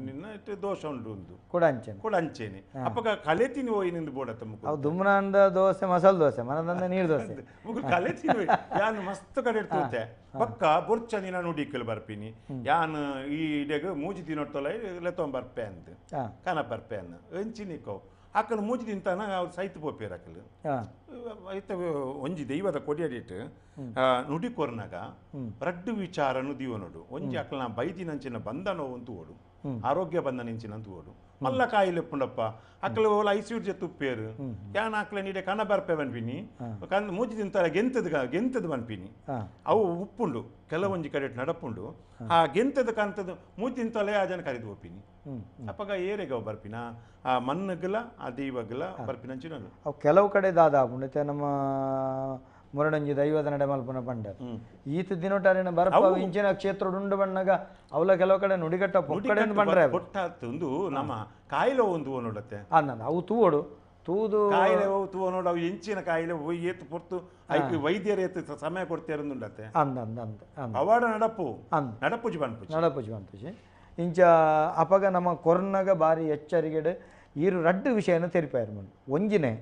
ನಿನ್ನ ದೋಷ ಉಂಟು ಒಂದು ಕೊಡಂಚೇನೆ ಕೊಡಂಚೇನೆ ಅಪ್ಪಗ ಕಲೆತಿನಿ ಹೋಯಿ ನಿಂದು ಬೋಡತ್ತ ಮುಕು ಅವು ದುಮ್ನಾಂದ ದೋಸೆ ಮಸಾಲೆ ದೋಸೆ ಮನದಂದ ನೀರು ದೋಸೆ ಮುಗು ಕಲೆತಿನಿ ಯಾನು ಮಸ್ತ್ ಕಡೆ ಇರ್ತುತ್ತೆ ಪಕ್ಕ ಬೊರ್ಚ ದಿನ ನುಡಿಕಲ್ ಬರ್ಪಿನಿ ಯಾನು ಈ ಇಡೆಗ ಮೂಜಿ ದಿನೊಟ್ಟೊಲ ಲೆತ್ತೊಂಬ ಬರ್ಪೆ ಅಂದ್ ಕನ ಬರ್ಪೆ ಅನ್ನ ಎಂಚಿನಿಕೋ ಅಕ್ಕಲು ಮೂಜಿ ತಿಂತಾನ ಅವ್ರು ಸೈತ್ ಪೋಪೇರು ಅಕ್ಕಲು ಐತ ಒಂಜಿ ದೈವದ ಕೊಡಿಯಡಿಟ್ಟು ನುಡಿ ಕೊರ್ನಾಗ ರಡ್ಡು ವಿಚಾರನು ದೀವನೋಡು ಒಂಜಿ ಅಕ್ಕಲ ಬೈದಿನಂಚಿನ ಬಂಧನ ಅಂತೂ ಓಡು ಆರೋಗ್ಯ ಬಂಧನ ಇಂಚಿನ ಅಂತೂ ಓಡು ಮಲ್ಲ ಕಾಯಿಲೆ ಪುಂಡಪ್ಪ ಅಕ್ಕಲು ಓಲ ಐಸಿಯು ಜೊತೆ ಉಪ್ಪೇರು ಯಾನ್ ಅಕ್ಕಲ ನೀಡೆ ಕನ ಬರ್ಪೆ ಬನ್ಪಿನಿ ಕನ್ ಮೂಜಿ ತಿಂತಾರ ಗೆಂತದ ಗೆಂತದ ಬನ್ಪಿನಿ ಅವು ಉಪ್ಪುಂಡು ಕೆಲವೊಂಜಿ ಕಡೆ ನಡಪುಂಡು ಆ ಗೆಂತದ ಕಂತದ ಮೂಜಿ ತಿಂತಲೇ ಆ ಜನ ಕರಿದು ಒಪ್ಪಿನಿ ಅಪ್ಪಗ ಏರೆಗ ಬರ್ಪಿನ ಆ ಮಣ್ಣುಗಲ ಆ ದೈವಗಲ ಬರ್ಪಿನ ಅವು ಕೆಲವು ಕಡೆ ದಾದ ಉಂಡತೆ ನಮ್ಮ ಮುರಡಂಜಿ ದೈವದ ನಡೆ ಮಲ್ಪುನ ಪಂಡ ಈತ ದಿನೋಟಾರಿನ ಬರ್ಪ ಇಂಚಿನ ಕ್ಷೇತ್ರ ಉಂಡು ಬಣ್ಣಗ ಅವಲ ಕೆಲವು ಕಡೆ ನುಡಿಗಟ್ಟ ಪೊಕ್ಕಡೆ ಬಂಡ್ರೆ ಒಂದು ನಮ್ಮ ಕಾಯಿಲೆ ಒಂದು ನೋಡತ್ತೆ ಅವು ತೂವೋಡು ತೂದು ಕಾಯಿಲೆ ತೂವ ನೋಡು ಅವು ಎಂಚಿನ ಕಾಯಿಲೆ ಏತು ಪೊರ್ತು ಐಕ್ ವೈದ್ಯರು ಏತು ಸಮಯ ಕೊಡ್ತೇರಂದುಂಡತ್ತೆ ಅಂದ ಅಂದ ಅಂದ ಅವಾಡ ನಡಪು ನಡಪುಜಿ ಬನ್ಪುಜಿ ನಡಪುಜಿ ಬನ್ಪುಜಿ ಇಂಚ ಅಪಗ ನಮ್ಮ ಕೊರ್ನಗ ಬಾರಿ ಎಚ್ಚರಿಗೆಡು ಈರು ರಡ್ಡು ವಿಷಯನ ತೆರಿಪಾಯರು ಮಣ್ಣು ಒಂಜಿನೇ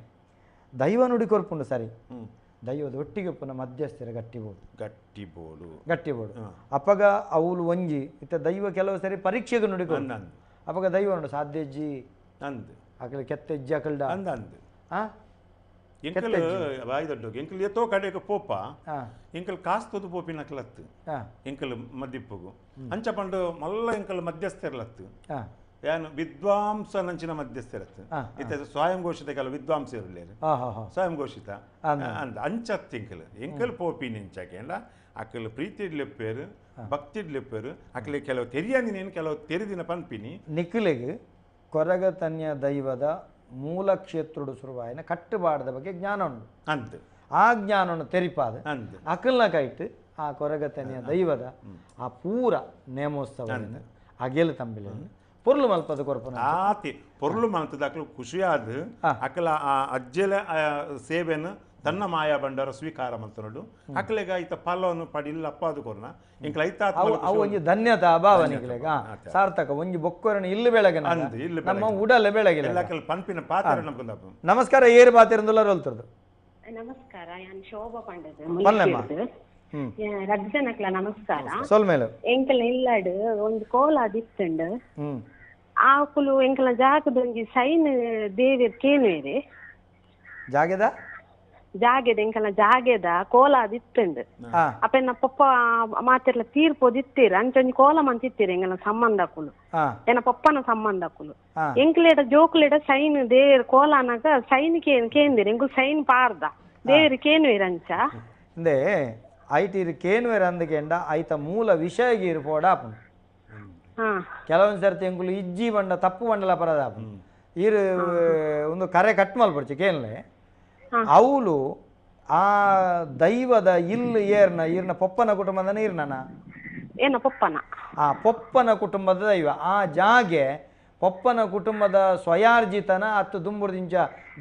ದೈವ ನುಡಿ ಕೊರ್ಪುಂಡು ಸರಿ ದೈವದ ಒಟ್ಟಿಗೆ ಪುನಃ ಮಧ್ಯಸ್ಥರ ಗಟ್ಟಿಬೋದು ಗಟ್ಟಿಬೋಡು ಗಟ್ಟಿಬೋಡು ಅಪಗ ಅವಳು ಒಂಜಿ ಇತ್ತ ದೈವ ಕೆಲವು ಸರಿ ಪರೀಕ್ಷೆಗೆ ನುಡಿ ಅಪಗ ದೈವ ನೋಡು ಸಾಧ್ಯಜ್ಜಿ ಅಂದ್ ಅಕಲ ಕೆತ್ತೆಜ್ಜಿ ಅಕಲ್ಡ ಅಂದ ಅಂದ್ ಎಂಕಲ್ ಬಾಯಿ ದೊಡ್ಡ ಎಂಕಲ್ ಎತ್ತೋ ಕಡೆಗೆ ಪೋಪ ಎಂಕಲ್ ಕಾಸು ತೊದು ಪೋಪಿನ ಅಕಲತ್ತು ಎಂಕಲ್ ಮದ್ದಿಪ್ಪಗು ಅಂಚ ಪಂಡು ಮಲ್ಲ ಎಂಕಲ್ ಮಧ್ಯಸ್ಥರಲತ್ತು ಯಾನು ವಿದ್ವಾಂಸ ನಂಚಿನ ಮಧ್ಯಸ್ಥರತ್ತು ಇತ್ತ ಸ್ವಯಂ ಘೋಷಿತ ಕೆಲವು ವಿದ್ವಾಂಸ ಇರಲೇರು ಸ್ವಯಂ ಘೋಷಿತ ಅಂದ ಅಂಚತ್ತು ಎಂಕಲ್ ಎಂಕಲ್ ಪೋಪಿನ ಇಂಚಕೇಂಡ ಅಕಲ್ ಪ್ರೀತಿ ಇಡ್ಲೆಪ್ಪೇರು ಭಕ್ತಿ ಇಡ್ಲೆಪ್ಪೇರು ಅಕಲಿ ಕೆಲವು ತೆರಿಯಂದಿನೇನು ಕೆಲವು ತೆರಿದಿನ ಪನ್ಪಿನಿ ನಿಖಿಲಿಗೆ ಕೊರಗತನ್ಯ ದೈವದ ಮೂಲ ಕ್ಷೇತ್ರುಡು ಶುರುವಾಯಿನ ಕಟ್ಟುಬಾಡದ ಬಗ್ಗೆ ಜ್ಞಾನ ಉಂಟು ಅಂದ್ ಆ ಜ್ಞಾನವನ್ನು ತೆರಿಪಾದ ಅಕಲ್ನ ಕೈಟ್ ಆ ಕೊರಗತನ್ಯ ದೈವದ ಆ ಪೂರ ನೇಮೋತ್ಸವ ಅಗೆಲು ತಂಬಿಲನ್ನು ಪೊರ್ಲು ಮಲ್ಪದ ಕೊರ್ಪುನ ಆತಿ ಪೊರ್ಲು ಮಲ್ತದ ಅಕ್ಲು ಖುಷಿಯಾದ ಅಕಲ ಆ ಅಜ್ಜೆಲ ಸೇವೆನ ತನ್ನ ಮಾಯಾ ಬಂಡಾರ ಸ್ವೀಕಾರ ಮಲ್ತನಡು ಅಕ್ಲೆಗ ಐತ ಫಲವನ್ನು ಪಡಿಲ್ಲ ಅಪ್ಪಾದು ಕೊರ್ನ ಇಂಕ್ಲ ಐತ ಅವು ಒಂಜಿ ಧನ್ಯತಾ ಭಾವನೆಗಳಿಗೆ ಸಾರ್ಥಕ ಒಂಜಿ ಬೊಕ್ಕೊರಣ ಇಲ್ಲು ಬೆಳಗ್ಗೆ ನಮ್ಮ ಉಡಲ ಬೆಳಗ್ಗೆ ಪನ್ಪಿನ ಪಾತ್ರ ನಮ್ಗೊಂದಪ್ಪ. ನಮಸ್ಕಾರ, ಏರು ಪಾತಿರಂದುಲ್ಲ ರೋಲ್ತರದು. ನಮಸ್ಕಾರ, ಯಾನ್ ಶೋಭಾ ಪಂಡದು ರಜ್ಜನಕ್ಲ ನಮಸ್ಕಾರ. ಸೊಲ್ಮೇಲು ಎಂಕಲ್ನ ಇಲ್ಲಾಡು ಒಂದು ಕೋಲ ದಿತ್ತುಂಡು ಆಕುಲು ಎಂಕಲ್ನ ಜಾಗದ ಒಂಜಿ ಸೈನ್ ದೇವಿರ್ ಕೇನುವೇರಿ ಜಾಗೆದ ಜಾಗೆದ ಎಂಕಲ್ನ ಜಾಗೆದ ಕೋಲ ದಿತ್ತುಂಡು ಅಪ್ಪ ಎನ್ನ ಪಪ್ಪ ಮಾತಿರ್ಲ ತೀರ್ಪೋದಿತ್ತೀರ ಅಂಚ ಒಂಜಿ ಕೋಲ ಮಂತಿತ್ತೀರ ಎಂಕಲ್ನ ಸಂಬಂಧಕುಲು ಎನ್ನ ಪಪ್ಪನ ಸಂಬಂಧಕುಲು ಎಂಕ್ಲೇಡ ಜೋಕುಲೇಡ ಸೈನ್ ದೇವಿರ್ ಕೋಲ ಅನ್ನಾಗ ಸೈನ್ ಕೇಂದಿರ ಎಂಕುಲು ಸೈನ್ ಪಾರ್ದ ದೇವಿರ್ ಕೇನುವೇರ್ ಅಂಚ ಇಂದೇ ಐಟಿರ್ ಕೇನುವೇರ್ ಅಂದಕೆಂಡ ಐತ ಮೂಲ ವಿಷಯ ಗೀರು ಪೋಡ ಆಪುಂಡು. ಕೆಲವೊಂದು ಸರ್ತಿ ಎಂಕುಲು ಇಜ್ಜಿ ಬಂಡ ತಪ್ಪು ಬಂಡಲ ಪರದ ಆಪುಂಡು. ಈರು ಒಂದು ಕರೆ ಕಟ್ ಮಲ್ಪೊಡ್ಚಿ ಕೇನ್ಲೆ ಅವಳು ಆ ದೈವದ ಇಲ್ಲು ಏರ್ನ ಈರ್ನ ಪೊಪ್ಪನ ಕುಟುಂಬದ ಈರ್ನನ ಏನ ಪೊಪ್ಪನ ಆ ಪೊಪ್ಪನ ಕುಟುಂಬದ ದೈವ ಆ ಜಾಗೆ ಪೊಪ್ಪನ ಕುಟುಂಬದ ಸ್ವಯಾರ್ಜಿತನ ಅತ್ತು ದುಂಬುರ್ದಿಂಚ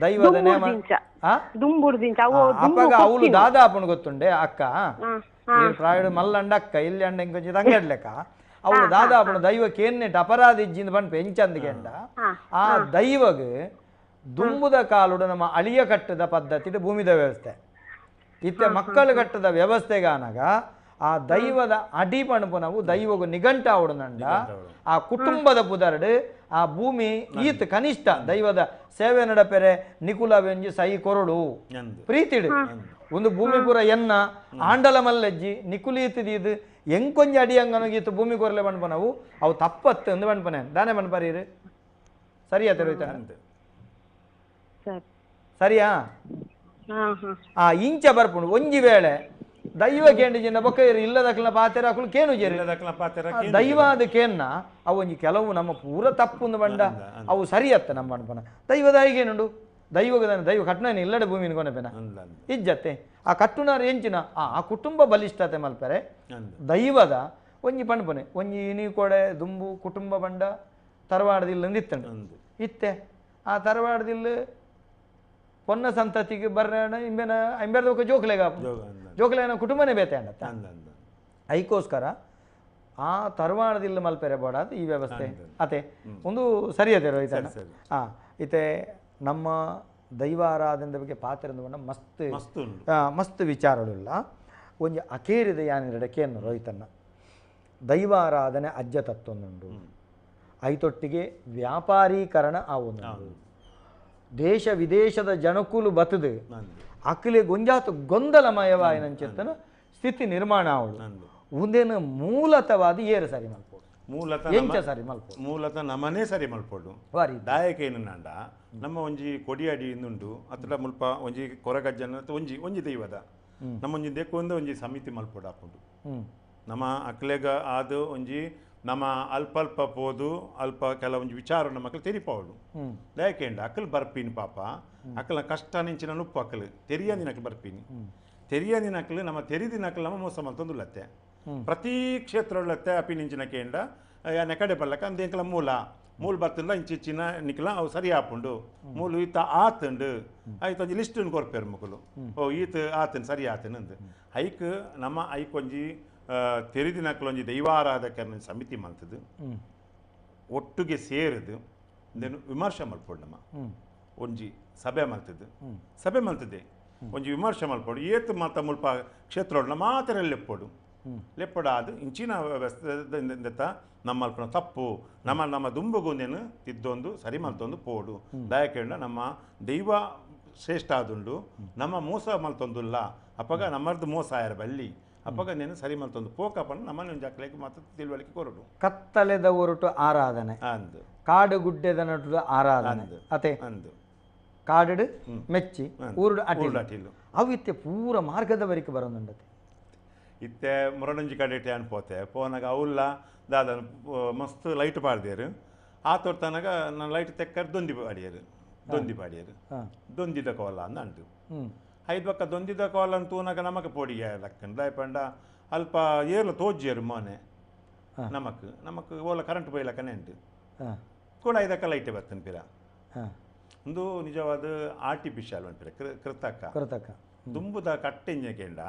ದೈವದ ನೇಮ ಅಪ್ಪಗ ಅವಳು ದಾದಾ ಅಪ್ಪನ ಗೊತ್ತುಂಡೆ ಅಕ್ಕ ಪ್ರಾಯಡು ಮಲ್ಲಂಡ ಅಕ್ಕ ಇಲ್ಲಿ ಅಂಡ ಇಂಕೊಂಚ ತಂಗಡ್ಲೆಕ್ಕ ಅವಳು ದಾದಾ ಅಪ್ಪನ ದೈವಕ್ಕೆ ಏನ್ನೆಟ್ ಅಪರಾಧ ಇಜ್ಜಿಂದ ಪನ್ಪೆ ಎಂಚಂದಿಗೆಂಡ ಆ ದೈವಗ್ ದುಂಬುದ ಕಾಲುಡು ನಮ್ಮ ಅಳಿಯ ಕಟ್ಟದ ಪದ್ಧತಿ ಭೂಮಿದ ವ್ಯವಸ್ಥೆ ಇತ್ತೆ ಮಕ್ಕಳು ಕಟ್ಟದ ವ್ಯವಸ್ಥೆಗಾನಾಗ ಆ ದೈವದ ಅಡಿ ಪಣಪು ನಾವು ದೈವಗು ನಿಘಂಟ ಅವಡುನಂಡ ಆ ಕುಟುಂಬದ ಪುದರ್ಡು ಆ ಭೂಮಿ ಈತ್ ಕನಿಷ್ಠ ದೈವದ ಸೇವೆ ನಡಪೆರೆ ನಿಕುಲವೆಂಜಿ ಸೈ ಕೊರಡು ಪ್ರೀತಿಡು ಒಂದು ಭೂಮಿ ಪೂರ ಎನ್ನ ಆಂಡಲ ಮಲ್ಲಜ್ಜಿ ನಿಕುಲೀತಿದೀದು ಎಂಕೊಂಜ ಅಡಿ ಅಂಗನಗೀತು ಭೂಮಿ ಕೊರಲೆ ಪಣಪ ನಾವು ಅವು ತಪ್ಪತ್ತು ಎಂದು ಪಣಪನೆ ದಾನೆ ಪಣಪರೀರು ಸರಿಯಾ ತಿರುಯ್ತ ಸರಿಯಾ ಆ ಇಂಚ ಬರ್ಪುಂಡು ಒಂಜಿ ವೇಳೆ ದೈವ ಕೇಂದ್ರ ಜಿನ್ನ ಬೊಕ್ಕ ಇಲ್ಲದಕ್ಲ ಪಾತೆರ ಅಕುಲು ಕೇನು ಜೇರಿ ದೈವ ಅದು ಕೇನ್ನ ಅವು ಒಂಜಿ ಕೆಲವು ನಮ್ಮ ಪೂರ ತಪ್ಪುಂದು ಬಂಡ ಅವು ಸರಿಯತ್ತ ನಮ್ಮ ಅನ್ಪನ ದೈವದ ಏನುಂಡು ದೈವಗದಾನ ದೈವ ಕಟ್ಟನ ಇಲ್ಲಡೆ ಭೂಮಿನ ಕೊನೆಪೆನ ಇಜ್ಜತ್ತೆ ಆ ಕಟ್ಟುನಾರು ಎಂಚಿನ ಆ ಕುಟುಂಬ ಬಲಿಷ್ಠತೆ ಮಲ್ಪರೆ ದೈವದ ಒಂಜಿ ಪಣ್ಪನೆ ಒಂಜಿ ಇನಿ ಕೊಡೆ ದುಂಬು ಕುಟುಂಬ ಬಂಡ ತರವಾಡದಿಲ್ಲ ಇತ್ತಂಡು ಇತ್ತೆ ಆ ತರವಾಡದಿಲ್ಲ ಪೊನ್ನ ಸಂತತಿಗೆ ಬರ್ರಣ ಇಂಬೆನ ಇಂಬೆರ್ದೊಕ್ಕ ಜೋಕ್ಲೆಗ ಜೋಕ್ಲೆನ ಕುಟುಂಬನೇ ಬೇತೆ ಅಂಡತ್ತ ಐಕೋಸ್ಕರ ಆ ತರವಾಡದಿಲ್ಲ ಮಲ್ಪೆರೆ ಬೋಡಾದ ಈ ವ್ಯವಸ್ಥೆ ಅತೆ ಒಂದು ಸರಿಯತೆ ರೋಹಿತ ಹಾಂ ಇತ್ತೆ ನಮ್ಮ ದೈವಾರಾಧನೆ ಬಗ್ಗೆ ಪಾತ್ರ ಮಸ್ತ್ ಮಸ್ತ್ ವಿಚಾರಗಳಿಲ್ಲ ಒಂಜಿ ಅಕೇರಿದ ಯಾನಿರಡ ಕೇನು ರೋಹಿತನ್ನ ದೈವಾರಾಧನೆ ಅಜ್ಜ ತತ್ವೊಂದುಂಡು ಐತೊಟ್ಟಿಗೆ ವ್ಯಾಪಾರೀಕರಣ ಆ ಒಂದು ದೇಶ ವಿದೇಶದ ಜನಕುಲು ಬತದು ಅಕ್ಲೆ ಗೊಂಜಾತು ಗೊಂದಲಮಯವಾಯಿನಂಚೆತ್ತನ ಸ್ಥಿತಿ ನಿರ್ಮಾಣ ಅವಳು ಒಂದೇನು ಮೂಲತವಾದ ಏರು ಸರಿ ಮಲ್ಪೋಡು ಮೂಲತಃ ಎಂಚ ಸರಿ ಮಲ್ಪೋಡು ಮೂಲತಃ ನಮನೇ ಸರಿ ಮಲ್ಪೋಡು ದಾಯಕ ಏನಂಡ ನಮ್ಮ ಒಂಜಿ ಕೊಡಿಯಾಡಿ ಇಂದುಂಡು ಅತ್ರ ಮುಲ್ಪ ಒಂಜಿ ಕೊರಗಜ್ಜನ ಒಂಜಿ ಒಂಜಿ ದೈವದ ನಮ್ಮೊಂಜಿ ದೇಕೊಂದು ಒಂಜಿ ಸಮಿತಿ ಮಲ್ಪೋಡು ಹಾಕೊಂಡು ನಮ್ಮ ಅಕ್ಲೆಗ ಅದು ಒಂಜಿ ನಮ್ಮ ಅಲ್ಪ ಅಲ್ಪ ಪೋದು ಅಲ್ಪ ಕೆಲವೊಂಜಿ ವಿಚಾರ ನಮ್ಮ ಮಕ್ಕಳು ತೆರಿಪಾವಳು ದಯಕೇಂಡ ಅಕ್ಕಲು ಬರ್ಪೀನಿ ಪಾಪ ಅಕ್ಕಲ ಕಷ್ಟ ನಿಂಚಿನ ನುಪ್ಪು ಅಕ್ಕಲು ತೆರಿಯಂದಿನ ಅಕ್ಕಲು ಬರ್ಪೀನಿ ತೆರಿಯಂದಿನ ಅಕ್ಕಲು ನಮ್ಮ ತೆರಿದಿನ ಅಕ್ಕಲು ನಮ್ಮ ಮೋಸ ಮಲ್ತೊಂದುಲ್ಲತ್ತೆ ಪ್ರತಿ ಕ್ಷೇತ್ರ ಉಳ್ಳತ್ತೆ ಅಪಿ ನಿಂಚಿನ ಕೇಂಡ ನೆಕಡೆ ಬಲ್ಲಕ ಅಂದ ಎಂಕಲ ಮೂಲ ಮೂಲ ಬರ್ತಂಡ ಇಂಚಿಚ್ಚಿನ ನಿಕ್ಲ ಅವು ಸರಿ ಆಪುಂಡು ಮೂಲು ಈತ ಆತುಂಡು ಆಯ್ತು ಒಂಜಿ ಲಿಸ್ಟ್ ಕೊರ್ಪೇರು ಮಕ್ಕಳು ಓ ಈತ ಆತನ್ ಸರಿ ಆತನ ಅಂದು ಐಕ್ ನಮ್ಮ ಐಕ್ ಒಂಜಿ ತೆರಿದಿನಕ್ಲು ಒಂಜಿ ದೈವಾರಾಧಕರನ ಸಮಿತಿ ಮಲ್ತದು ಒಟ್ಟುಗೆ ಸೇರಿದು ವಿಮರ್ಶೆ ಮಲ್ಪೊಡು ನಮ್ಮ ಒಂಜಿ ಸಭೆ ಮಲ್ತದ್ದು ಸಭೆ ಮಲ್ತದೆ ಒಂಜಿ ವಿಮರ್ಶೆ ಮಲ್ಪೊಡು ಏತು ಮಾತ ಮುಲ್ಪ ಕ್ಷೇತ್ರ ಮಾತ್ರ ಲೆಪ್ಪೊಡು ಲೆಪ್ಪೊಡು ಅದು ಇಂಚಿನ ವ್ಯವಸ್ಥೆ ನಮ್ಮ ಅಲ್ಪನ ತಪ್ಪು ನಮ್ಮ ನಮ್ಮ ದುಂಬುಗುಂದೇನು ತಿದ್ದೊಂದು ಸರಿ ಮಲ್ತೊಂದು ಪೋಡು ದಯಕೇಂಡ ನಮ್ಮ ದೈವ ಶ್ರೇಷ್ಠ ಆದುಂಡು ನಮ್ಮ ಮೋಸ ಮಲ್ತೊಂದುಲ್ಲ ಅಪ್ಪಗ ನಮ್ಮರ್ದು ಮೋಸ ಆಯರ ಬಲ್ಲಿ ಅಪ್ಪಗ ನೇನು ಸರಿ ಮಲ್ತೊಂದು ಪೋಕಪ್ಪನ ನಮ್ಮನೆ ಒಂದು ಜಾಕಲಿಕ್ಕೆ ಮಾತ್ರ ತಿಳುವಳಿಕೆ ಕೊರಡು ಕತ್ತಲೆದ ಒರಟು ಆರಾಧನೆ ಅಂದು ಕಾಡು ಗುಡ್ಡೆದ ನಟು ಆರಾಧನೆ ಅತೆ ಅಂದು ಕಾಡು ಮೆಚ್ಚಿ ಊರುಡು ಅಟಿಲು ಅಟಿಲು ಅವು ಇತ್ತೆ ಪೂರ ಮಾರ್ಗದ ಬರಿಕೆ ಬರೋದುಂಡತೆ ಇತ್ತೆ ಮುರಡಂಜಿ ಕಡೆ ಅನ್ಪೋತೆ ಪೋನಾಗ ಅವುಲ್ಲ ದಾದ ಮಸ್ತ್ ಲೈಟ್ ಪಾಡ್ದೇರು ಆ ತೋರ್ತನಾಗ ನಾನು ಲೈಟ್ ತೆಕ್ಕರ್ ದೊಂದಿ ಪಾಡಿಯರು ದೊಂದಿ ಪಾಡಿಯರು ದೊಂದಿದ ಕೋಲ ಅಂದ ಅಂಟು ಐದು ಪಕ್ಕ ದೊಂದಿದ ಕೋಲ ಅಂತ ತೂನಾಗ ನಮಕ್ ಪೊಡಿ ಲಕ್ಕನ್ ದಾಯಪಂಡ ಅಲ್ಪ ಏರ್ಲ ತೋಜ್ಜಿಯರು ಮೋನೆ ನಮಕ್ ನಮಕ್ ಓಲ ಕರೆಂಟ್ ಪೋಯ್ಲಕ್ಕನೆ ಉಂಟು ಕೂಡ ಇದಕ್ಕ ಲೈಟೇ ಬರ್ತೇನೆ ಪಿರ. ಒಂದು ನಿಜವಾದ ಆರ್ಟಿಫಿಷಿಯಲ್ ಪನ್ಪಿರ ಕೃತಕ ಕೃತಕ ದುಂಬುದ ಕಟ್ಟೆಂಜ ಕೇಂಡ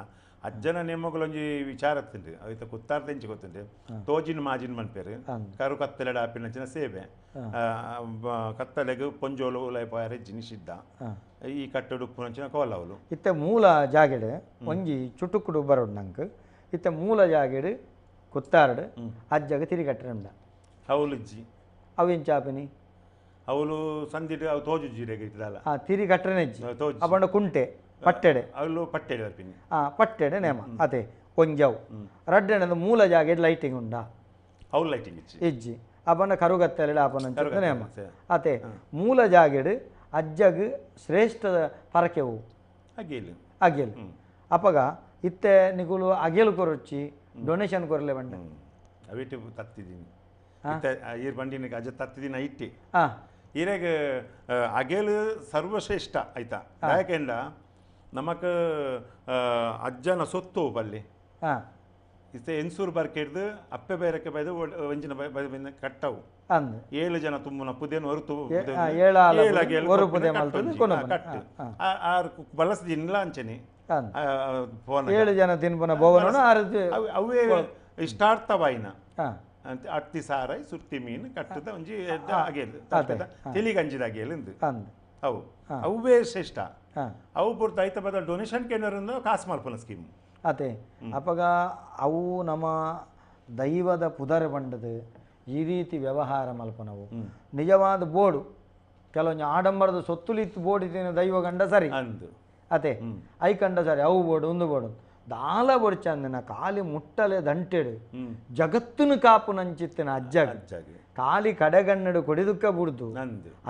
ಅಜ್ಜನ ನೇಮಗಳೊಂಜಿ ವಿಚಾರ ತಿಂಡು ಅವಿತ ಕುತ್ತಾರ್ದೆಂಚಿ ಗೊತ್ತುಂಡು ತೋಜಿನ ಮಾಜಿನ ಮನ್ಪೇರು ಕರು ಕತ್ತಲೆಡ ಆಪಿನಂಚಿನ ಸೇವೆ ಕತ್ತಲೆಗ್ ಪೊಂಜೋಲು ಉಲೈಪಾಯರೆ ಜಿನಿಸಿದ್ದ ಈ ಕಟ್ಟಡ ಉಪ್ಪುನಂಚಿನ ಕೋಲವಲು ಇತ್ತೆ ಮೂಲ ಜಾಗೆಡ್ ಒಂಜಿ ಚುಟುಕುಡು ಬರೋಡು ನಂಗೆ ಇತ್ತೆ ಮೂಲ ಜಾಗೆಡ್ ಕುತ್ತಾರಡು ಅಜ್ಜಗ ತಿರಿಗಟ್ಟರಂಡ ಅವಲುಜ್ಜಿ ಅವೆಂಚಾಪಿನಿ ಅವಳು ಸಂದಿಡ್ ಅವು ತೋಜು ಜೀರೆಗೆ ಇಟ್ಟದಲ್ಲ ತಿರಿಗಟ್ಟರೆಜ್ಜಿ ಅಪಂಡ ಕುಂಟೆ ಪಟ್ಟೆಡೆ ಅವಳು ಪಟ್ಟೆಡೆ ಬರ್ಪಿನಿ ಪಟ್ಟೆಡೆ ನೇಮ ಅದೇ ಒಂಜವು ರಡ್ಡಣದ ಮೂಲ ಜಾಗೆಡ್ ಲೈಟಿಂಗ್ ಉಂಡಾ ಅವು ಲೈಟಿಂಗ್ ಇಜ್ಜಿ ಇಜ್ಜಿ ಅಪಂಡ ಕರುಗತ್ತಲೆಡ್ ಆಪನ ನೇಮ ಅತೆ ಮೂಲ ಜಾಗೆಡ್ ಅಜ್ಜಗ್ ಶ್ರೇಷ್ಠ ಪರಕೆವು ಅಗೇಲು ಅಗೇಲು ಅಪಗ ಇತ್ತೆ ನಿಗುಲು ಅಗೇಲು ಕೊರೊಚ್ಚಿ ಡೊನೇಷನ್ ಕೊರಲೆ ಬಂಡ ಅವಿಟ್ಟು ತತ್ತಿದ್ದೀನಿ ಈರ್ ಬಂಡಿನ ಅಜ್ಜ ತತ್ತಿದಿನ ಇಟ್ಟಿ ಈರೆಗ್ ಅಗೇಲು ಸರ್ವಶ್ರೇಷ್ಠ ಆಯ್ತಾ ಯಾಕೆಂಡ ನಮಕ್ ಅಜ್ಜನ ಸೊತ್ತು ಬಲ್ಲಿ ಇತ್ತೆ ಎನ್ಸೂರು ಬರ್ಕೆಡ್ದು ಅಪ್ಪೆ ಬೇರಕ್ಕೆ ಬೈದು ಒಂಜಿನ ಕಟ್ಟವು 7 ಜನ ತುಂಬುನ ಪುದೇನು ಹೊರತು ಕಟ್ಟು ಆರು ಬಳಸದಿಲ್ಲ ಅಂಚನೆ 7 ಜನ ತಿನ್ಪುನ ಬೋವನ ಅವೇ ಇಷ್ಟಾರ್ಥವಾಯಿನ ಅಟ್ಟಿ ಸಾರೈ ಸುರ್ತಿ ಮೀನು ಕಟ್ಟದ ಒಂಜಿ ಅಗೇಲು ತೆಲಿಗಂಜಿದ ಅಗೇಲು ಅವು ಅವೇ ಶ್ರೇಷ್ಠ ಅವು ಪೂರ್ತಿ ಐತ ಬದಲು ಡೊನೇಷನ್ ಕೇಂದ್ರ ಕಾಸು ಮಲ್ಪನ ಸ್ಕೀಮ್ ಅದೇ ಅಪಗ ಅವು ನಮ್ಮ ದೈವದ ಪುದರ್ ಬಂಡದು ಈ ರೀತಿ ವ್ಯವಹಾರ ಮಲ್ಪನವು ನಿಜವಾದ ಬೋರ್ಡು ಕೆಲವೊಂದು ಆಡಂಬರದ ಸೊತ್ತುಲಿತ್ತು ಬೋರ್ಡ್ ಇದ್ದೀನಿ ದೈವ ಗಂಡ ಸರಿ ಅದೇ I ಕಂಡ ಸರಿ ಅವು ಬೋರ್ಡು ಒಂದು ಬೋರ್ಡು ದಾಲ ಬೊಡ್ಚಂದಿನ ಖಾಲಿ ಮುಟ್ಟಲೆ ದಂಟೆಡು ಜಗತ್ತನ್ನು ಕಾಪು ನಂಚಿತ್ತಿನ ಅಜ್ಜಾಗ ಖಾಲಿ ಕಡೆಗನ್ನಡು ಕೊಡಿದುಕ್ಕ ಬುಡ್ದು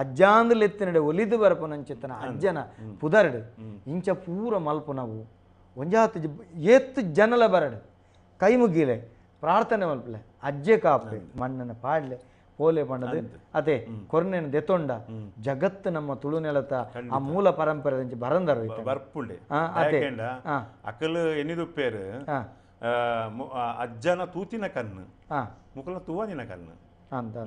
ಅಜ್ಜಾಂದಲೆತ್ತಿನಡೆ ಒಲಿದು ಬರಪು ನಂಚಿತ್ತನ ಅಜ್ಜನ ಪುದರ್ಡು ಇಂಚ ಪೂರ ಮಲ್ಪುನವು ಒಂಜಾತು ಏತ್ತು ಜನಲ ಬರಡು ಕೈ ಮುಗಿಲೆ ಪ್ರಾರ್ಥನೆ ಮಲ್ಪಲೆ ಅಜ್ಜೆ ಕಾಪೆ ಮಣ್ಣನ ಪಾಡ್ಲೆ ಪೋಲೆ ಪಂಡದು ಅದೇ ಕೊರ್ನೆನ ದೆತೊಂಡ ಜಗತ್ತು ನಮ್ಮ ತುಳುನೆಲತ ಆ ಮೂಲ ಪರಂಪರೆ ಬರಂದರು ಬರ್ಪುಂಡೆ ಅಕಲ್ ಎನಿದುಪ್ಪೇರು ಅಜ್ಜನ ತೂತಿನ ಕಣ್ಣು ಮುಕುಲ ತೂವನಿನ ಕಣ್ಣು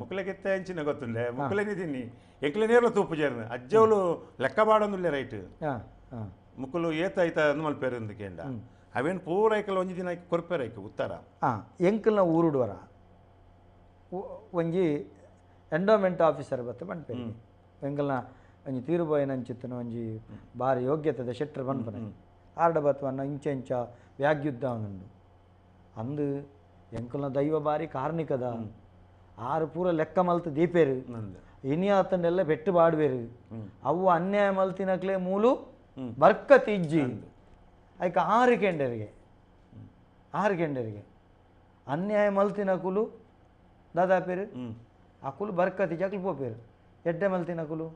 ಮುಕ್ಕಲೆಗೆತ್ತ ಎಂಚಿನ ಗೊತ್ತುಂಡೆ ಮುಕ್ಕಲೇನಿದ್ದೀನಿ ಎಂಕ್ಲೆ ನೇರ್ಲ ತೂಪು ಜೇರ್ನ ಅಜ್ಜವಳು ಲೆಕ್ಕ ಬಾಡೊಂದುಲ್ಲೆ ರೈಟ್ ಮುಕ್ಕಲು ಏತ ಐತ ಮಲ್ಪೇರು ಅಂದಕೇಂಡ ಅವೇನು ಪೂರ ಐಕಲ್ ಒಂಜಿ ದಿನ ಕೊರ್ಪೇರು ಐಕ ಉತ್ತರ ಎಂಕಲ್ನ ಊರುಡುವರ ಒಂಜಿ ಎಂಡೋಮೆಂಟ್ ಆಫೀಸರ್ ಬತ್ತ ಪನ್ಪೇರು ಎಂಕಲ್ನ ಒಂಜಿ ತೀರುಬೋಯನಂಚಿತ್ತನ ಒಂಜಿ ಬಾರಿ ಯೋಗ್ಯತೆದ ಶೆಟ್ರ್ ಪನ್ಪನೆ ಆರ್ಡ ಬತ್ವನ್ನ ಇಂಚ ಇಂಚ ವ್ಯಾಗ್ಯುದ್ಧ ಉಂಡು ಅಂದು ಎಂಕಲ್ನ ದೈವ ಬಾರಿ ಕಾರ್ಣಿಕದ ಆರು ಪೂರ ಲೆಕ್ಕ ಮಲ್ತು ದೀಪೇರು ಇನಿ ಆತಂಡೆಲ್ಲ ಪೆಟ್ಟು ಬಾಡ್ಬೇರು ಅವು ಅನ್ಯಾಯ ಮಲ್ತಿನಕ್ಲೆ ಮೂಲು ಬರ್ಕತ್ ಇಜ್ಜಿ ಐಕ ಆರು ಕೆಂಡರಿಗೆ ಆರು ಕೆಂಡರಿಗೆ ಅನ್ಯಾಯ ಮಲ್ತಿನಕುಲು ದಾದಾ ಪೇರು ಅಕುಲು ಬರ್ಕತಿ ಜಕ್ಲು ಪೋಪೇರು ಎಡ್ಡೆ ಮಲ್ತಿನಕುಲು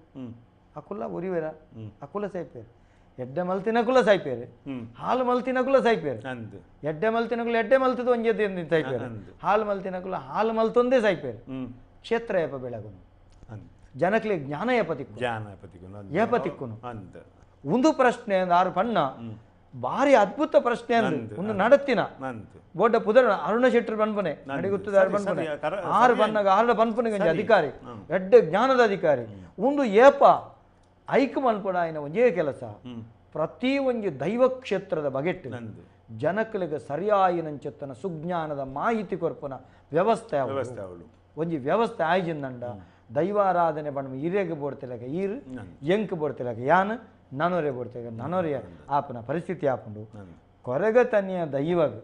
ಅಕುಲ ಉರಿವೇರ ಅಕುಲ ಸಾಯ್ಪೇರು ಎಡ್ಡೆ ಮಲ್ತಿನಕುಲ ಸಾಯ್ಪೇರು ಹಾಲು ಮಲ್ತಿನಕುಲ ಸಾಯ್ಪೇರು ಎಡ್ಡೆ ಮಲ್ತಿನಕುಲು ಎಡ್ಡೆ ಮಲ್ತದ ಒಂಜೆ ಸಾಯ್ಪೇರು ಹಾಲು ಮಲ್ತಿನಕುಲು ಹಾಲು ಮಲ್ತೊಂದೇ ಸಾಯ್ಪೇರು ಕ್ಷೇತ್ರ ಏಪ ಬೆಳಗುನು ಜನಕ್ಲೆ ಜ್ಞಾನ ಏಪ ತಿಕ್ಕು ಏಪ ತಿಕ್ಕುನು ಒಂದು ಪ್ರಶ್ನೆ ಆರು ಪಣ್ಣ ಭಾರಿ ಅದ್ಭುತ ಪ್ರಶ್ನೆ ಅಂದು ಒಂದು ನಡತ್ತಿನ ಬೋಡ ಪುದರ್ ಅರುಣ ಶೆಟ್ಟರ್ ಬನ್ಪನೆ ನಡಿಗುತ್ತದ ಬನ್ಪನೆ ಆರು ಬನ್ನಾಗ ಆರುಡ ಬನ್ಪನಿಗೆ ಒಂಜಿ ಅಧಿಕಾರಿ ಎಡ್ಡೆ ಜ್ಞಾನದ ಅಧಿಕಾರಿ ಒಂದು ಏಪ ಐಕ್ ಮಲ್ಪಡ ಆಯ್ನ ಒಂಜೇ ಕೆಲಸ ಪ್ರತಿ ಒಂಜಿ ದೈವ ಕ್ಷೇತ್ರದ ಬಗೆಟ್ಟು ಜನಕಲಿಗೆ ಸರಿಯಾಯಿನಂಚೆತ್ತನ ಸುಜ್ಞಾನದ ಮಾಹಿತಿ ಕೊರ್ಪುನ ವ್ಯವಸ್ಥೆ ಒಂಜಿ ವ್ಯವಸ್ಥೆ ಆಯ್ಜಿಂದಂಡ ದೈವಾರಾಧನೆ ಬಣ್ಣ ಈರೆಗೆ ಬೋಡ್ತಿಲಕ ಈರು ಎಂಕ್ ಬೋಡ್ತಿಲಕ ಯಾನ್ ನನೊರೆ ಬೋಡ್ತಿಲಕ ನನೊರೆಯ ಆಪನ ಪರಿಸ್ಥಿತಿ ಆಪುಂಡು ಕೊರಗತನಿಯ ದೈವಗ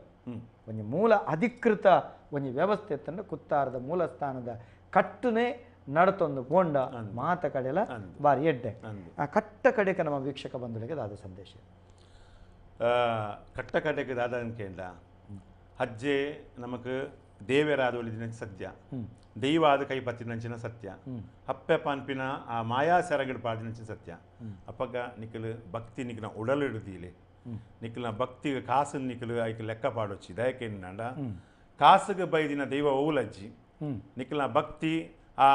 ಒಂಜಿ ಮೂಲ ಅಧಿಕೃತ ಒಂಜಿ ವ್ಯವಸ್ಥೆ ತಂಡ ಕುತ್ತಾರದ ಮೂಲ ಸ್ಥಾನದ ಕಟ್ಟುನೇ ನಡತೊಂದು ಪೋಂಡ ಮಾತ ಕಡೆಲ ಬಾರಿ ಎಡ್ಡೆ ಆ ಕಟ್ಟ ಕಡೆಗೆ ನಮ್ಮ ವೀಕ್ಷಕ ಬಂಧುಗಳಿಗೆ ದಾದ ಸಂದೇಶ ಕಟ್ಟ ಕಡೆಗೆ ದಾದ ಅನ್ಕೇಂಡ ಅಜ್ಜೆ ನಮಕ್ ದೇವರಾದ ಒಲಿದಿನ ಸತ್ಯ ದೈವ ಆದ ಕೈ ಪತ್ತಿನಂಚಿನ ಸತ್ಯ ಅಪ್ಪೆ ಪಾನ್ಪಿನ ಆ ಮಾಯಾ ಸೆರಗಡು ಪಾಡಿನಂಚಿನ ಸತ್ಯ ಅಪ್ಪಗ ನಿಖಲು ಭಕ್ತಿ ನಿಖನ ಉಡಲು ಹಿಡಿದೀಲೆ ನಿಖಲ್ನ ಭಕ್ತಿಗೆ ಕಾಸು ನಿಖಲು ಐಕ್ ಲೆಕ್ಕ ಪಾಡೊಚ್ಚಿ ದಯಕೇಂಡ ಕಾಸುಗೆ ಬೈದಿನ ದೈವ ಓಲಜ್ಜಿ ನಿಖಲ್ನ ಭಕ್ತಿ ಆ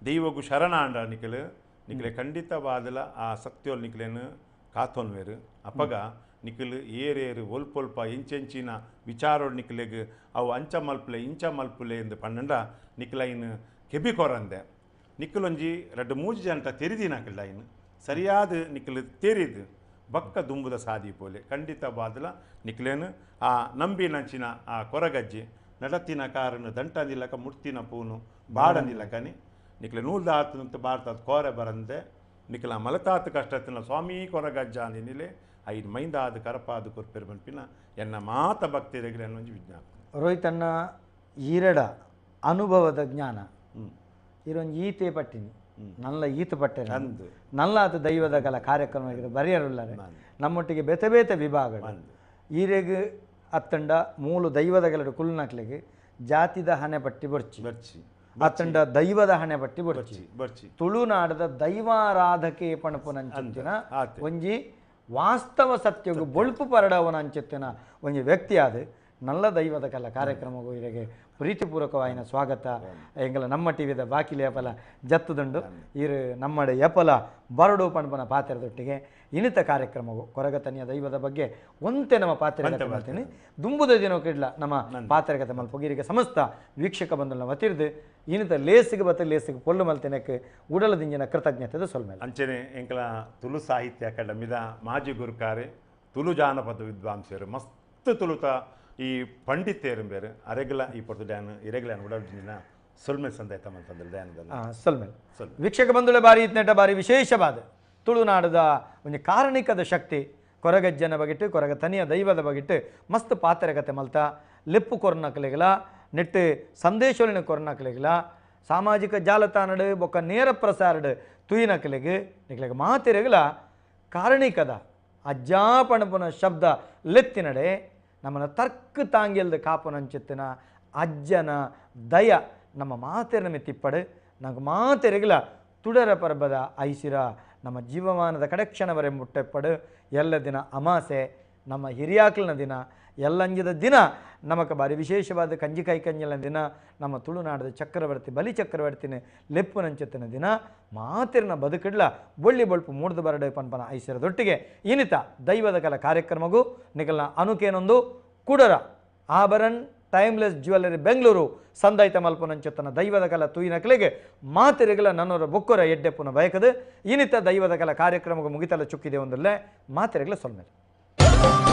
ದೈವಗೂ ಶರಣ ಅಂಡ ನಿಖಲು ನಿಖಲೆ ಖಂಡಿತವಾದಲ ಆ ಸತ್ಯೋಲ್ ನಿಖಲೇನು ಕಾತೊನ್ವೇರು ಅಪ್ಪಗ ನಿಖಲು ಏರೇರು ಒಲ್ಪೊಲ್ಪ ಎಂಚೆಂಚಿನ ವಿಚಾರೋಡ್ ನಿಖಲೆಗ್ ಅವು ಅಂಚ ಮಲ್ಪುಲೆ ಇಂಚ ಮಲ್ಪುಲೆ ಎಂದು ಪನ್ನಂಡ ನಿಖಲೈನ್ ಕೆಬಿ ಕೊರಂದೆ ನಿಕ್ಕಲೊಂಜಿ ರಡ್ಡು ಮೂಜಿ ಜನಟ ತೆರಿದಿನಕಲ್ಡ ಇನ್ನು ಸರಿಯಾದ ನಿಕ್ಕಲು ತೆರಿದು ಬಕ್ಕ ದುಂಬುದ ಸಾದಿ ಪೋಲೆ ಖಂಡಿತ ಬಾದಲ ನಿಕ್ಲೇನು ಆ ನಂಬಿನಂಚಿನ ಆ ಕೊರಗಜ್ಜಿ ನಡತಿನ ಕಾರನ್ನು ದಂಟಂದಿಲ್ಲಕ ಮುಟ್ತಿನ ಪೂನು ಬಾಡಂದಿಲ್ಲಕನಿ ನಿಕ್ಲೆ ನೂಲ್ದಾತು ಭಾರತ ಕೋರೆ ಬರಂದೆ ನಿಕ್ಲ ಮಲತಾತು ಕಷ್ಟತ್ತಿನ ಸ್ವಾಮಿ ಕೊರಗಜ್ಜ ಅಂದಿನಿಲೆ ಐದು ಮೈಂದಾದ ಕರಪಾದ ಕೊರ್ಪೆರ್ ಬನ್ಪಿನ ಎನ್ನ ಮಾತ ಭಕ್ತಿರೆಗ್ಲೆ ಅನ್ನೊಂಜಿ ವಿಜ್ಞಾಪನೆ. ರೋಹಿತಣ್ಣ ಈರಡ ಅನುಭವದ ಜ್ಞಾನ ಇರೊಂಜಿ ಈತೆ ಪಟ್ಟಿನಿ ನಲ್ಲ ಈತ ಪಟ್ಟೆ ನಲ್ಲಾತ ದೈವದ ಕಲ ಕಾರ್ಯಕ್ರಮ ಬರೆಯರುಲ್ಲಾರೆ ನಮ್ಮೊಟ್ಟಿಗೆ ಬೇತೆ ಬೇತೆ ವಿಭಾಗ ಈರೆಗ್ ಅತ್ತಂಡ ಮೂಲು ದೈವದ ಕಲಡು ಕುಲ್ನಕ್ಲೆಗ್ ಜಾತಿದ ಹಣೆ ಪಟ್ಟಿ ಬೊರ್ಚಿ ಬರ್ಚಿ ಅತ್ತಂಡ ದೈವದ ಹಣೆ ಪಟ್ಟಿ ಬೊರ್ಚಿ ಬರ್ಚಿ ತುಳುನಾಡದ ದೈವಾರಾಧಕೆ ಪಣಪುನಂಚಿತ್ತಿನ ಒಂಜಿ ವಾಸ್ತವ ಸತ್ಯಗು ಬೊಳ್ಪು ಪರಡವನಂಚಿತ್ತಿನ ಒಂಜಿ ವ್ಯಕ್ತಿ ಆದ ನಲ್ಲ ದೈವದ ಕಲ ಕಾರ್ಯಕ್ರಮಗೂ ಇರೆಗೆ ಪ್ರೀತಿಪೂರ್ವಕವಾಯಿನ ಸ್ವಾಗತ. ಎಂಗಲ ನಮ್ಮ ಟಿವಿದ ಬಾಕಿಲಿ ಎಪಲ ಜತ್ತುದುಂಡು ಇರು ನಮ್ಮಡೆ ಎಪಲ ಬರಡು ಪಣಪನ ಪಾತ್ರೆದೊಟ್ಟಿಗೆ ಇನಿತ ಕಾರ್ಯಕ್ರಮವು ಕೊರಗತನಿಯ ದೈವದ ಬಗ್ಗೆ ಒಂತೆ ನಮ್ಮ ಪಾತ್ರೆಗತೆ ಮಾಡ್ತೀನಿ ದುಂಬುದ ದಿನಕ್ಕಿಡ್ಲ ನಮ್ಮ ಪಾತ್ರೆಗತೆ ಮಲ್ಪೊಗಿರಿಗೆ ಸಮಸ್ತ ವೀಕ್ಷಕ ಬಂಧುಲ ವತಿರ್ದು ಇನಿತ ಲೇಸಿಗೆ ಬತ್ತ ಲೇಸಿಗೆ ಪೊಲ್ಲು ಮಲ್ತಿನಕ್ಕೆ ಉಡಲದಿಂಜಿನ ಕೃತಜ್ಞತೆದ ಸೊಲ್ಮೇಲೆ. ಅಂಚನೆ ಎಂಕಲ ತುಳು ಸಾಹಿತ್ಯ ಅಕಾಡೆಮಿದ ಮಾಜಿ ಗುರುಕಾರೆ ತುಳು ಜಾನಪದ ವಿದ್ವಾಂಸರು ಮಸ್ತ್ ತುಳುತ ಈ ಪಂಡಿತೇರು ಬೇರೆ ಅರೆಗಲ ಈ ಪೊರ್ತು ಡ್ಯಾನ್ ಇರೆಗಲ ಉಡಲ್ದಿನ ಸೊಲ್ಮೆ ಸಂದಾಯ್ತ ಮಂತಂದ್ರೆ ಡ್ಯಾನ್ದಲ್ಲ ಸೊಲ್ಮೇಲೆ. ವೀಕ್ಷಕ ಬಂಧುಳೆ ಬಾರಿ ಇತ್ನೆಟ ಬಾರಿ ವಿಶೇಷವಾದ ತುಳುನಾಡದ ಒಂದು ಕಾರಣಿಕದ ಶಕ್ತಿ ಕೊರಗಜ್ಜನ ಬಗಿಟ್ಟು ಕೊರಗ ತನಿಯ ದೈವದ ಬಗಿಟ್ಟು ಮಸ್ತ್ ಪಾತ್ರೆಗತೆ ಮಲ್ತ ಲೆಪ್ಪು ಕೊರ್ನಕಲೆಗಲ ನೆಟ್ಟು ಸಂದೇಶೊಲಿನ ಕೊರ್ನಕಲೆಗಲ ಸಾಮಾಜಿಕ ಜಾಲತಾಣಡು ಬೊಕ್ಕ ನೇರ ಪ್ರಸಾರಡು ತುಯಿನಕಲೆಗ್ ನಿಕ್ಲೆಗ್ ಮಾತೆರೆಗಲ ಕಾರಣಿಕದ ಅಜ್ಜಾಪಣಪುನ ಶಬ್ದ ಲೆತ್ತಿನಡೆ ನಮ್ಮನ್ನ ತರ್ಕ ತಾಂಗಿಲ್ದ ಕಾಪುನಂಚಿತ್ತಿನ ಅಜ್ಜನ ದಯ ನಮ್ಮ ಮಾತೆರನ ಮಿತ್ತಿಪ್ಪಡು ನಂಗೆ ಮಾತೆರೆಗಲ ತುಡರ ಪರ್ಬದ ಐಸಿರ ನಮ್ಮ ಜೀವಮಾನದ ಕಡಕ್ಷಣವರೆ ಮುಟ್ಟೆಪ್ಪಡು ಎಲ್ಲ ದಿನ ಅಮಾಸೆ ನಮ್ಮ ಹಿರಿಯಾಕ್ಲನ ದಿನ ಎಲ್ಲಂಜಿದ ದಿನ ನಮಕ ಬಾರಿ ವಿಶೇಷವಾದ ಕಂಜಿಕಾಯಿ ಕಂಜಲನ ದಿನ ನಮ್ಮ ತುಳುನಾಡದ ಚಕ್ರವರ್ತಿ ಬಲಿ ಚಕ್ರವರ್ತಿನ ಲೆಪ್ಪುನಂಚಿತ್ತಿನ ದಿನ ಮಾತಿರನ ಬದುಕಿಡ್ಲ ಬೊಳ್ಳಿ ಬೊಳ್ಪು ಮೂಡ್ದು ಬರಡೆ ಪನ್ಪನ ಐಸಿರದೊಟ್ಟಿಗೆ ಇನಿತ ದೈವದ ಕಲ ಕಾರ್ಯಕ್ರಮಗೂ ನಿಕಲ್ನ ಅನುಕೇನೊಂದು ಕುಡರ ಆಭರಣ್ ಟೈಮ್ಲೆಸ್ ಜ್ಯುವೆಲ್ಲರಿ ಬೆಂಗಳೂರು ಸಂದಾಯ್ತ ಮಲ್ಪುನಂಚುತ್ತನ ದೈವದ ಕಲ ತೂಯಿನಕಲೆಗೆ ಮಾತಿರೆಗಲ ನನ್ನೋರ ಬೊಕ್ಕೊರ ಎಡ್ಡೆಪ್ಪುನ ಬಯಕದು ಇನಿತ ದೈವದ ಕಲ ಕಾರ್ಯಕ್ರಮಗೂ ಮುಗಿತಲ ಚುಕ್ಕಿದೆ ಒಂದಲ್ಲೇ ಮಾತಿರೆಗಲ ಸೊಲ್ಮೇಲೆ.